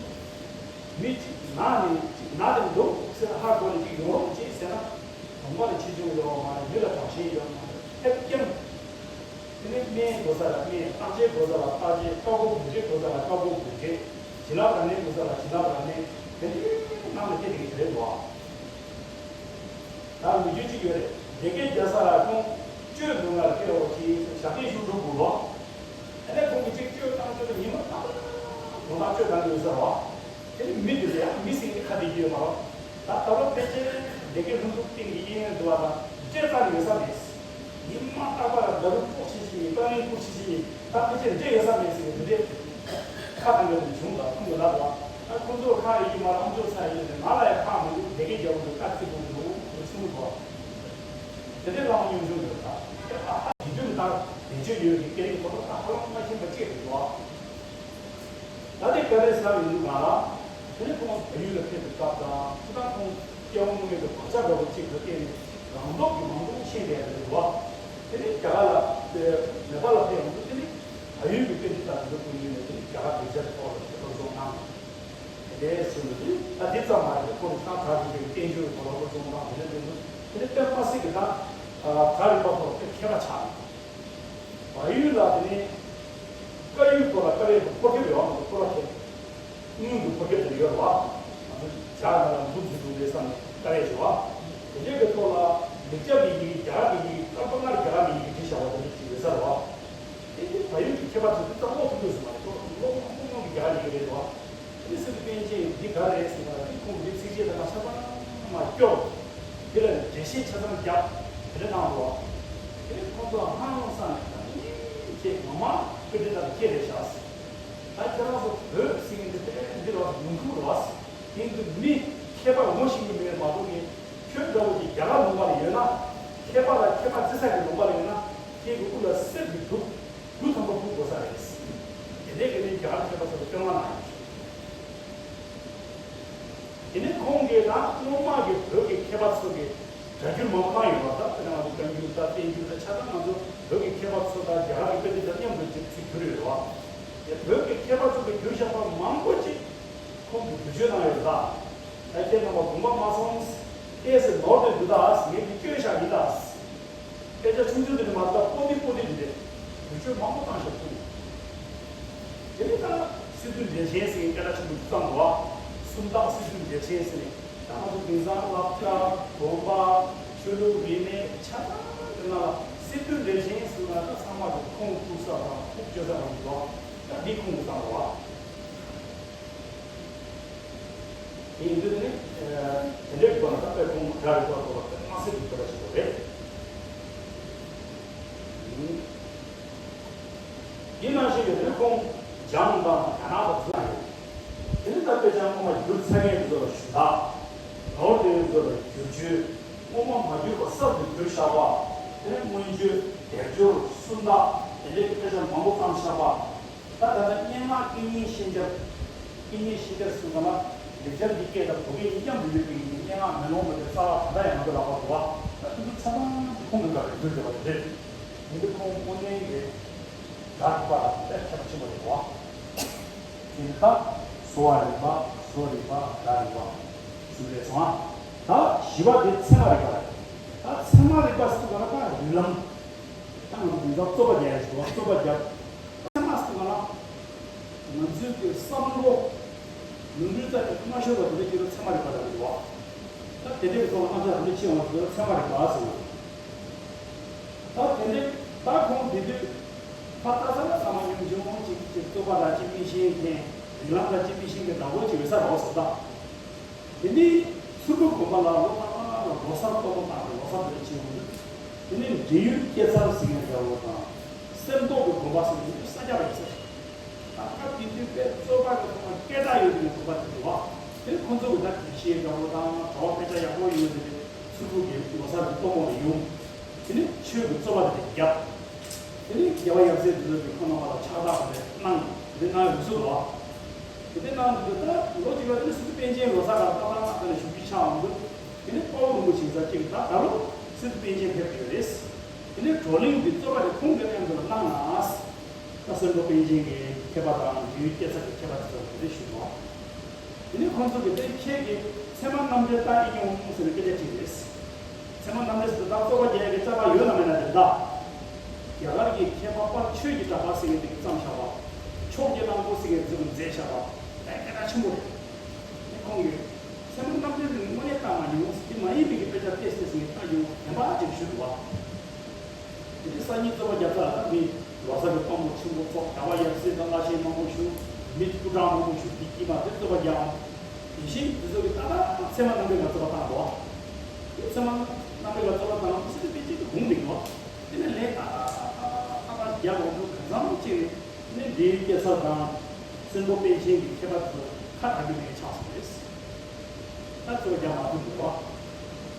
མི་གཅིག་ན་ནས་གཅིག་ན་ནས་འདུག་ཟེར་ཧ་གོ་ནས་གཅིག་ཡོང་རོགས་བྱེད་ཟེར་ན་གྲོང་པ་ལ་ཆེ་ཆུང་ཡོད་མ་རེད། མི་ལ་དྲག་ཞན་ཡོད་མ་རེད། ཐེབས་ཀྱང་། དེ་ནས་སྨན་དགོས་ས་ལ་སྨན། བརྟག་དཔྱད་དགོས་ས་ལ་བརྟག་དཔྱད། བཀའ་བསྒོ་འབུལ་བྱེད་དགོས་ས་ལ་བཀའ་བསྒོ་འབུལ་བྱེད། བྱིན་རླབས་རང་ལེན་དགོས་ས་ལ་བྱིན་རླབས་རང་ལེན། དེ་འདྲའི་གནང་ནས་སྐད་དེ་གི་དེ་རེད་འདུག་ཨ། ད་ལོ་རྒྱུས་གཅིག་ཡོད་རེད། སྡེ་དགེ་རྒྱལ་ས་ལ་ཁོང་གཅོད་འདུག་ང་ལ་སྐད་འོ་ཅི་ཞབས་བརྟན་ཞུ་འགྲོ་དགོས་ལོ། ཨ་ནས་ཁོང་གི་གཅིག་གཅོད་བཏང་གཅོད་ཉི་མ་ད་དོ་ད་གཅོད་བཏང་གི་ཡོད་ས་རེད་བ། དེ་ནི་མི་དེ་ལ་ཡང་མི་ཟེར་གྱི་ཁ་བདེ་གི་ཡོད་མ་རེད། ད་ད་ལོ་ཕལ་ཆེར་སྡེ་དགེ་ལྷུན་གྲུབ་སྟེང་གི་གཡས་གཡོན་འདུག་བ་དང་སྤྲད་ཚར་ཡོད་ས་མེད། ཉི་མ་རྟག་པར་ལ་ད་རུང་ཀོ་ཆེ་ཆེ་ཡིན། ཏང་ཡོན་ཀོ་ཆེ་ཆེ་ཡིན། ད་ཕལ་ཆེར་འདྲེ་ཡོད་ས་མེད་ཟེར་གི་འདི་འདྲས་ཁ་བཏང་གི་འདུག་བྱུང་ལ་ཁོང་གི་ལབ་ལ། ད་ཁོང་ཚོ་ཁ་ཡི་མ་རང་ཚོ་ས་ཡི་ནས་ང་ལ་ཡང་ཁ་མི་འདུག་དེ་གའི་རྒྱབ་ཏུ་ད་ཚིག་པོ་འདུག་འདུག་ཆུང་འདུག་དེ་འདྲས་ལ་མ་ཉུང་ཆུང་ཡོད་ད། དེ་ཨ་ཧ་དེ་དུས་ད་བེད་སྤྱོད་ཡོད་ཀྱི་སྐད་རིགས་ཁོ་ལ་ད་ཧ་ལམ་མ་ཤེས་པ་ཅིག་རེད་འདུག་ད་དེ་ག་རེ་ཟེར་ཡོང་དུས་ང་ལ། དེ་ནས་ཁོང་བལ་ཡུལ་ལ་ཕེབས་པའི་སྐབས་དང་ཁོ་དང་ཁོང་སྐྱེ་བོ་སྔོན་མའི་བག་ཆགས་འདྲ་པོ་གཅིག་ལ་བརྟེན་ནས་རང་སྟོབས་ཀྱིས་མང་པོ་ཤེས་བསྡད་པ་རེད་བ། དེ་ནས་རྒྱ་གར་ལ་མེ་པ་ལ་ཕེབས་ཡོང་དུས་དེ་ནས་བལ་ཡུལ་གྱི་པཎྜི་ཏ་དེ་ཚོ་ཀུན་གྱིས་ནས་དེ་ནས་རྒྱ་གར་ལེགས་སྦྱར་ཐོག་ལ་དེ་སློབ་སྦྱོང་གནང་། དེ་འདྲའི་བྱུང་ནས་དེ་ད་དེ་ཙམ་མ་རེད། ཁོང་ཚོ་ད་གྲྭ་རིག་པའི་བསྟན་བཅོས་ཐོག་ལ་སློབ་སྦྱོང་གནང་། དེ་ནས་དེ་ནས་དེ་ནས་དཔེ་མ་སྲིད་ཀྱི་ད་གྲྭ་རིག་པ་ཐོག་ལ་དཔེ་མཁས་པ་ཆགས་ནས། བལ་ཡུལ་ལ་དེ་ནས་བཀའ་ཡུལ་སྐོར་ལ་བཀའ་བའི་ཕོ་ཁེབས་ཡོད་པ་ཁོ་ར་ཁེབས། དངུལ་གྱི་ཕོ་ཁེབས་དེ་ཡོད་རེད་བ། ང་ཚོ་ཇ་ལ་ལ་འབུ་འཛུལ་འདུག་རེད་བསམ་ནས་བཀའ་བའི་ཞུ་བ། དེ་འདྲའི་གི་ཐོག་ལ་ལེགས་སྦྱར་གྱི་ཡི་གེ་རྒྱ་གར་གྱི་ཡི་གེ་སྐར་མ་ལྔར་རྒྱ་གར་གྱི་ཡི་གེ་བྲིས་བཞག་པ་དེ་འདྲ་ཅིག་ཡོད་ས་རེད་བ། དེ་འདི་བལ་ཡུལ་གྱི་མཁས་པ་ཚོས་འདི་ཙམ་ཀློག་ཐུབ་ཀྱི་སོང་བ་རེད། ཀློག་ཀློག་མང་པོ་མང་གི་རྒྱ་གར་ཡི་གེ་རེད་བ། དེ་སྲིད་དུ་པཎ་ཆེན་འདི་ག་རེད་ཟེར་ན་འདི་ཁོང་གི་ཚིགས་བཅད་དང་ཆ་ཚང་མ་སྐྱོར། དེ་ལ་འགྲེལ་བཤད་ཆ་ཚང་རྒྱབ་དེ་འདྲ་གནང་འདུག་དེ་ཁོང་ཚོ་ཧང་སང་ནས་ད་ནི་ཅེས་ངོ་མ་དཔེ་འདི་ལྟར་སྐྱེས་རེད་བཞག་ད་ཁྱེད་རང་ཚོ་བོད་ཟེར་མཁན་འདི་དཔེ་འདི་རོགས་ཉུང་ཐུང་རོགས་དེང་དུ་མི་མཁས་པ་ངོ་ཤེས་ཀྱི་མེད་མ་གཏོགས་ནི་ཁྱོད་འདྲ་བོ་ཅིག་རྒྱ་གར་ལུང་པ་ལ་ཡོད་ན། མཁས་པ་ལ་མཁས་པ་རྩི་ས་གི་ལུང་པ་ལ་ཡོད་ན་ཁྱེད་ཀྱི་དབུ་ལ་གསེར་གྱི་གདུགས་དགུ་ཐམ་པ་ཕུབ་དགོས་ས་རེད། དེ་འདྲའི་གི་ནི་རྒྱ་གར་མཁས་པ་ཚོ་ལ་སྐྱོན་མ་གནང་ཡོད། དེ་ནས་ཁོང་གིས་ད་སྔོན་མ་གི་བོད་ཀྱི་མཁས་པ་ཚོ་གི་སྒྲ་བསྒྱུར་མང་པོ་བཏང་ཡོད་པ། ད་དཔེར་ན་ང་ཚོ་བཀའ་འགྱུར་དང་བསྟན་འགྱུར་དང་ཆ་ཚང་ང་ཚོ་བོད་ཀྱི་མཁས་པ་ཚོ་དང་རྒྱ་གར་གྱི་དཔེ་དེབ་དང་མཉམ་དུ་ཅིག་ཚིག་བསྒྱུར་ཡོད་པ། དེ་བོད་ཀྱི་མཁས་པ་ཚོ་གིས་བསྒྱུར་བཞག་པ་མང་པོ་ཅིག་ཁོང་གིས་བསྒྱུར་བཅོས་གནང་ཡོད་ད། ད་ཁྱེད་རྣམ་པ་དགོངས་པ་མ་ཚོམས། ཨེ་ཟེར་ནོར་དེ་འདུག་ད། ངས་འདི་བཅོས་བཞག་ཡིན་ད། དཔེ་ཆ་ཆུང་ཆུང་དེ་ནས་མ་ལྟ་པོ་ཏི་པོ་ཏི་འདི་རེད། བེད་སྤྱོད་མང་པོ་བཏང་ཤག་ཁོང་། དེ་ནས་ད་སི་ཏུ་འགྲེལ་ཆེན་ཟེར་མཁན་སྐད་གྲགས་ཆེན་པོ་ཅིག་བརྩམས་འདུག་བ། སུམ་རྟགས་སི་ཏུ་འགྲེལ་ཆེན་ཟེར་ནས་ད་ང་ཚོ་དེང་སང་སློབ་གྲྭ། དགོན་པ། ཆོས་ལུགས་རིས་མེད་ཆ་ཚང་གི་ནང་ལ་སི་ཏུ་འགྲེལ་ཆེན་ཟེར་ན་ད་ཚང་མ་གི་ཁུངས་གཏུགས་ས་དང་ཁུངས་བཅོལ་ས་རང་འདུག་བ། ད་འདི་ཁུངས་གཏུགས་བཏང་འདུག་བ། དེ་ཡིན་དུས་ནི། དེ་འདྲའི་སྒོ་ནས་ད་དཔེ་ཁུངས་སྒྲ་རིག་པ་སོགས་ལ་དཔེ་མ་སྲིད་པའི་དཔེ་ཆ་ཞིག་རེད། དེ་ནང་བཞིན་གྱི་དེ་ཁུངས་འཇམ་དང་རྒྱ་ནག་དང་ཚུལ་ཡོད། དེ་ནི་ད་དཔེ་ཆ་སྔོན་མ་བསྒྱུར་ཚར་མཁན་དེ་ཚོ་ལ་ཞུ་དག་ནོར་དེ་ཚོ་ལ་བསྒྱུར་བཅོས། སྔོན་མ་མ་བསྒྱུར་བ་གསར་དུ་བསྒྱུར་བཞག་པ། དེ་ནི་མངོན་བརྗོད། སྡེབ་སྦྱོར། སུམ་རྟགས། དེ་འདྲའི་དཔེ་ཆ་མང་པོ་བརྩམས་བཞག་པ། ད་ད་ལྟ་སྙན་ངག་དཀྱིལ་སྙིང་ཤེས་བྱ། དཀྱིལ་སྙིང་ཤེས་བྱ་ཟེར་བ་ལ་ལེགས་སྦྱར་གྱི་སྐད་དང་བོད་སྐད་གཉིས་མཉམ་དུ་ཡོད་པའི་སྙན་ངག་མེ་ལོང་མ་དེ་རྩ་བ་ད་ལྟ་ཡང་ང་ཚོ་ལག་པར་འདུག་བ། ད་དེ་ཚོ་ཆ་ཚང་ཁོང་གི་སྐབས་ལ་བསྒྱུར་བསྡད་པ་དེ་རེད། ཡིན་དུས་ཁོང་དངོས་གནས་ཀྱི་སྒྲ་རིག་པ་ལ་དཔེ་མཁས་པ་ཆེན་པོ་རེད་བ། དེ་ནི་ད་བཟོ་བ་རིག་པ། བཟོ་རིག་པ། སྒྲ་རིག་པ་གསུམ་རེད་སོང་ཨ། ད་བཞི་པ་དེ་ཚད་མ་རིག་པ་རེད། ད་ཚད་མ་རིག་པ་ཟེར་དུས་ག་ལ་ད་རིགས་ལམ། ད་ང་ཚོ་དེང་སང་རྩོད་པ་རྒྱག་ཡ་ཞིག་འདུག་རྩོད་པ་རྒྱག་ཚད་མ་ཟེར་དུས་ག་ལ། ང་ཚོའི་གི་བསམ་བློ། ནོར་འཁྲུལ་ཙམ་ཞིག་མ་ཤོར་བ་དེ་འདྲ་ཅིག་ལ་ཚད་མ་རིག་པ་ལབ་ཀྱི་འདུག་བ། ད་དེ་འདྲའི་ཐོག་ལ་རྣམ་གཞག་དེ་འདྲ་ཕྱིན་འོང་དུས་ཚད་མ་རིག་པ་ཟེར་བ། ད་དེ་འདྲའི་ད་ཁོང་དེ་དུས་ཕར་ལྟ་ས་ལ་ཚང་མ་ཉུང་ཉུང་ཅིག་ཅིག་རྩོད་པ་དང་ཅིག་མི་ཤེས་མཁན། རིགས་ལམ་དང་ཅིག་མི་ཤེས་མཁན་འདྲ་བོ་ཅིག་ཡོད་ས་རེད་བ་ཟེར་ད། དེ་ནས་ཚུར་ཁོ་དགོན་པ་ལ་ལོ་ལྟར་ལོ་ལྟར་ལོ་གསར་གཏོར་མ་བཏང་སྟེ་ལོ་གསར་དེ་འདྲ་ཕྱིན་འོང་དུས། དེ་ནས་འབྲེལ་ཡོད་སྐྱེད་ཚལ་ཟེར་མཁན་འདྲ་བོ་དང་། གསེར་མདོག་གི་དགོན་པ་ཟེར་མཁན་དེ་ས་སྐྱ་པ་ཡིན་ས་རེད། ད་སྐབས་དེ་དུས་དཔེ་རྩོད་པ་གི་ཐོག་ལ་སྐད་གྲགས་ཡོད་པའི་དགོན་པ་དེ་འདུག་བ། དེ་ནས་ཁོང་ཚོ་གི་ད་དགེ་བཤེས་འདྲ་བོ་དང་གྲྭ་པ་དཔེ་ཆ་ཡག་པོ་ཡོད་དེ་ཚུར་ཁོ་གི་ལོ་གསར་གི་གཏོར་མ་ལ་ཡོང་། དེ་ནས་ཆོས་ཀྱི་རྩོད་པ་དེ་རྒྱབ། དེ་ནས་རྒྱལ་བ་ཡབ་སྲས་དེ་ཚོ་གིས་ཁོང་རྣམ་པ་ལ་ཕྱག་རྟགས་དེ་གནང་། དེ་གནང་ཡོང་ས་རེད་བ། དེ་ནས་གནང་དུས་ད་ལོ་གཅིག་ལ་དེ་ནས་སི་ཏུ་པཎ་ཆེན་ལོ་གསར་ལ་ཏག་ཏག་ཏག་ནས་བཞུགས་ཁྲི་ཆགས་འོང་དུས། དེ་ནས་དཔའ་བོ་རིན་པོ་ཆེ་ས་གཅིག་ད་ད་ལོ་སི་ཏུ་པཎ་ཆེན་ཕེབས་ཡོད་རེད། དེ་ནས་བགྲོ་གླེང་འདི་རྩོད་པ་དེ་ཁོང་གི་མཉམ་དུ་ལ་གནང་ན། ད་སེམས་ཁོང་པཎ་ཆེན་གྱི་མཁས་པ་དང་འབྲེལ་ཡོད་སྐྱེད་ཚལ་གྱི་མཁས་པ་དེ་ཚོ་དེ་འདྲ་ཞུས་འདུག་དེ་ནས་ཁོང་ཚོ་གིས་དེ་ཁྱེད་ཀྱིས་ཚད་མ་རྣམ་འགྲེལ་ལྟ་ཡི་ཡོང་ཟེར་ནས་སྐད་ཆ་དྲིས་རེད། ཚད་མ་རྣམ་འགྲེལ་ཟེར་དུས་ད་རྩོད་པ་རྒྱག་ཡ་གི་རྩ་བ་ཡོད་ན་མེད་ན་དེ་ལྟ། རྒྱ་གར་གྱི་མཁས་པ་དཔལ་ཆོས་ཀྱི་གྲགས་པ་ཟེར་མཁན་དེ་གིས་བརྩམས་བཞག་པ། ཕྱོགས་ཀྱི་གླང་པོ་ཟེར་མཁན་དེ་ཚོ་གིས་མཛད་བཞག་པ། དེ་སྐད་གྲགས་ཆེན་པོ་རེད། དེ་ཁོང་གིས་ཚད་མ་རྣམ་འགྲེལ་དེ་དངོས་གནས་ལྟ་མ་མྱོང་། དེ་མ་ཡིན་པའི་གི་དཔེ་ཆ་ཏོག་ཙམ་ཏོག་ཙམ་ལྟ་མྱོང་བ་བདེན་པ་ཅིག་ཞུ་འདུག་བ། དེ་ནས་སང་ཉིན་རྩོད་པ་རྒྱབ་ས་ལ་ད་མི་ལོ་གསར་གྱི་དཔའ་མོ་ཆེན་པོ་ཚོགས། རྒྱལ་བ་ཡབ་སྲས་དང་བླ་ཆེན་མང་པོ་བཞུགས། མི་སྐུ་དྲག་མང་པོ་བཞུགས། དེ་དཀྱིལ་མ་དེ་རྩོད་པ་རྒྱག་འོང་། དེ་བཞིན་དེ་ཚོ་གིས་ཏག་ཏག་ཚད་མ་རྣམ་འགྲེལ་ལ་རྩོད་པ་བཏང་འདུག་དེ་ཚད་མ་རྣམ་འགྲེལ་ལ་རྩོད་པ་བཏང་ན་སི་ཏུ་པཎ་ཆེན་དེ་དགོངས་འདུག་གོ། དེ་ནས་ལན་ཏག་ཏག་ཏག་ཏག་ཏག་ རྒྱ་གོང་བུ་གང་འཚམ་གཅིག་ནི་འདིའི་སྐྱེ་ས་དང་སྲིན་པོ་པཎ་ཆེན་གྱི་མཁས་པ་ཚོ་ཁ་གྲག་གི་མེད་ཆགས་སོང་རེད། ད་གཙོ་བོ་རྒྱ་མ་ཐུབ་འདུག་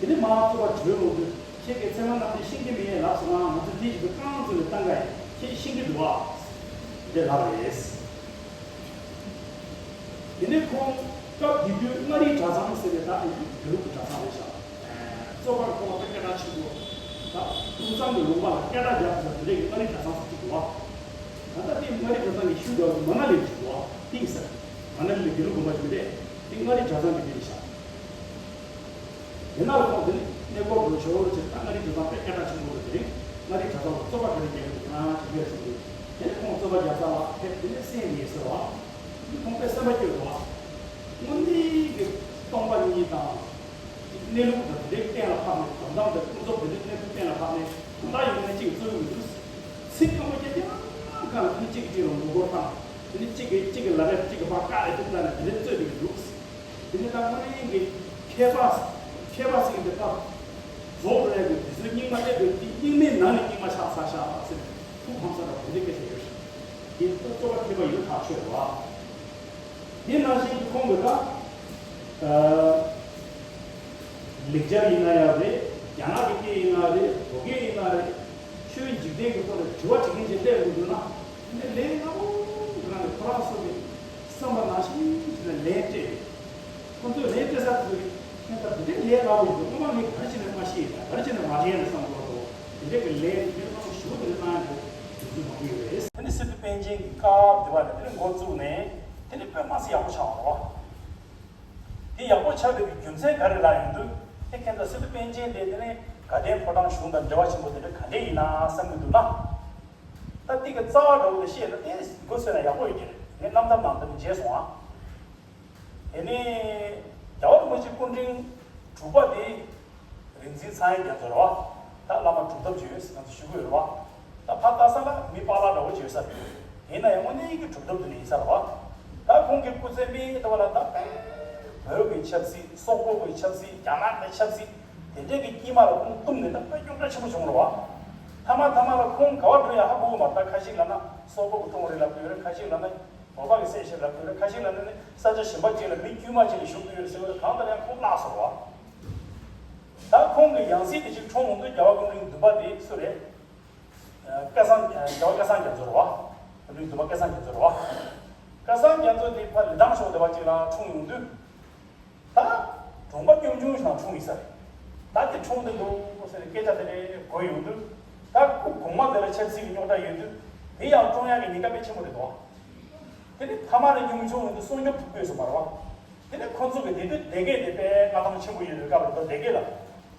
བ། དེ་ནས་མ་གཙོ་བོ་བྲོས་འོང་དུས་ཁྱེད་ཀྱི་ཚེ་དབང་རྣམ་འདྲེན་ཤེས་ཀྱི་མེད་ལབ་སོང་ང་། ང་ཚོ་དེ་ཞིག་ཏུ་རྐང་བཙུགས་ནས་བཏང་ག་ཡིན། ཁྱེད་ཤེས་ཀྱི་འདུག་བ། འདི་ལབ་རེད། དེ་ནས་ཁོང་སྐབས་དེ་དུས་མངའ་རིས་གྲྭ་ཚང་ཟེར་བའི་ད་དགེ་ལུགས་ཀྱི་གྲྭ་ཚང་རེད་ཤག་གཙོ་བོར་ཁོང་ལ་སྐད་གྲགས་ཆེན་པོ། ད་དབུས་གཙང་གི་ལུང་པ་ལ་སྐད་གྲགས་རྒྱག་ཐུབ་པ་དེ་འདྲའི་མངའ་རིས་གྲྭ་ཚང་ཟེར་གྱི་འདུག་བ། ད་ལྟ་དེ་མངའ་རིས་གྲྭ་ཚང་གི་ཤུལ་དུ་མ་ན་ལི་ཞིག་འདུག་བ། དེ་ཡིན་ས་རེད། མ་ན་ལི་ལ་དགེ་ལུགས་དགོན་པ་ཞིག་མི་རེད། དེ་མངའ་རིས་གྲྭ་ཚང་གི་མི་རེད་ཤག་དེ་ན་ལ་ཁོང་དེ་ནས་གནས་སྐོར་དུ་ཞོར་ཕྱིར་ད་མངའ་རིས་གྲྭ་ཚང་དཔེ་སྐད་གྲགས་ཆེན་པོ་རེད། དེ་རིང་མངའ་རིས་གྲྭ་ཚང་ལ་རྩོད་པ་ག་རེ་རྒྱག་གི་འདུག་ན་དྲན་པས་སོང་དུས། དེ་ནས་ཁོང་རྩོད་པ་རྒྱག་ས་ལ་ཕེབས། དེ་ནས་སེམས་ཡིན་ཟེར་བ། དེ་ཁོང་དཔེ་སེམས་པ་སྐྱོ་འདུག་བ། དངོས་གནས་ཀྱི་སྟོང་པ་ཉིད་དང་། གནས་ལུགས་དང་དེ་འདྲའི་གཏན་ལ་ཕབ་ནས། དོན་དམ་དང་ཀུན་རྫོབ་དེ་འདྲའི་གནས་ལུགས་གཏན་ལ་ཕབ་ནས་དོན་དག་ཡོད་མེད་ཅིག་རྩོད་ཀྱི་མི་འདུག་ཚིག་སྐམ་པོ་སྐད་ཆ་ལ་གང་ལ་ཕན་གཅིག་གཅིག་ལ་ངོ་རྒོལ་བཏང་། དེ་ནས་གཅིག་གིས་གཅིག་གི་ལ་རེབ་གཅིག་གི་ཕར་བཀག་ནས་ཐུབ་ལ་ནས་དེ་འདྲའི་རྩོད་ཀྱི་མི་འདུག་དེ་ནས་ད་དངོས་གནས་ཀྱི་མཁས་པ། མཁས་པ་ཟེར་གྱི་འདི་ཕར་རྫོགས་རེད་ཀྱི་དེ་ཚོའི་རྙིང་མ་སླེབས་དུས་དེ་རྙིང་མའི་ནང་ནས་རྙིང་མ་ཆགས་ཚར་ཤག་ཟེར་ནས་ཐུགས་ཕམ་ས་ར་དེ་འདྲའི་སྐད་ཆ་ཡོད་ཤག་དེ་ལྟ་རྩོད་པ་མཁས་པ་ཡོད་ཐག་ཆོད་རེད་བ། དེ་ནང་བཞིན་གྱི་ཁོང་གི་ད་ལེགས་སྦྱར་ཡིན་ན་ཡང་རེད། རྒྱ་ནག་གི་སྐད་ཡིན་ན་རེད། བོད་སྐད་ཡིན་ན་རེད། ཆོས་འཇིག་རྟེན་གྱི་ཐོག་ནས་དྲི་བ་དྲི་མཁན་ཅིག་སླེབས་ཡོང་དུས་ན། དེ་ནས་ལན་སྔ་པོ་རང་གི་ཁོ་རང་ཚོ་གི་བསམ་པ་ནང་བཞིན་ཞིག་ལ་ལན་སྤྲད། ཁོ་ཚོས་ལན་སྤྲད་ས་དེ་ཚོ་གི་ཁྱེད་ད་དེ་འདྲའི་ལན་སྔ་པོ་ཡིན་འདུག་སྔོན་མ་ངས་ག་རེ་བྱས་ནས་མ་ཤེས་ཡིན་ད། ག་རེ་བྱས་ནས་མ་དྲན་ཡིན་བསམ་གྱི་འདུག་དེ་འདྲའི་གི་ལན་དེ་འདྲའི་གནང་ཞུ་དེ་འདྲ་གནང་ཡོད་དུས་ཚོད་མང་པོ་ཡོད་རེད། དེ་ནས་སི་ཏུ་པཎ་ཆེན་གྱི་སྐབས་དེ་བ་ནས་དེ་ནས་འགོ་བཙུགས་ནས་དེ་ནས་དཔེ་མ་སྲིད་ཡག་པོ་ཆགས་པ་རེད་བ། དེ་ཡག་པོ་ཆགས་པའི་རྒྱུ་མཚན་ག་རེ་ལ་ཡིན་དུས། དེ་ཁྱེད་ཚོ་སི་ཏུ་པཎ་ཆེན་དེ་དེ་ནས་དགའ་ལྡན་ཕོ་བྲང་གཞུང་དང་འབྲེལ་བ་ཆེན་པོ་དེ་འདྲ་ག་འདྲས་ཡིན་ན་བསམ་གྱི་འདུག་ན། ད་དེ་གི་རྩ་བ་འདྲ་བོ་དེ་ཤེས་ན་དེ་མགོ་ཚོས་ན་ཡག་པོ་ཡོད་ཀྱི་རེད། ངས་རྣམ་ཐར་ནང་དུ་མཇལ་སོང་ཨ། དེ་ནས་རྒྱལ་བ་རིན་པོ་ཆེ་སྐུ་ཕྲེང་དྲུག་པ་དེ་རིག་འཛིན་ཚངས་དབྱངས་རྒྱ་མཚོ་རེད་བ། ད་བླ་མ་གྲུབ་ཐོབ་ཅིག་ཡོད་ཟེར་ང་ཚོ་ཞུ་གི་ཡོད་རེད་བ། ད་ཕར་ལྟ་ས་ལ་མི་པཱ་ལགས་འདྲ་བོ་ཅིག་ཡོད་ས་རེད། ཡིན་ན་ཡང་དངོས་གནས་ཀྱི་གྲུབ་ཐོབ་དེ་ནས་ཡིན་ས་རེད་བ། ད་ཁོང་གི་སྐུ་ཚེ་མིའི་ལྟ་བ་ལ་ད་དཔེ་བོད་ཀྱི་ཆབ་སྲིད། སོག་པོ་གི་ཆབ་སྲིད། རྒྱ་ནག་གི་ཆབ་སྲིད་དེ་འདྲས་ཀྱི་དཀྱིལ་མ་ལ་ཁོང་བཏུམས་ནས་ད་དཔེ་རྙོག་དྲ་ཆེན་པོ་བྱུང་རེད་བ། མཐའ་མ་མཐའ་མ་ལ་ཁོང་ག་བ་འགྲོ་ཡ་ཧ་གོ་གི་མ་རེད། ད་ཁ་ཤས་ལབ་ན་སོག་པོ་གི་གཏོང་རེད་ལབ་ཀྱི་ཡོད་རེད། ཁ་ཤས་ལབ་ན་བོད་པ་གི་བསད་ཤེས་ལབ་ཀྱི་ཡོད་རེད། ཁ་ཤས་ལབ་ན་ནི་ས་ཆ་གཞན་པ་ཅིག་ལ་མི་དཀྱུས་མ་ཅིག་ལ་བཞུགས་ཀྱི་ཡོད་རེད་ཟེར་བ་ལ་གང་ལྟར་ཡང་ཁོང་བརླག་སོང་བ། ད་ཁོང་གི་ཡང་སྲིད་དེ་ཅིག་འཁྲུངས་ཡོང་དུས་རྒྱལ་བ་སྐུ་ཕྲེང་བདུན་པ་དེ་སུ་རེད། སྐལ་བཟང་། རྒྱལ་བ་སྐལ་བཟང་རྒྱ་མཚོ་རེད་བ། སྐུ་ཕྲེང་བདུན་པ་སྐལ་བཟང་རྒྱ་མཚོ་རེད་བ། སྐལ་བཟང་རྒྱ་མཚོ་དེ་ཕར་ལི་ཐང་ཕྱོགས་དེ་བ་ཅིག་ལ་འཁྲུངས་ཡོང་དུས། ད་གྲོང་པ་གཉོམ་ཆུང་ཞིག་ལ་འཁྲུངས་ཡིན་ས་རེད། ད་དེ་འཁྲུངས་བསྡད་འདུག་ཟེར་ནས་སྐད་ཆ་དེ་འདྲ་གོ་ཡོང་དུས། ད་སྐུ་གོང་མ་དེ་ལ་ཆབ་སྲིད་ཀྱི་རྙོག་དྲ་ཡོད་དུས། དེ་ཡང་བཀྲོངས་ཡག་གི་ཉེན་ཁ་དཔེ་ཆེན་པོ་རེད་དོ། དེ་ནས་ཕ་མ་ནི་གཉོམ་ཆུང་ཡོང་དུས་སྲུང་སྐྱོབ་ཐུབ་ཀྱི་ཡོད་ས་མ་རེད་བ། དེ་ནས་ཁོ་ཚོ་གི་དེ་དུས་སྡེ་དགེ་དེ་དཔེ་མངའ་ཐང་ཆེན་པོ་ཡོད་པའི་སྐབས་རེད་དོ། སྡེ་དགེ་ལ་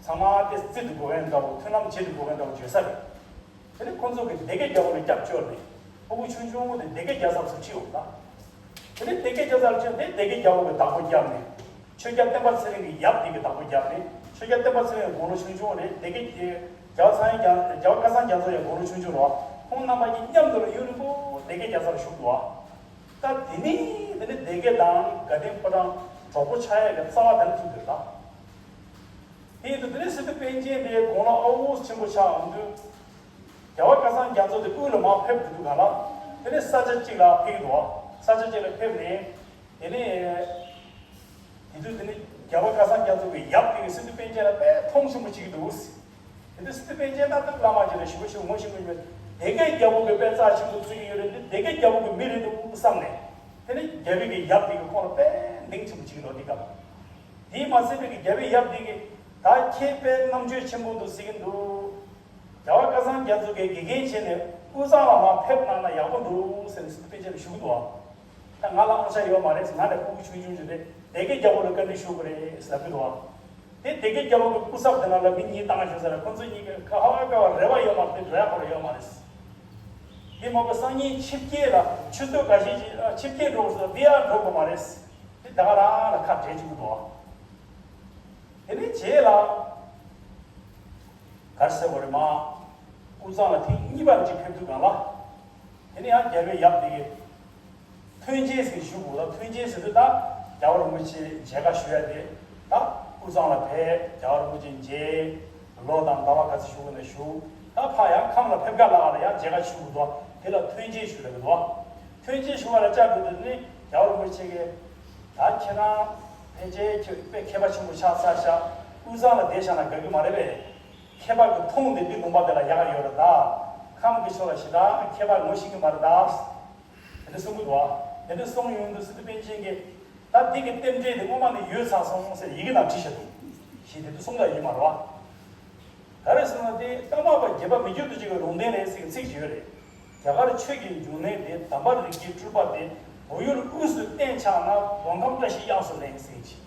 ཚང་མ་དེ་རྩིས་སུ་དགོས་མཁན་འདྲ་བོ། མཐུན་ལམ་བྱེད་དུ་དགོས་མཁན་འདྲ་བོ་བརྗོད་ས་རེད། དེ་ནས་ཁོ་ཚོ་གིས་སྡེ་དགེ་རྒྱལ་པོ་ལ་སྐྱབས་བཅོལ་ནས་ཕྲུ་གུ་ཆུང་ཆུང་དེ་སྡེ་དགེ་རྒྱལ་ཚབ་སུ་ཁྲིད་འོང་ད། དེ་ནས་སྡེ་དགེ་རྒྱལ་ཚབ་ལ་ཁྲིད་དེ་སྡེ་དགེ་རྒྱལ་པོ་གི་བདག་པོ་བརྒྱབ་ནས། ཆོས་རྒྱལ་བསྟན་པ་ཚེ་རིང་གི་ཡབ་དེ་གི་བདག་པོ་བརྒྱབ་ནས། ཆོས་རྒྱལ་བསྟན་པ་ཚེ་རིང་གི་དགུང་ལོ་ཆུང་ཆུང་རེད། སྡེ་དགེ་རྒྱལ་བ་ཚངས་དབྱངས་རྒྱ། རྒྱལ་བ་སྐལ་བཟང་རྒྱ་མཚོ་ཡང་དགུང་ལོ་ཆུང་ཆུང་རེད་བ། ཁོང་རྣམ་པ་གཉིས་མཉམ་དུ་ལ་ཡུན་རིང་པོ་སྡེ་དགེ་རྒྱལ་ཚབ་ལ་བཞུགས་འདུག་བ། ད་དེ་ནས་དེ་ནས་སྡེ་དགེ་དང་དགའ་ལྡན་ཕོ་བྲང་གྲོགས་པོ་ཆགས་ཡས་ཀྱི་རྩ་བ་དེ་ནས་ཐུག་འདུག་ད། དེ་ཡིན་དུས་དེ་ནས་སི་ཏུ་པཎ་ཆེན་དེ་དགུང་ལོ་ཨ་འུ་ཆེན་པོ་ཆགས་འོང་དུས། རྒྱལ་བ་སྐལ་བཟང་རྒྱ་མཚོ་དེ་དབུས་ལ་མར་ཕེབས་འགྲོ་དུས་ག་ལ། དེ་ནས་ས་ཆ་གཅིག་ལ་ཕེབས་ཀྱི་འདུག་བ། ས་ཆ་གཅིག་ལ་ཕེབས་ནས། དེ་ནས། དེ་དུས་དེ་ནས་རྒྱལ་བ་སྐལ་བཟང་རྒྱ་མཚོ་གི་ཡབ་དེ་གིས་སི་ཏུ་པཎ་ཆེན་ལ་དཔེ་མཐོང་ཆེན་པོ་བྱེད་ཀྱི་འདུག། དེ་དུས་སི་ཏུ་པཎ་ཆེན་ད་ལྟ་བླ་མ་ཅིག་ལ་ཞུ་བ་ཞུ་ངོ་ཤེས་ཀྱི་མེད། སྡེ་དགེ་རྒྱལ་པོ་གི་དཔེ་རྩ་ཆེན་པོ་བརྩི་གི་ཡོད་རེད། འདི་སྡེ་དགེ་རྒྱལ་པོ་གི་མི་རེད་འདུག་བསམ་ནས། དེ་ནས་རྒྱལ་པོ་གི་ཡབ་དེ་གིས་ཁོང་ལ་དཔེ་གདེང་ཆེན་པོ་བྱེད་ཀྱི་འདུག་འདི་སྐབས། དེས་མ་ཚད་པའི་གི་རྒྱལ་པོའི་ཡབ་དེ་གིས་ད་ཁྱེད་དཔེ་རྣམ་དཔྱོད་ཆེན་པོ་འདུག་ཟེར་གྱི་འདུག། རྒྱལ་བ་སྐལ་བཟང་རྒྱ་མཚོ་གིས་དགེ་རྒན་བྱས་ནས་དབུས་གཙང་ལ་མར་ཕེབས་གནང་ན་ཡག་པོ་འདུག་ཟེར་ནས་སི་ཏུ་པཎ་ཆེན་ལ་ཞུ་གི་འདུག་བ། ད་ང་ལ་དབང་ཆ་ཡོད་མ་རེད། ང་ལས་ཕྲུ་གུ་ཆུང་ཆུང་ཞིག་རེད། སྡེ་དགེ་རྒྱལ་པོ་ལ་བཀའ་འདྲི་ཞུ་དགོས་རེད་ཟེར་གྱི་འདུག་བ། དེ་སྡེ་དགེ་རྒྱལ་པོ་གི་སྐུ་ཚབ་དེ་ནང་ལ་མི་གཉིས་བཏང་ཞུ་ཟེར། ཁོ་ཚོ་གཉིས་ཀྱིས་ཁ་ཧ་ཀ་བ་རེ་བ་ཡོད་མ་རེད། འགྲོ་ཡག་ཁོ་རང་ཡོད་མ་རེད། དེ་མ་གཏོགས་སང་ཉིན་ཆིབས་བསྐྱེད་ལ་ཆུ་ཚོད་འགའ་ཤས་ཅིག་ཆིབས་བསྐྱེད་འགྲོ་དགོས་ཟེར། དེ་ཡང་འགྲོ་དགོས་མ་རེད། དེ་ད་ག་རང་ལ་ཁ་བྲལ་བཅུག་གི་འདུག། དེ་ནས་རྗེས་ལ་ག་རེ་ཟེར་དགོས་རེད། མར་དབུས་གཙང་ལ་ཐེངས་གཉིས་པ་ཅིག་ཕེབས་དུས་སྒང་ལ། དེ་ནས་ཡང་རྒྱལ་པོའི་ཡབ་དེ་གིས་མཐུན་རྐྱེན་ཟེར་ཞུ་དགོས་ལ། མཐུན་རྐྱེན་ཟེར་དུས་ད་རྒྱལ་བ་རིན་པོ་ཆེ་མཇལ་ཁ་ཞུ་ཡ་དེ། ད་དབུས་གཙང་ལ་ཕེབས། རྒྱལ་བ་རིན་པོ་ཆེ་མཇལ། ལོ་དང་ཟླ་བ་ག་ཚོད་བཞུགས་ན་བཞུགས། ད་ ད་ཕ་ཡང་ཁམས་ལ་ཕེབས་ཁ་ལ་ཨ་ལ་ཡང་མཇལ་ཁ་ཞུ་དགོས་འདུག་དེ་ལ་ཐོན་སྐྱེད་ཞུ་ལ་གི་འདུག་ཐོན་སྐྱེད་ཞུ་བ་ལ་བཅར་དགོས་དུས་ནི་རྒྱལ་བ་རིན་པོ་ཆེ་གིས་ད་ཁྱེད་རང་ཕལ་ཆེར་ཁྱོད་དཔེ་མཁས་པ་ཆེན་པོ་ཆགས་ཚར་ཤག་དབུས་གཙང་ལ་བསྡད་བཞག་ན་དགའ་གི་མ་རེད་པས། མཁས་པ་གི་མཐོང་དེ་འདི་ལུང་པ་དེ་ལ་ཡག་ཡོད་རེད་ད། ཁམས་ཀྱི་ཕྱོགས་ལ་ཞེ་དྲག་མཁས་པ་ངོ་ཤེས་ཀྱི་མ་རེད་ད། དེ་འདྲ་གསུང་གི་འདུག་བ། དེ་འདྲ་གསུང་ཡོང་དུས་སི་ཏུ་པཎ་ཆེན་གྱིས་ད་འདི་གི་རྟེན་འབྲེལ་དེ་སྔོན་མ་ནས་ཡོད་ཚར་སོང་ཟེར་ཡི་གེ་ནང་བྲིས་བཞག་འདུག་ཞེས་དེ་འདྲ་གསུང་ད་ཡོད་མ་རེད་བ། ག་རེ་ཟེར་ན་དེ་ཀརྨ་པ་དགྱེས་པ་མི་འགྱུར་དུ་བྱེད་པའི་ལུང་བསྟན་རེད་ཟེར་གྱི་ཚིག་ཅིག་ཡོད་རེད། རྒྱ་གར་ཆོས་ཀྱི་འབྱུང་གནས་དེ་དམ་པ་རིགས་ཀྱི་སྤྲུལ་པ་དེ་བོད་ཡུལ་དབུས་སུ་བསྟན་ཆགས་ན་མདོ་ཁམས་བཀྲ་ཤིས་གཡང་སུ་ལེན་ཟེར་གྱི།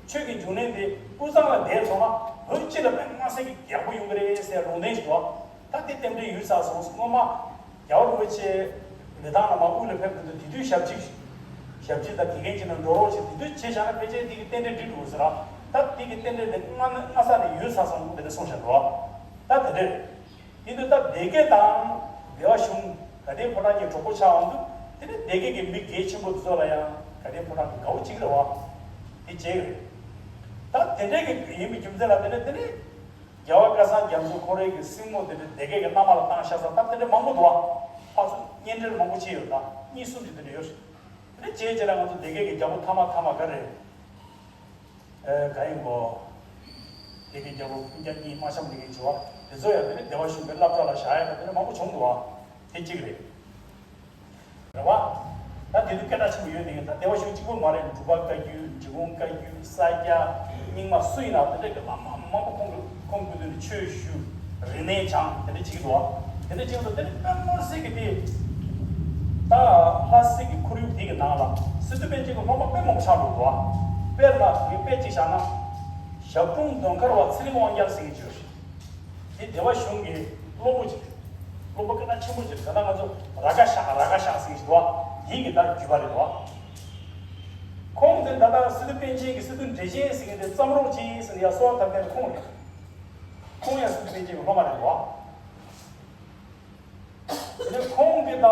ཆོས་ཀྱི་འབྱུང་གནས་དེ་དབུས་གཙང་ལ་བསྡད་སོང་ན་བོད་སྤྱི་ལ་དཔེ་མངའ་གསལ་གྱི་ཡག་པོ་ཡོང་གི་རེད་ཟེར་ལུང་བསྟན་ཞིག་འདུག་ད་དེ་རྟེན་འབྲེལ་ཡོད་ཚར་སོང་སྔོན་མ་རྒྱལ་བ་རིན་པོ་ཆེ་མི་དང་ལ་མ་དབུས་ལ་ཕེབས་དུས་དེ་དུས་ཞབས་ཕྱི་ཞབས་ཕྱི་དང་དགེ་རྒན་ཅིག་ལ་འགྲོ་རོགས་བྱེད་དེ་དུས་བྱས་བཞག་ན་ཕལ་ཆེར་དེ་གི་རྟེན་འབྲེལ་འགྲིག་འགྲོ་ཟེར་ར། ད་དེ་གི་རྟེན་འབྲེལ་དེ་སྔ་ན་སྔ་ས་ནས་ཡོད་ཚར་སོང་དེ་འདྲ་གསུངས་བཞག་འདུག་ད་དེ་འདྲ་རེད། དེ་དུས་ད་སྡེ་དགེ་དང་སྡེ་པ་གཞུང་དགའ་ལྡན་ཕོ་བྲང་གཉིས་གྲོགས་པོ་ཆགས་འོང་དུས་དེ་ནི་སྡེ་དགེ་གི་མི་གལ་ཆེན་པོ་དེ་ཚོ་ལ་ཡང་དགའ་ལྡན་ཕོ་བྲང་གི་དགའ་བོ་གཅིག་རེད་བ། དེ་བྱས་རེད། ད་དེ་འདྲའི་གི་ཡིན་པའི་རྒྱུ་མཚན་ལ་དེ་ནི་དེ་ནི་རྒྱལ་བ་སྐལ་བཟང་རྒྱ་མཚོ་ཁོ་རའི་གི་སྲིང་མོ་དེ་ནི་སྡེ་དགེ་གི་མནའ་མ་ལ་བཏང་ཤག་ས་ད་དེ་འདྲ་མང་པོ་འདུག་བ། ཕར་ཚུར་གཉེན་འབྲེལ་མང་པོ་བྱས་ཡོད་ད་གཉིས་གསུམ་ཅིག་དེ་འདྲ་ཡོད་རེད། དེ་ནི་བྱས་བྱས་ལ་ང་ཚོ་སྡེ་དགེ་གི་རྒྱལ་པོ་ཐ་མ་ཐ་མ་ག་རེད། ཨེ་ག་ཡིན་གོ། དེ་གའི་རྒྱལ་པོ་ཀུན་ཀྱང་གཉིས་དམག་ཤམ་དེ་གའི་བྱེད་པ་དེ་ཚོ་ཡང་དེ་ནི་སྡེ་པ་གཞུང་གི་སློབ་གྲྭ་ལ་བཞག་ཡ་དེ་ནི་མང་པོ་བྱུང་འདུག་བ། དེ་གཅིག་རེད། རེད་བ། ད་དེ་དུས་སྐད་གྲགས་ཆེན་པོ་ཡོད་དེ་ད་སྡེ་པ་གཞུང་གཅིག་པོ་མ་རེད། འབྲུག་པ་བཀའ་བརྒྱུད། འབྲི་གུང་བཀའ་བརྒྱུད། ས་སྐྱ། རྙིང་མ་སུ་ཡིན་ན་དེ་འདྲ་གི་བླ་མ་མང་པོ་ཁོང་གི་ཁོང་གི་དུས་ནས་ཆོས་ཞུ། རིག་གནས་སྦྱངས་དེ་འདྲ་བྱེད་ཀྱི་འདུག་བ། དེ་འདྲ་བྱེད་ཀྱི་འདུག་དེ་ནི་དཔེ་མི་སྲིད་ཀྱི་དེ། ད་ལྷ་སྲས་ཀྱི་ཁོར་ཡུག་དེ་གི་ནང་ལ་སི་ཏུ་པཎ་ཆེན་གྱི་སློབ་མ་དཔེ་མང་པོ་ཆགས་འགྲོ་འདུག་བ། དཔེར་ན་ངས་དཔེ་གཅིག་བཞག་ན། ཞབས་དྲུང་ཟློས་གར་བ་ཚེ་རིང་དབང་རྒྱལ་ཟེར་མཁན་ཅིག་ཡོད་རེད། དེ་སྡེ་པ་གཞུང་གི་སློབ་བུ་ཅིག་རེད། སློབ་བུ་སྐད་གྲགས་ཆེན་པོ་ཅིག་རེད། ད་ལྟ་ང་ཚོ་ར་ག་ཤག་ར་ག་ཤག་ཟེར་གྱི་འདུག་བ། དེ་གི་ད་བརྒྱུད་པ་རེད་འདུག་བ། ཁོང་དེ་ད་ལྟ་སི་ཏུ་པཎ་ཆེན་གྱི་སི་ཏུ་འགྲེལ་ཆེན་ཟེར་མཁན་དེ་བརྩམས་རོགས་གྱིས་ཟེར་ནས་ཡར་གསོལ་བ་བཏབ་མཁན་ཁོང་རེད། ཁོང་ཡང་སི་ཏུ་པཎ་ཆེན་གྱི་སློབ་མ་རེད་འདུག་བ། དེ་ནས་ཁོང་གིས་ད།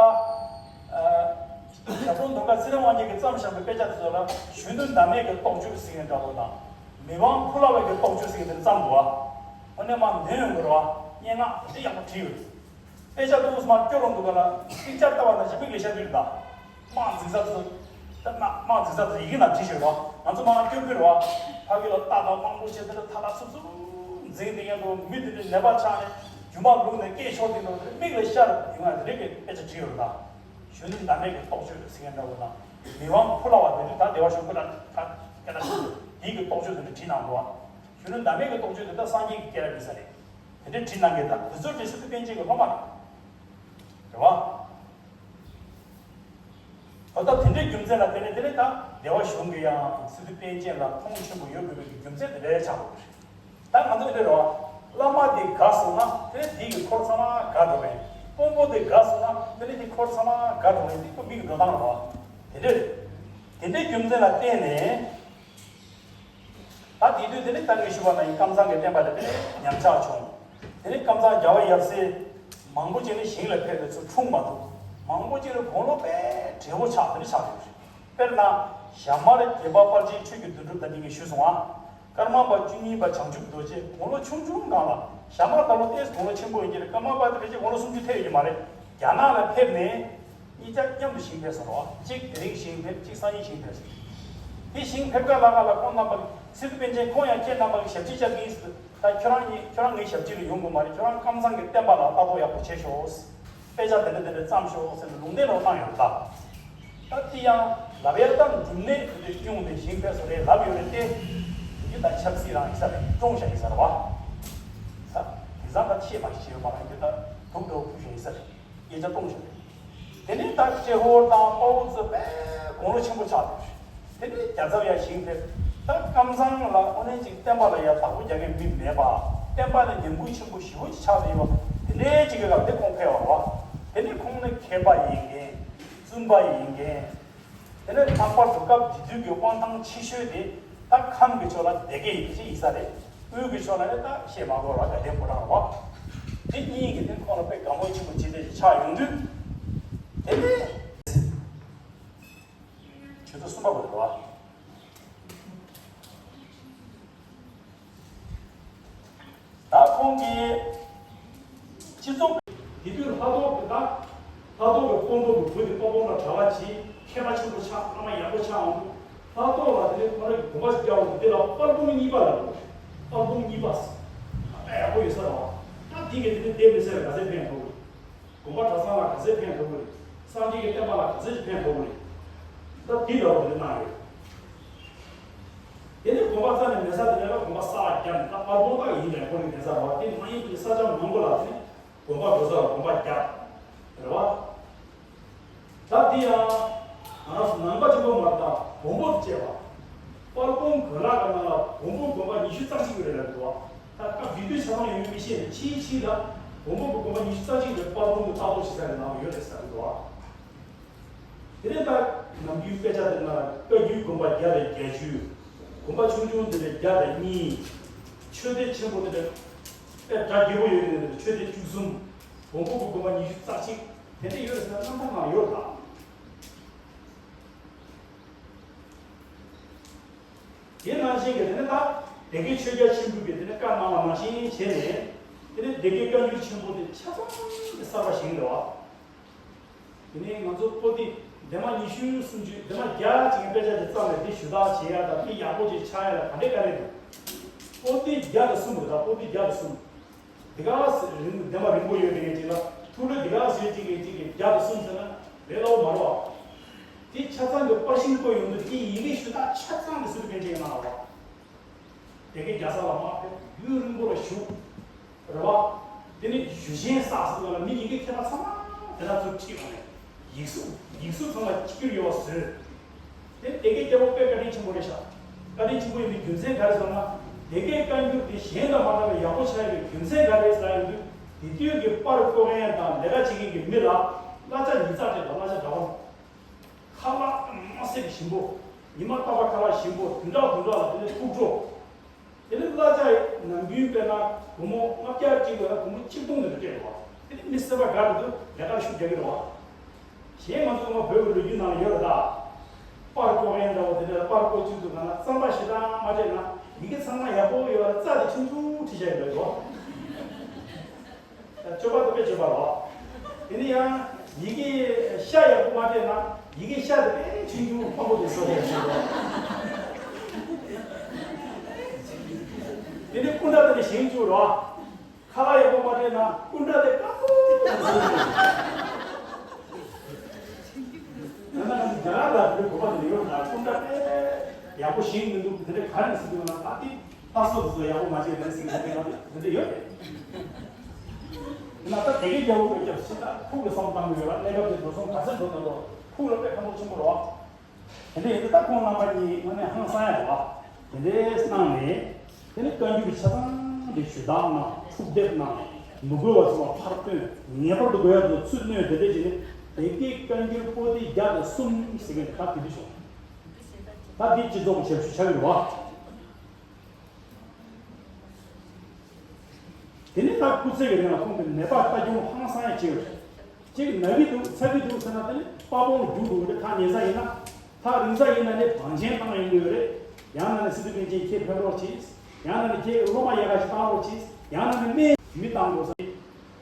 ཨ། ཞབས་དྲུང་ཟློས་གར་ཚེ་རིང་དབང་རྒྱལ་གྱིས་བརྩམས་བཞག་པའི་དཔེ་ཆ་དེ་ཚོ་ལ་གཞོན་ནུ་ཟླ་མེད་ཀྱི་རྟོགས་བརྗོད་ཟེར་མཁན་འདྲ་པོ་དང་། མི་དབང་ཕུ་ལ་བ་གི་རྟོགས་བརྗོད་ཟེར་མཁན་དེ་བརྩམས་འདུག་བ། དངོས་གནས་མ་འདོན་ཡོང་གི་རེད་བ། སྙན་ངག་དེ་ཡག་པོ་བྲིས་ཡོད་རེད། དཔེ་ཆ་དེ་ཚོ་མར་སྐྱོར་ཡོང་དུས་ག་ལ་པིག་ཅར་ལྟ་བ་ནང་བཞིན་མིག་ལ་ཤར་གྱི་རེད་ད། དམག་འཛིང་ས་དེ་ཚོ། ད་དམག་དམག་འཛིང་ས་དེ་ཚོ་ཡི་གེ་ནང་བྲིས་ཤོད་རོགས། ང་ཚོ་མར་སྐྱོར་གྱི་རེད་བ། ཕ་གི་ལ་རྟ་དང་དམག་དཔུང་བྱས་དེ་ལ་ཐ་ཐ་སུབ་སུབ་འཛིང་དེ་ཡང་དུ་མི་དེ་འདྲ་ནད་པ་ཆགས་ནས་རྒྱུ་མ་ལུག་ནས་སྐད་ཤོར་དེ་འདྲ་དེ་མིག་ལ་ཤར་ཡོང་ཡ་དེ་རིགས་ཀྱི་དཔེ་ཆ་བྲིས་ཡོད་རེད་ད། གཞོན་ནུ་ཟླ་མེད་ཀྱི་རྟོགས་བརྗོད་ཟེར་མཁན་འདྲ་བོ་དང་། མི་དབང་ཕུ་ལ་བ་དེ་ཚོས་ད་སྡེ་པ་གཞུང་སྐུ་ལ་ད་སྐད་ལ་ཞུ་དེའི་གི་རྟོགས་བརྗོད་དེ་འདྲ་བྲིས་གནང་འདུག་བ། གཞོན་ནུ་ཟླ་མེད་ཀྱི་རྟོགས་བརྗོད་དེ་ད་སངས་རྒྱས་ཀྱི་སྐད་ར་མིན་ས་རེད། དེ་འདྲ་བྲིས་གནང་མཁན་ད་དེ་ཚོ་དེ་སི་ཏུ་པཎ་ཆེན་གྱི་སློབ་མ་རེད། རེད་བ། ད་ལྟ་དེ་འདྲའི་རྒྱུ་མཚན་ལ་བརྟེན་ནས་དེ་ནས་ད་སྡེ་པ་གཞུང་གིས་ཡང་སི་ཏུ་པཎ་ཆེན་ལ་མཐོང་ཆེན་པོ་ཡོད་དགོས་པའི་རྒྱུ་མཚན་དེ་འདྲའི་ཆགས་འགྲོ་གི་རེད། ད་ང་ཚོ་འདི་འདྲ་རེད་བ། བླ་མ་དེ་དགའ་སོང་ན་དེ་ནས་དེའི་གི་འཁོར་ཚང་མ་དགའ་འགྲོ་བས། དཔོན་པོ་དེ་དགའ་སོང་ན་དེ་ནས་དེ་འཁོར་ཚང་མ་དགའ་འགྲོ་བས། འདི་ཁོ་མི་གི་འགྲོ་སྟངས་རེད་བ། དེ་འདྲ་རེད། དེ་འདྲའི་རྒྱུ་མཚན་ལ་བརྟེན་ནས། ད་དེ་དུས་དེ་ནི་ད་ངས་ཞུས་པ་ནང་བཞིན་ཀམ་ཚང་གི་བསྟན་པ་དེ་དེ་ནི་ཉམས་ཆག་བྱུང་། དེ་ནི་ཀམ་ཚང་རྒྱལ་བ་ཡབ་སྲས་མང་པོ་ཅིག་ནི་ཞིང་ལ་ཕེབས་ཏེ་ཚུར་འཁྲུངས་མ་ཐུབ། མང་པོ་ཅིག་ནི་དགུང་ལོ་དཔེ་བགྲེས་པོ་ཆགས་དེ་ནི་ཆགས་ཡོད་རེད། དཔེར་ན། ཞྭ་དམར་རྒྱལ་པོ་དཔལ་ཆེན་ཆོས་ཀྱི་དོན་གྲུབ་ད་ནི་ངས་ཞུས་སོང་ཨ། ཀརྨ་པ་བཅུ་གཉིས་པ་བྱང་ཆུབ་རྡོ་རྗེ་དགུང་ལོ་ཆུང་ཆུང་སྒང་ལ་ཞྭ་དམར་ད་ལོ་ཏོག་ཙམ་དགུང་ལོ་ཆེན་པོ་ཡིན་གྱི་རེད། ཀརྨ་པ་དེ་ཕལ་ཆེར་དགུང་ལོ་སུམ་ཅུ་ཐལ་ཡོད་ཀྱི་མ་རེད། རྒྱ་ནག་ལ་ཕེབས་ནས། གཉིས་ཆ་མཉམ་དུ་ཞིང་ཕེབས་སོང་རོགས། གཅིག་དེ་རིང་ཞིང་ཕེབས། གཅིག་སང་ཉིན་ཞིང་ཕེབས་སོང་། དེ་ཞིང་ཕེབས་ཀ་ལ་ཀ་ལ་ཁོང་རྣམ་པ་སི་ཏུ་པཎ་ཆེན་ཁོང་ཡང་ཁྱེད་རྣམ་པ་གི་ཞབས་ཕྱི་བཅར་གྱི་ཡིན་ཟེར། ད་ཁྱོད་རང་གཉིས་ཁྱོད་རང་ངའི་ཞབས་ཕྱི་ལ་ཡོང་དགོས་མ་རེད། ཁྱོད་རང་ཀམ་ཚང་གི་བསྟན་པ་ལ་ལྟ་རྟོག་ཡག་པོ་བྱེད་ཤོག་དཔེ་ཆ་དེ་འདྲ་དེ་འདྲ་བརྩམས་ཤོག་ཟེར་ནས་ལུང་བསྟན་རོགས་གནང་ཡོད་ད། ད་དེ་ཡང་ལབ་ཡ་ད་འབྲུམ་ནད་དེ་འདྲ་བྱུང་ནས་ཞིང་ཕེབས་སོང་རེད་ལབ་ཡོད་རེད་དེ། དེ་ད་ཆབ་སྲིད་རང་ཡིན་ས་རེད། བཀྲོངས་བཞག་ཡིན་ས་རེད་བ། ད་དེང་སང་ད་ཆེས་མ་ཤེས་ཡོད་མ་རེད། དེ་ད་དུག་འདྲ་བོ་ཕུལ་བཞག་ཡིན་ས་རེད། སྐད་ཆ་གཏོང་བཞིན་རེད། དེ་ནས་ད་ཏྲེ་ཧོར་དང་དཔའ་བོ་ཚོ་དཔེ་དགུང་ལོ་ཆེན་པོ་ཆགས་འདུག་དེ་ནས་རྒྱལ་ཚབ་ཡར་ཞིང་ཕེབས། ད་ཀམ་ཚང་ལ་དངོས་གནས་ཅིག་བསྟན་པ་ལ་ཡར་བདག་པོ་རྒྱག་མཁན་མི་མེད་པ། བསྟན་པ་ལ་ཉམས་རྒུད་ཆེན་པོ་ཞེ་པོ་ཅིག་ཆགས་བསྡད་ཡོད་པ། དེ་འདྲའི་ཅིག་གི་སྐབས་དེ་ཁོང་ཕེབས་པ་རེད་བ། དེ་ནས་ཁོང་ནི་མཁས་པ་ཡིན་མཁན། བཙུན་པ་ཡིན་མཁན། དེ་ནས་ལྷག་པར་དུ་སྐབས་དེ་དུས་ཀྱི་དབང་ཐང་ཆེ་ཤོས་དེ་ད་ཁམས་ཀྱི་ཕྱོགས་ལ་སྡེ་དགེ་ཡིན་གྱི་ཡིན་ས་རེད། དབུས་ཀྱི་ཕྱོགས་ལ་ནི་ད་བཤད་མ་དགོས་ར་དགའ་ལྡན་ཕོ་བྲང་རེད་བ། དེ་གཉིས་ཀྱིས་དེ་ཁོང་ལ་དཔེ་དགའ་མོས་ཆེན་པོ་བྱེད་བསྡད་ཅིག་ཆགས་ཡོང་དུས། དེ་ནས་ཆུ་ཚོད་གསུམ་པ་བར་རེད་བ། ད་ཁོང་གིས་ བོད་ཀྱི་དཔའ་བོ་ལ་གྲྭ་པ་བྱས་མཁས་པ་ཆེན་པོ་ཆགས། བླ་མ་ཡག་པོ་ཆགས་འོང་དུས་ལྷག་ཐོག་ལ་དེ་ནས་ཁོ་རང་གི་དགོན་པ་ཞིག་རྒྱག་འོང་དུས་དེ་ལ་དཔལ་སྤུངས་གཉིས་པ་ལབ་དགོས་རེད། དཔལ་སྤུངས་གཉིས་པ་ཨ་ཡག་པོ་ཡོད་ས་རེད་བ། ད་དེ་གས་དེ་ནས་བསྡད་མི་ཚེ་ལ་ག་ཚད་ཕན་ཐོགས་ཀྱི་རེད། དགོན་པ་གྲྭ་ཚང་ལ་ག་ཚད་ཕན་ཐོགས་ཀྱི་རེད། སངས་རྒྱས་ཀྱི་བསྟན་པ་ལ་ག་ཚད་ཕན་ཐོགས་ཀྱི་རེད། ད་དེ་ལབ་པ་དེ་གནང་ཡོད། དེ་ནས་དགོན་པ་རྩ་ནས་མེད་ས་དེ་ནས་ལ་དགོན་པ་གསར་བརྒྱབ་ནས། ད་དཔལ་སྤུངས་ད་ཡིན་ནའི་ཁོ་རང་གི་གདན་ས་རེད་བ། དེ་མ་ཡིན་པའི་ས་ཆ་མང་པོ་ལ་དེ་ནས་དགོན་པ་འགྲོ་ས་ལ་དགོན་པ་བརྒྱབ་རེད་བ། ད་དེ་ཡང་ང་རང་ཚོ་ནང་པ་ཆེན་པོ་མ་རེད། ད་བོན་པོ་བཅས་པ། དཔལ་སྤུངས་གོས་ལག་གི་ནང་ལ་བོན་པོ་དགོན་པ་ཉི་ཤུ་རྩ་གཅིག་ཡོད་རེད་ལབ་འདུག་བ། ད་སྐབས་དེ་དུས་ཆ་ཚང་ཡོད་མེད་མི་ཤེས་ནས། ཕྱིའི་ཕྱིའི་ལ་བོན་པོ་གི་དགོན་པ་ཉི་ཤུ་རྩ་གཅིག་དེ་དཔལ་སྤུངས་གི་ལྟ་རྟོག་བྱེད་ས་གི་ནང་ལ་ཡོད་རེད་ཟེར་གི་འདུག་བ། དེ་ནས་ད་ནམ་རྒྱུན་དཔེ་ཆ་དེ་ན་བཀའ་བརྒྱུད་དགོན་པ་བརྒྱ་དང་བརྒྱད་ཅུ། དགོན་པ་ཆུང་ཆུང་དེ་ནས་བརྒྱ་དང་གཉིས། ཆོས་སྡེ་ཆེན་པོ་དེ་ནས་དཔེ་གྲ་རྒྱས་པོ་ཡོད་ནི་དེ་ནས་ཆོས་སྡེ་བཅུ་གསུམ། བོན་པོ་གི་དགོན་པ་ཉི་ཤུ་རྩ་གཅིག། དེ་འདྲ་ཡོད་ཟེར་ན་རྣམ་ཐར་ནང་ཡོད་རེད་ད། དེ་ནང་བཞིན་གྱི་དེ་ནས་ད་སྡེ་དགེ་ཆོས་རྒྱལ་ཆེན་པོ་གི་དེ་ནས་བཀའ་གནང་བ་ནང་བཞིན་བྱས་ནས། དེ་ནས་སྡེ་དགེ་བཀའ་འགྱུར་ཆེན་པོ་དེ་ཆ་ཚང་གི་གསར་པ་བཞེངས་རེད་བ། དེ་ནས་ང་ཚོ་པོ་ཏི་འདན་མ་ཉི་ཤུ་སུམ་ཅུ། འདན་མ་བརྒྱ་ཅིག་གི་དཔེ་ཆ་དེ་བརྩམས་ནས་དེ་ཞུ་དག་བྱེད་ཡ་དང་། དེ་ཡག་པོ་ཅིག་ཆགས་ཡ་ལ་ག་འདྲས་ག་རེ་འདུག་པོ་ཏི་བརྒྱ་དང་གསུམ་རེད་ད། པོ་ཏི་བརྒྱ་དང་གསུམ། དེ་ག་ས་རིང་འདན་མ་རིང་པོ་ཡོད་དེ་ངས་ཅིག་ལ་ཐུགས་ལ་དེ་ག་ཟེར་ཅིག་གིས་ཅིག་གིས་བརྒྱ་དང་གསུམ་ཟེར་ན་ལས་སླ་བོ་མ་རེད་བ། དེ་ཆ་ཚང་གི་པར་ཤིང་བརྐོས་ཡོང་དུས་དེ་ཡི་གེ་ཞུ་དག་ཆ་ཚང་གི་སི་ཏུ་པཎ་ཆེན་གནང་བ། དེ་གའི་རྒྱལ་ས་ལ་མར་ཕེབས། ཡུན་རིང་པོ་ལ་བཞུགས་རེད་བ། དེ་ནས་ཞུ་ཆེན་བསགས་ཟེར་བ་ལ་མི་ཡི་གེ་མཁས་པ་ཚང་མ་དེ་ན་ཚུར་ཁྲིད་ཡོང་ནས་ཡིག་གཟུགས་ཡིག་གཟུགས་ཚང་མ་གཅིག་གྱུར་ཡོད་པ་བཟོས། དེ་དེ་གའི་རྒྱལ་པོ་དཔེ་བཀའ་དྲིན་ཆེན་པོ་རེད་ཤག་བཀའ་དྲིན་ཆེན་པོ་ཡིན་པའི་རྒྱུ་མཚན་ག་རེ་ཟེར་ན། དེ་གའི་བཀའ་འགྱུར་དེ་གཞན་དང་མ་འདྲ་བའི་ཡག་པོ་ཆགས་ཡོད་པའི་རྒྱུ་མཚན་ག་རེ་ཟེར་ཡོང་དུས། དེ་དུས་ཀྱི་པར་བརྐོ་མཁན་དང་ལས་ཀ་བྱེད་མཁན་གྱི་མི་ལ་གླ་ཆ་ཉིས་བརྩེགས་སྤྲད་དང་། གླ་ཆ་འདྲ་པོ། ཁ་ལག་དམར་སེར་ཞིམ་པོ། ཉི་མ་རྟག་པར་ཁ་ལག་ཞིམ་པོ། བདུན་ཕྲག་བདུན་ཕྲག་ལ་དེ་ནས་ཕུག་འགྲོ། དེ་ནས་གླ་ཆ་ནམ་རྒྱུན་དཔེར་ན་སྒོར་མོ་ལྔ་བརྒྱ་ཅིག་ཡོད་ན་སྒོར་མོ་ཆིག་སྟོང་དེ་འདྲ་སྤྲད་འགྲོ་བ། དེ་ནས་མི་སེར་པ་དགའ་རུ་འདུག་ལས་ཀ་ཤུགས་རྒྱག་གི་རེད་བ། གཞན་ང་ཚོ་ཚང་མ་བོད་ཀྱི་ལོ་རྒྱུས་ནང་ལ་ཡོད་རེད་ད། པར་བརྐོ་མཁན་འདྲ་བོ་དེ་འདྲ་པར་བརྐོ་བཅུག་འདུག་ག་ན་རྩམ་པ་ཞེ་དྲག་མ་སྤྲད་ན་ཡི་གེ་ཚང་མ་ཡག་པོ་ཡོད་ལ་རྩ་དེ་ཆུང་ཆུང་བྲིས་བཞག་ཡོད་རེད་བ། སྤྱོད་པ་དེ་དཔེ་སྤྱོད་པ་རེད་བ། དེ་ནས་ཡང་ཡི་གེ་ཤ་ཡག་པོ་མ་སྤྲད་ན་ཡི་གེ་ཤ་དེ་དཔེ་ཆུང་ཆུང་ཕངས་པོ་དེ་བཟོ་བཞག་ཡོད་རེད་བ། དེ་ནས་སྐུ་འདྲ་དེ་ནས་བཞེངས་བཅུག་རེད་བ། ཁ་ལག་ཡག་པོ་མ་སྤྲད་ན་སྐུ་འདྲ་དེ་དཀར་པོ་དེ་བཟོ་བཞག་ཡོད་རེད། ད་ནང་རྒྱ་གར་ལ་དེ་གོ་བ་དེ་ཡོད་ན་སྐུ་འདྲ་དཔེ་ཡག་པོ་བཞེངས་མི་འདུག་དེ་འདྲ་ག་རེ་ཟེར་གྱི་ཡོད་ན། ད་དེ་ལྟ་སོ་དེ་ཚོ་ཡག་པོ་མ་བྱས་རེད་ཟེར་གྱི་དེ་འདྲ་དེ་འདྲ་ཡོད་རེད། ཡིན་ན་ད་དེ་གའི་རྒྱལ་པོ་གིས་སྐྱབས་ཕྱི་ད་ཁོང་གི་བསམ་བཏང་གི་ཡོད་ལ། གནས་སྐབས་དེ་འགྲོ་སོང་ག་ཚོད་འགྲོ་ན་འགྲོ། ཁོང་ལ་དཔེ་ཕན་ཐོགས་ཆེན་པོ་རེད་བ། དེ་འདྲ་ཡིན་དུས་ད་ཁོང་རྣམ་པ་གཉིས་དངོས་གནས་ཧང་སང་ཡ་རེད་བ། དེ་འདྲའི་གནང་ནས་དེ་ནས་བཀའ་འགྱུར་ཆ་ཚང་དེ་ཞུ་དག་གནང་། འཁྲུག་འདེབས་གནང་། མི་དགོས་པ་ཚང་མ་ཕར་བཏོན། ངེས་པར་དུ་དགོས་ཡ་དེ་ཚུར་བསྣོན། དེ་འདྲ་བྱས་ནས་དེ་གའི་བཀའ་འགྱུར་པོ་ཏི་བརྒྱ་དང་གསུམ་ཟེར་མཁན་ད་དེ་འདྲ་བྱུང་། ད་འདི་སྤྱི་ཚོགས་ཀྱི་ཞབས་ཞུ་ཆགས་ཀྱི་རེད་བ། དེ་ནས་ད་སྐུ་ཚེ་གི་རིང་ལ་ཁོང་གི་ནད་པ་ལྟ་སྐྱོང་ཧང་སང་ཡ་བྱས་ཡོད་རེད། གཅིག་ན་གི་འདུག་ཚ་གི་འདུག་ཟེར་ན་དེ་ནི་དཔའ་བོ་རྒྱུག་འགྲོ་གི་རེད། ཐག་ཉེ་ས་ཡིན་ན། ཐག་རིང་ས་ཡིན་ན་ནི་བང་ཆེན་བཏང་ཡོང་གི་ཡོད་རེད། ཡང་ན་ནི་སི་ཏུ་པཎ་ཆེན་ཁྱེད་ཕེབས་རོགས་གྱིས། ཡང་ན་ནི་ཁྱེད་ཀྱི་སློབ་མ་ཡག་ག་ཞིག་བཏང་རོགས་གྱིས། ཡང་ན་ནི་སྨན་མི་བཏང་དགོས་ས།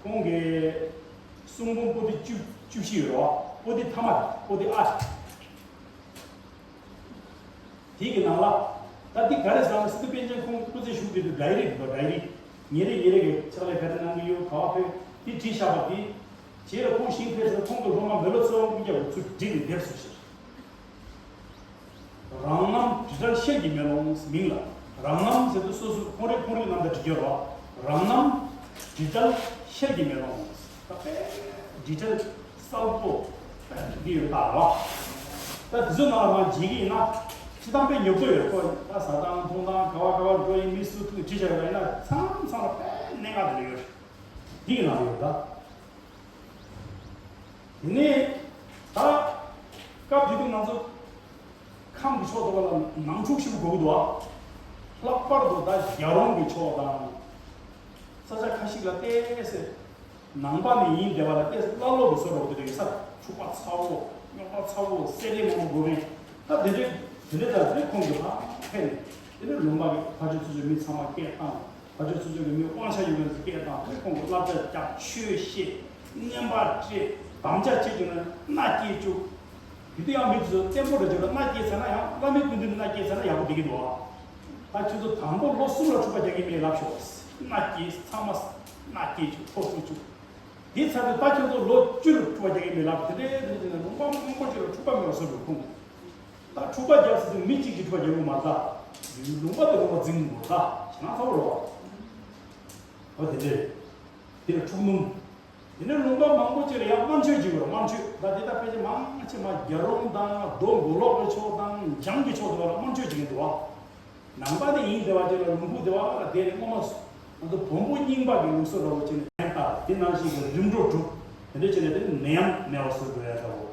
ཁོང་གི་གསུང་འབུམ་པོ་ཏི་བཅུ་བཅུ་བཞི་ཡོད་རེད་བ། པོ་ཏི་ཐ་མ་དང་པོ་ཏི་ཨ། དེ་གི་ནང་ལ་ད་འདི་ག་རེ་ཟེར་ན། སི་ཏུ་པཎ་ཆེན་ཁོང་སྐུ་ཚེ་བཞུགས་དུས་ཌའི་རི་འདུག་ཌའི་རི། ཉིན་རེ་ཉིན་རེ་གི་ཕྱག་ལས་ག་རེ་གནང་གི་ཡོད། ག་བ་ཕེབས། དེ་བྲིས་བཞག་པ་དེ། རྗེས་ལ་ཁོང་ཞིང་ཕེབས་ཚེ་ཁོང་གི་སློབ་མ་མི་ལོ་ཙཱ་བ་ཀུན་ཁྱབ་ཀྱིས་ཚུར་བསྒྲིགས་ནས་དེབ་བཟོས་ཤག་རང་རྣམ་དྲི་བྲལ་ཤེལ་གྱི་མེ་ལོང་མིང་ལ། རང་རྣམ་ཟེར་དུས་སོ་སོ་ཁོང་རེ་ཁོང་རེའི་རྣམ་ཐར་བྲིས་རྒྱུ་རེད་བ། རང་རྣམ་དྲི་བྲལ་ཤེལ་གྱི་མེ་ལོང་། ད་དཔེ་དྲི་བྲལ་གསལ་པོ་འདི་ཡོད་ད་རེད་བ། ད་དེ་ཚོའི་ནང་ལ་མར་འཇིག་གི་ཡིན་ན། སྤྱི་བཏང་དཔེ་ཉོབ་ཚོ་ཡོད་ཁོ། ད་ཟ་སྟངས་འཐུང་སྟངས་ག་བ་ག་བ་འགྲོ་ཡིན། མི་སུ་ཐུག་བྲིས་བཞག་ཡོད་ལ། ཡིན་ན་མཚམས་མཚམས་ལ་དཔེ་གནད་འགག་དེ་འདྲ་ཡོད་རེད། འདི་གི་ནང་ཡོད་ད། དེ་ནས་ད་སྐབས་དེ་དུས་ང་ཚོ་ཁམས་ཀྱི་ཕྱོགས་དེ་བ་ལ་ནང་འཁྲུག་ཞེ་པོ་འགྲོ་གི་འདུག་ཨ། ལྷག་པར་དུ་ད་རྒྱལ་རོང་གི་ཕྱོགས་དང་། ས་ཆ་ཁ་ཤས་ལ་ཏོག་ཙམ་ནང་པ་ནས་ཡིན་བསྡད་པ་ལ་ཏོག་ཙམ་བླ་ལོག་གི་བཟོ་འདྲ་བོ་དེ་འདྲ་ཡོད་ས། འཁྲུག་པ་ཚ་བོ། རྙོག་དྲ་ཚ་བོ། བསད་རེས་མང་པོ་དགོས་མཁན། ད་དེ་འདྲའི་དེ་འདྲའི་ད་དེ་ཁོང་གིས་ཕར་ཕེབས་ནས། དེ་ནས་ལུང་པ་གི་ཕར་ཕྱོགས་ཚུར་ཕྱོགས་མི་ཚང་མ་སྐད་བཏང་། ཕར་ཕྱོགས་ཚུར་ཕྱོགས་ཀྱི་མི་དབང་ཆ་ཡོད་མཁན་ཚོ་སྐད་བཏང་། དེ་ཁོང་གིས་བསླབ་བྱ་རྒྱབ། ཆོས་བཤད། རྔན་པ་སྤྲད། དམ་བཅའ་བྱེད་ཀྱི་ན་མནའ་སྐྱེལ་བཅུག་དེ་དུས་ཡང་མི་དེ་ཚོ་བཙན་པོ་འདྲ་བྱས་ལ་མནའ་སྐྱེལ་ཚར་ན་ཡང་བླ་མའི་སྐུ་མདུན་ནས་མནའ་སྐྱེལ་ཚར་ན་ཡག་པོ་བསྡད་ཀྱི་འདུག་ཨ། ད་ཁྱོད་ཚོ་དང་པོ་ལོ་གསུམ་ལ་འཁྲུག་པ་རྒྱག་གི་མེད་ལབ་ཤོག་མནའ་སྐྱེལ་ཚང་མ་མནའ་སྐྱེལ་བཅུག་ཐོབ་བཅུག་བཅུག་དེ་ཚར་དུས་ད་ཁྱོད་ཚོ་ལོ་བཅུ་ལ་འཁྲུག་པ་རྒྱག་གི་མེད་ལབ་དེ་འདྲའི་དེ་འདྲ་བྱས་ན་ལུང་པ་མང་པོ་ཅིག་ལ་འཁྲུག་པ་མེད་པ་བཟོ་དགོས་ཁུངས། ད་འཁྲུག་པ་རྒྱག་ས་དེ་མི་གཅིག་གིས་འཁྲུག་པ་རྒྱག་དགོས་མ་རེད་ད། ལུང་པ་དེ་ལུང་པ་འཛིང་དགོས་རེད་ད། ཞེ་ན་ཚ་བོ་རེད་བ། འོ་དེ་འདྲས། དེ་ལ་འཁྲུག་སྣུམ། དེ་ནས་ལུང་པ་མང་པོ་ཅིག་ལ་ཡང་དམར་མཆོད་ཅིག་ཡོད་རེད་དམར་མཆོད། ད་དེ་ད་ཕལ་ཆེར་མང་ཆེ་མ་རྒྱལ་རོང་དང་རྡོ་མགོ་ལོག་གི་ཕྱོགས་དང་འཇང་གི་ཕྱོགས་དེ་བ་ལ་དམར་མཆོད་ཅིག་ཡིན་འདུག་བ། ནང་པ་དེ་ཡིན་དེ་བ་ཅིག་ལ་ལུང་ཁུག་དེ་བ་ལ་དེ་ནས་སྔོན་མ་ང་ཚོ་བོན་པོ་རྙིང་པ་གི་ལུགས་སྲོལ་འདྲ་བོ་ཅིག་ནས་ལེན་ད་དེ་ནང་བཞིན་གྱི་རིམ་གྲོ་སྒྲུབ་དེ་འདྲ་བྱས་ནས་དེ་ནད་ཡམས་མེད་པ་བཟོ་དགོས་ཡ་འདྲ་བོ།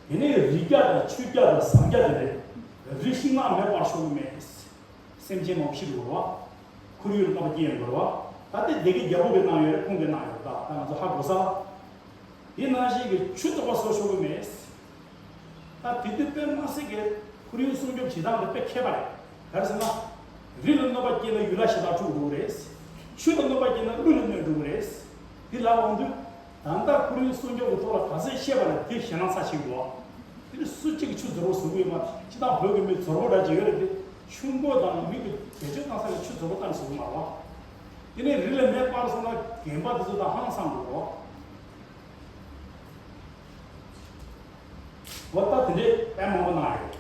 དེ་ནས་རིགས་བརྒྱ་དང་ཆོས་བརྒྱ་དང་ཟབ་རྒྱ་དེ་རེད། རི་ཤིང་ནགས་མེད་པར་ཤོར་གི་མེད། སེམས་ཅན་མང་པོ་ཤི་འགྲོ་བ། ཁོར་ཡུག་ལ་རྣམ་པ་སྐྱེ་ཡང་འགྲོ་བ། ད་ལྟའི་སྡེ་དགེ་རྒྱལ་པོ་གི་གནང་ཡོད་རེད་ཁོང་གིས་གནང་ཡོད་རེད་ད་ད་ང་ཚོ་ཧ་གོ་ས། དེ་ནང་བཞིན་གྱི་ཆུ་བཙོག་པ་བཟོ་ཤོར་གི་མེད། ད་དེ་དུས་དཔེ་མ་སྲིད་ཀྱི་ཁོར་ཡུག་སྲུང་སྐྱོབ་བྱེད་སྟངས་དེ་དཔེ་མཁས་པ་རེད། ག་རེ་ཟེར་ན། རི་ལ་གནོད་པ་སྐྱེལ་ན་ཡུལ་ལ་ཞེ་དྲག་འཁྲུག་འགྲོ་གི་རེད། ཆུ་ལ་གནོད་པ་སྐྱེལ་ན་ཀླུ་ལ་གནོད་འགྲོ་གི་རེད། དེ་ལབ་འོང་དུས། ད་ལྟ་ཁོར་ཡུག་སྲུང་སྐྱོབ་ཀྱི་ཐོག་ལ་ག་ཚོད་བཤད་པ་ལས་དེ་ཞེད་སྣང་ཚ་ཞིག་འདུག་དེ་ནི་སུ་གཅིག་གིས་ཆུ་རྫི་བོ་བཟོ་གི་ཡོད་མ་རེད། སྤྱིར་བཏང་བོད་ཀྱི་མི་རྫི་བོ་འདྲ་ཅིག་ཡོད་རེད་དེ། ཆུ་མགོ་དང་མི་གི་བེད་སྤྱོད་གཏོང་ས་ལ་ཆུ་རྫི་བོ་གཏོང་བཟོ་གི་མ་རེད་བ། དེ་ནས་རི་ལ་མེ་སྤར་སོང་ན་རྒན་པ་དེ་ཚོ་དང་ཧང་སང་འགྲོ་རོགས། འོ་ད་དེ་འདྲའི་དཔེ་མང་པོ་གནང་ཡོད།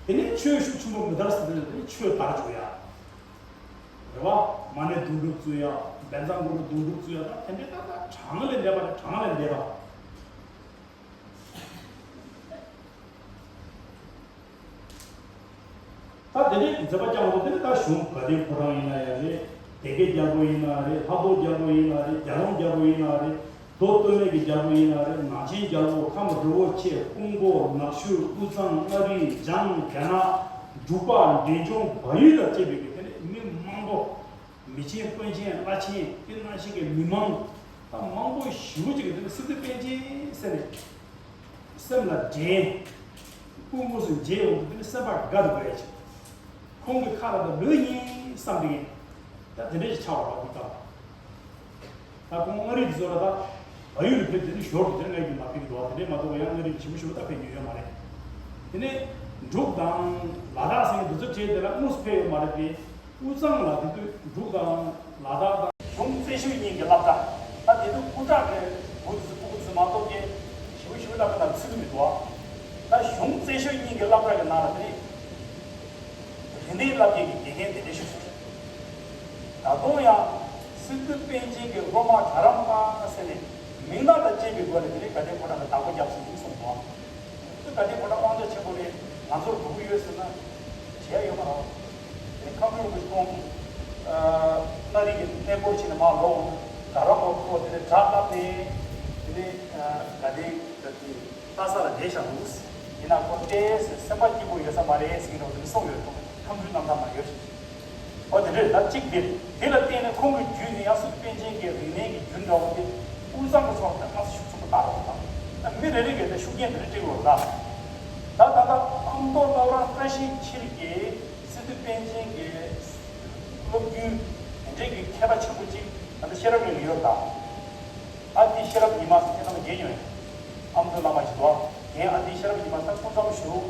དེ་ནས་ཆོས་ཤུགས་ཆེན་པོ་མི་དར་ཟེར་དུས་དེ་ནས་ཆོས་དར་བཅུག་ཡ། རེད་བ། མ་ཎི་དུང་སྒྲུབ་བཙུགས་ཡ། བཛྲ་གུ་རུ་དུང་སྒྲུབ་བཙུགས་ཡ་ད་དེ་འདྲའི་ད་ད་གྲངས་ལས་འདས་པ་རེད་གྲངས་ལས་འདས་པ། ད་དེ་འདྲའི་མཛད་པ་བསྐྱངས་འདུག་དེ་ནི་ད་གཞུང་དགའ་ལྡན་ཕོ་བྲང་ཡིན་ན་ཡང་རེད། སྡེ་དགེ་རྒྱལ་པོ་ཡིན་ན་རེད། ལྷ་ཐོག་རྒྱལ་པོ་ཡིན་ན་རེད། རྒྱལ་རོང་རྒྱལ་པོ་ཡིན་ན་རེད། མདོ་སྟོད་སྨད་ཀྱི་རྒྱལ་པོ་ཡིན་ན་རེད། ནང་ཆེན་རྒྱལ་པོ་ཁམས་རི་བོ་ཆེ་ཀོང་པོ་ནག་ཆུ་དབུས་གཙང་མངའ་རིས་འཇང་རྒྱ་ནག་འབྲུག་པ་འབྲས་ལྗོངས་བལ་ཡུལ་དང་བཅས་པའི་གི་དེ་ནི་མི་མང་པོ། མི་ཆེན་དཔོན་ཆེན་བླ་ཆེན་དེ་ནང་བཞིན་གྱི་མི་མང་ད་མང་པོ་ཞེ་པོ་ཅིག་གིས་དེ་ནི་སི་ཏུ་པཎ་ཆེན་ཟེར་ནས་སེམས་ལ་དྲན། སྐུ་དངོས་སུ་མཇལ་ཡོང་དུས་དེ་ནི་སེམས་པ་དགའ་འདུག་གས་ཅིག་ཁོང་གི་ཁ་ལ་ད་ལོས་ཉན་བསམ་དེ་ངས་ད་དེ་འདྲ་ཞིག་ཆགས་པ་རེད་ཁོང་ལྟ་བུ། ད་ཁོང་མངའ་རིས་དེ་ཚོ་ལ་ད་བལ་ཡུལ་ལ་ཕེབས་དེ་ནི་ཞོར་དུ་དེ་ནི་ང་ཡིས་མ་ཕེབས་ཀྱི་འདུག་བ། དེ་འདྲས་མ་གཏོགས་ཡང་མངའ་རིས་ལ་ཞེ་པོ་ཞེ་པོ་ད་ཕེབས་མྱོང་ཡོད་མ་རེད། དེ་ནས་འབྲུག་དང་ལ་དྭགས་ཟེར་མཁན་དེ་ཚོ་བྲལ་དེ་ལ་དངོས་སུ་ཕེབས་ཡོད་མ་རེད་དེ། དབུས་གཙང་ལ་དེ་དུས་འབྲུག་དང་ལ་དྭགས་དང་། གཞུང་བཙན་ཤེད་གཉིས་ཀྱི་སློབ་གྲྭ། ད་དེ་དུས་སྐུ་དྲག་གི་བུ་དེ་ཚོ་སྤུ་གུ་ཚོ་མ་གཏོགས་ཀྱི་ཞེ་པོ་ཞེ་པོ་སློབ་གྲྭ་ནང་ཚུད་ཀྱི་མི་འདུག་བ། ད་གཞུང་བཙན་ཤེད་གཉིས་ཀྱི་སློབ་གྲྭ་གི་ནང་ལ་དེ་རིག་གནས་བསླབ་མཁན་གྱི་དགེ་རྒན་དེ་འདྲ་ཞིག་ད་དུང་ཡང་སི་ཏུ་པཎ་ཆེན་གྱི་སློབ་མ་གྲྭ་རམས་པ་ཟེར་ནས་མིང་རྟགས་དང་བཅས་པའི་སྒོ་ནས་དེ་རིང་དགའ་ལྡན་ཕོ་བྲང་གི་བདག་པོ་བརྒྱབ་ཟིན་གསུངས་འདུག་དེ་དགའ་ལྡན་ཕོ་བྲང་དབང་ཆ་ཆེན་པོ་རེད། ང་ཚོར་དགོས་ཀྱི་ཡོད་ཟེར་ན་བྱས་ཡོད་མ་རེད། དེ་ཁམས་ལུང་གི་ཁོང་མངའ་རིས་ཀྱི་གནས་སྐོར་བྱས་ནས་མར་ལོག་གྲྭ་རམས་པ་ཁོ་དེ་ནས་གྲྭ་བཏབ་ནས་དེ་ནས་དགའ་ལྡན་དེ་ལྷ་ས་ལ་བསྡད་བཞག་འདུག་ཡིན་ན་ཁོ་ཏོག་ཙམ་སེམས་པ་སྐྱིད་པོ་ཡོད་ས་མ་རེད་ཟེར་གྱི་འདུག་དེ་ནས་གསུངས་ཡོད། ཁོང་ཁམས་ཚུལ་རྣམ་ཐར་ན་ཡོད་ཞིག་འོ་དེ་འདྲས་ད་གཅིག་དེ། དེ་ལ་བརྟེན་ནས་ཁོང་གི་རྒྱུད་ནི་ཡང་སི་ཏུ་པཎ་ཆེན་གྱི་རིག་གནས་ཀྱི་རྒྱུན་འདྲ་བོ་དེ་དབུས་གཙང་གི་ཕྱོགས་ལ་དམའ་ས་ཤུགས་ཆེན་པོ་བཏང་རོགས་དང་། ད་མི་རེ་རེ་གིས་ད་ཤུགས་རྐྱེན་དེ་འདྲ་སྤྲད་དགོས་ད། ད་ད་ལྟ་ཨ་མདོ་སློབ་ར་བཀྲ་ཤིས་འཁྱིལ་གྱིས་སི་ཏུ་པཎ་ཆེན་གྱི་སློབ་རྒྱུན་དེ་འདྲས་ཀྱི་མཁས་པ་ཆེན་པོ་གཅིག་ད་ལྟ་ཤེས་རབ་གླིང་ལ་ཡོད་ད། ཨ་ཏི་ཤེས་རབ་ཉི་མ་ཟེར་ཁྱེད་རྣམས་མཇལ་མྱོང་ཡོད། ཨ་མདོ་བླ་མ་ཞིག་འདུག་ཨ། རྒན་ཨ་ཏི་ཤེས་རབ་ཉི་མ་ད་སྐུ་མཚམས་བཞུགས་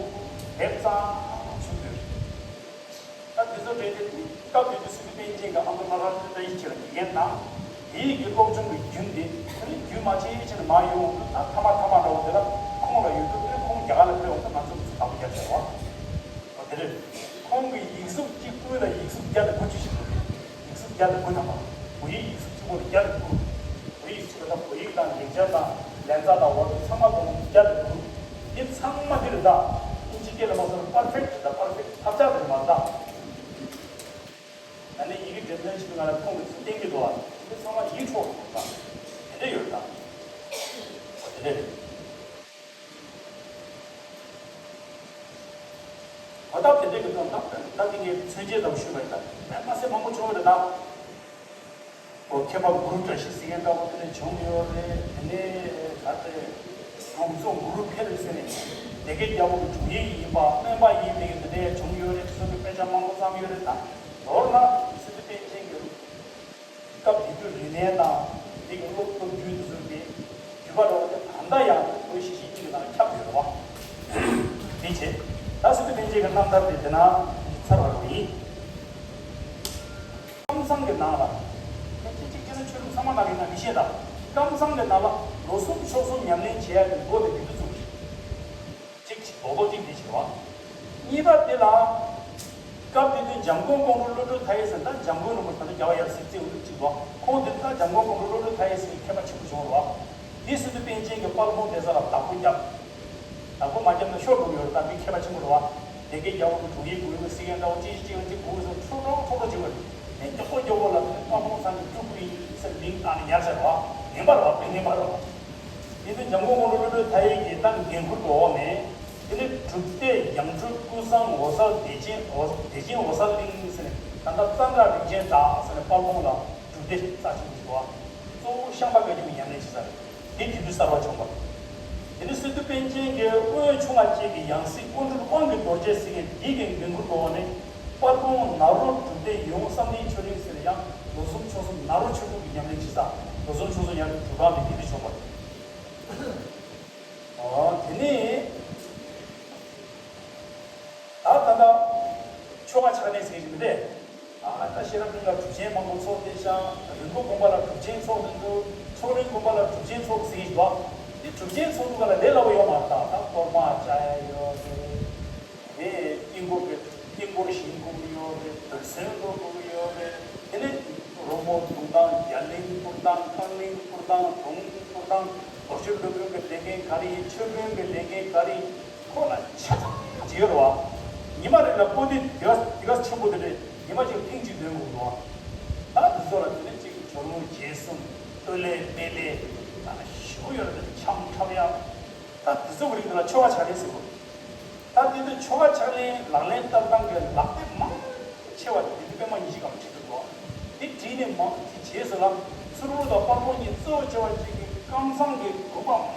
དེབ་གཙང་བཞུགས་ཡོད། ད་དེ་ཚོ་རེད་དེ་སྐབས་དེ་དུས་སི་ཏུ་པཎ་ཆེན་གྱི་ཨ་མདོ་སློབ་ར་བཀྲ་ཤིས་འཁྱིལ་ལ་དགེ་རྒན་དང་། དེའི་གི་སློབ་སྦྱོང་གི་རྒྱུན་དེ་དེ་ནི་རྒྱུན་མ་ཆད་ཕྱིན་ནས་མ་ཡོང་དུས་ད་ཐ་མ་ཐ་མ་འདྲ་བོ་དེ་ལ་ཁོང་ལ་ཡོད་དུས་དེ་ཁོང་རྒྱ་གར་ལ་ཕེབས་འོང་དུས་ང་ཚོ་གི་ཚོ་དང་པོ་རྒྱབ་བྱས་པ། འོ་དེ་རེད། ཁོང་གི་ཡིག་གཟུགས་གཅིག་པུ་ལ་ཡིག་གཟུགས་བརྒྱ་དང་དགུ་ཅུ་ཞིག་འདུག་ཡིག་གཟུགས་བརྒྱ་དང་དགུ་དང་པོ་བོད་ཡིག་ཡིག་གཟུགས་གཅིག་པུ་ལ་བརྒྱ་དང་དགུ། བོད་ཡིག་གཅིག་པུ་དང་བོད་ཡིག་དང་ལེགས་སྦྱར་དང་ལཉྫ་དང་འོ་དེ་ཚང་མ་དགོངས་བརྒྱ་དང་དགུ། འདི་ཚང་མ་འདིར་ད་ཨིན་ཇི་སྐད་ལ་མ་སོང་པར་ཕེག་ཊི་ད་པར་ཕེག་ཊི་ཐབས་ཆག་དེ་མ་ད། ད་ནི་ཡི་གེ་འགྲེམས་སྟོན་བྱེད་པའི་ནང་ལ་ཁོང་གིས་ཚུར་བསྟན་གྱི་འདུག་ཨ། འདི་ཚང་མ་ཡིད་འཕྲོག་ཐུབ་ད། དེ་འདྲ་ཡོད་ད། འོ་དེ་འདྲ་རེད། ད་ལྟ་དེ་འདྲའི་གི་དོན་དག་ད་ལྟ་འདི་ངས་མཚོན་བྱེད་ཙམ་ཞུས་པ་ཡིན་ད། དཔེ་མ་སྲིད་མང་པོ་བྱུང་བ་རེད་ད། འོ་མཁས་པ་གུ་རུ་བཀྲ་ཤིས་ཟེར་མཁན་འདྲ་པོ་དེ་འདྲ་བྱུང་ཡོད་རེད། དེ་ནས་ད་ལྟ་དྲུག་རྩོམ་གུ་རུ་འཕེལ་ཟེར་ནས་སྡེ་དགེ་རྒྱལ་པོ་གི་དྲུང་ཡིག་ཡིན་པ་སྨན་པ་ཡིན་མིན་དེ་འདྲ་བྱུང་ཡོད་རེད། སོ་སོའི་དཔེ་ཆ་མང་པོ་བརྩམས་ཡོད་རེད་ད། མདོར་ན་སི་ཏུ་པཎ་ཆེན་གྱི་སྐབས་དེ་དུས་རིག་གནས་དང་དེ་གི་སློབ་སློབ་རྒྱུན་དེ་ཚོ་དེ་ བ་རོ། ད་ལྟ་ཡང་བོད་གཞིས་བྱེས་གཉིས་ཀྱི་ནང་ཁྱབ་ཡོད་རེད་བ། དེ་བྱས། ད་སི་ཏུ་པཎ་ཆེན་གྱི་རྣམ་ཐར་དེ་དེ་ན་ཚར་བ་རེད། ཀམ་ཚང་གི་ནང་ལ། ཁྱེད་ཅིག་ཅིག་ཅིག་ན་ཆོས་ལུགས་ཚང་མ་ནང་གི་ན་མི་ཤེས་ད། ཀམ་ཚང་གི་ནང་ལ་ལོ་གསུམ་ཕྱོགས་གསུམ་ཉམས་ལེན་བྱེད་ཡ་གི་འགོ་དེ་དེ་དུ་བཙུགས་རེད། གཅིག་གཅིག་རྡོག་རྡོག་གཅིག་དེ་བྱེད་བ། གཉིས་པ་དེ་ལ། སྐབས་དེ་དུས་འཇམ་མགོན་ཀོང་སྤྲུལ་བློ་གྲོས་མཐའ་ཡས་ཟེར་ད་འཇམ་མགོན་རིན་པོ་ཆེ་ད་རྒྱལ་བ་ཡབ་སྲས་རྩེ་འུ་ལུ་གཅིག་བ། ཁོང་དེ་ད་འཇམ་མགོན་ཀོང་སྤྲུལ་བློ་གྲོས་མཐའ་ཡས་ཟེར་མཁས་པ་ཆེན་པོ་བྱུང་བ། དེ་སི་ཏུ་པཎ་ཆེན་གྱིས་དཔལ་སྤུངས་གདན་ས་ལ་བདག་པོ་བརྒྱབ། བདག་པོ་མ་བརྒྱབ་ན་ཤོར་འགྲོ་གི་ཡོད་རེད། ད་མི་མཁས་པ་ཆེན་པོ་རེད་བ། དེ་གའི་རྒྱལ་པོ་གི་དྲུང་ཡིག་དགོས་ཡོད་སྲིད་ཡན་འདྲ་བོ་ཅི་ཞིག་ཅི་ཡང་ཅི་དགོས་སོ་འཕྲོ་འཕྲོ་འཕྲོ་འཕྲོ་བྱེད་པ་རེད། ནས་མགྱོགས་པོ་མགྱོགས་པོ་ལ་དཔལ་སྤུངས་ཚང་གི་སྤྲུལ་སྐུ་ཡིན་ཟེར་མིང་བཏགས་ནས་ཉར་བྱས་རེད་བ། ངན་པ་རེད་བ། དཔེ་ངན་པ་རེད་བ། དེ་ཚོ་འཇམ་མགོན་ཀོང་སྤྲུལ་བློ་གྲོས་མཐའ་ཡས་ཀྱིས་ད་འགན་ཁུར་གྱི་འོག་ནས། དེ་ནས་སྒྲུབ་སྡེ་ཡང་སྤྲུལ་ཀུན་བཟང་འོད་གསལ་བདེ་ཆེན་འོད་བདེ་ཆེན་འོད་གསལ་གླིང་ཟེར་ནས་ད་ལྟ་གཙང་སྦྲ་རིན་ཆེན་བྲག་ཟེར་ནས་དཔལ་སྤུངས་ལ་སྒྲུབ་སྡེ་རྩ་ཆེན་པོ་ཞིག་འདུག་བ། གཙོ་བོ་ཤངས་པ་བཀའ་བརྒྱུད་ཀྱི་ཉམས་ལེན་བྱེད་ས་རེད། དེ་དེ་དུས་གསར་བ་བྱུང་བ། དེ་ནས་སི་ཏུ་པཎ་ཆེན་གྱི་དབོན་ཆུང་བ་བཅས་ཀྱི་ཡང་སྲིད་དབོན་སྤྲུལ་དབང་གི་རྡོ་རྗེ་ཟེར་མཁན་དེ་གི་འགན་ཁུར་གྱི་འོག་ནས། དཔལ་སྤུངས་ནཱ་རོ་སྒྲུབ་སྡེ་ཡིད་འོང་བསམ་གཏན་ཆོས་གླིང་ཟེར་ཡང་ལོ་གསུམ་ཕྱོགས་གསུམ་ནཱ་རོ་ཆོས་དྲུག་གི་ཉམས་ལེན་བྱེད་ས། ལོ་གསུམ་ཕྱོགས་གསུམ་ཡར་སྒྲུབ་ཁང་དེ་དེ་དུས་བྱུང་བ། ཨོ། དེ་ནས་ད་ད་ལྟ་ཆོ་ག་ཕྱག་ལེན་ཟེར་གྱི་མི་འདུག་ཨ། ད་ཤེས་རབ་གླིང་ལ་གྲུབ་ཆེན་མང་པོ་ཚོགས་བསྡད་ཤག་རིན་པོ་དགོན་པ་ལ་གྲུབ་ཆེན་ཚོགས་བསྡད་འདུག་མཚོ་གླིང་དགོན་པ་ལ་གྲུབ་ཆེན་ཚོགས་ཟེར་གྱི་འདུག་དེ་གྲུབ་ཆེན་ཚོགས་འདུག་ག་ལ་ལས་སླ་བོ་ཡོད་མ་རེད། ད་ད་གཏོར་མ་བཅའ་ཡ་ཡོད་རེད། དེ་དཀྱིལ་འཁོར་གྱི་དཀྱིལ་འཁོར་བཞེངས་དགོས་ཀྱི་ཡོད་རེད། རྡུལ་ཚོན་དགོས་ཀྱི་ཡོད་རེད། དེ་ནས་རོལ་མོ་བརྡུང་སྟངས། རྒྱ་གླིང་སྤུར་སྟངས། རྐང་གླིང་སྤུར་སྟངས། དུང་སྤུར་སྟངས། རྡོ་རྗེ་སློབ་དཔོན་གྱི་ལས་འགན་ག་རེ་ཡིན། མཆོད་དཔོན་གྱི་ལས་འགན་ག་རེ་ཡིན། ཁོ་ལ་ཆ་ཚང་བྱེད་ཡོད་རེད་བ། ཉི་མ་རེ་ལ་པོ་ཏི་དེ་ག་དེ་ག་ཆེན་པོ་དེ་འདྲས་ཉི་མ་གཅིག་ཐེངས་གཅིག་འདོན་དགོས་འདུག་བ། ད་དེ་ཚོ་ལ་དེ་ནས་གཅིག་ཇོ་ལུང་རྗེས་གསུམ། སྟོད་ལས་སྨད་ལས་ད་ཞུ་ཡོད་རེད། འཆམ་འཁྲབ་ཡ། ད་དེ་ཚོ་གི་རིགས་དེ་ལ་ཆོ་ག་ཕྱག་ལེན་ཟེར་དགོས། ད་དེ་ཚོ་ཆོ་ག་ཕྱག་ལེན་ལག་ལེན་བསྟར་སྟངས་ཀྱི་ལག་དེབ་མང་ཆེ་བ་དེ་དེ་དུས་པད་མ་ཉི་ཤུ་སྒང་ཁྲིད་འདུག་གོ། དེ་བྲིས་ནས་མང་དེ་རྗེས་སུ་ལ་ཚུར་རོལ་དང་དཔལ་སྤུངས་གཉིས་གཙོ་བོ་བྱས་པ་ཅིག་གི་ཀམ་ཚང་གི་དགོན་པ་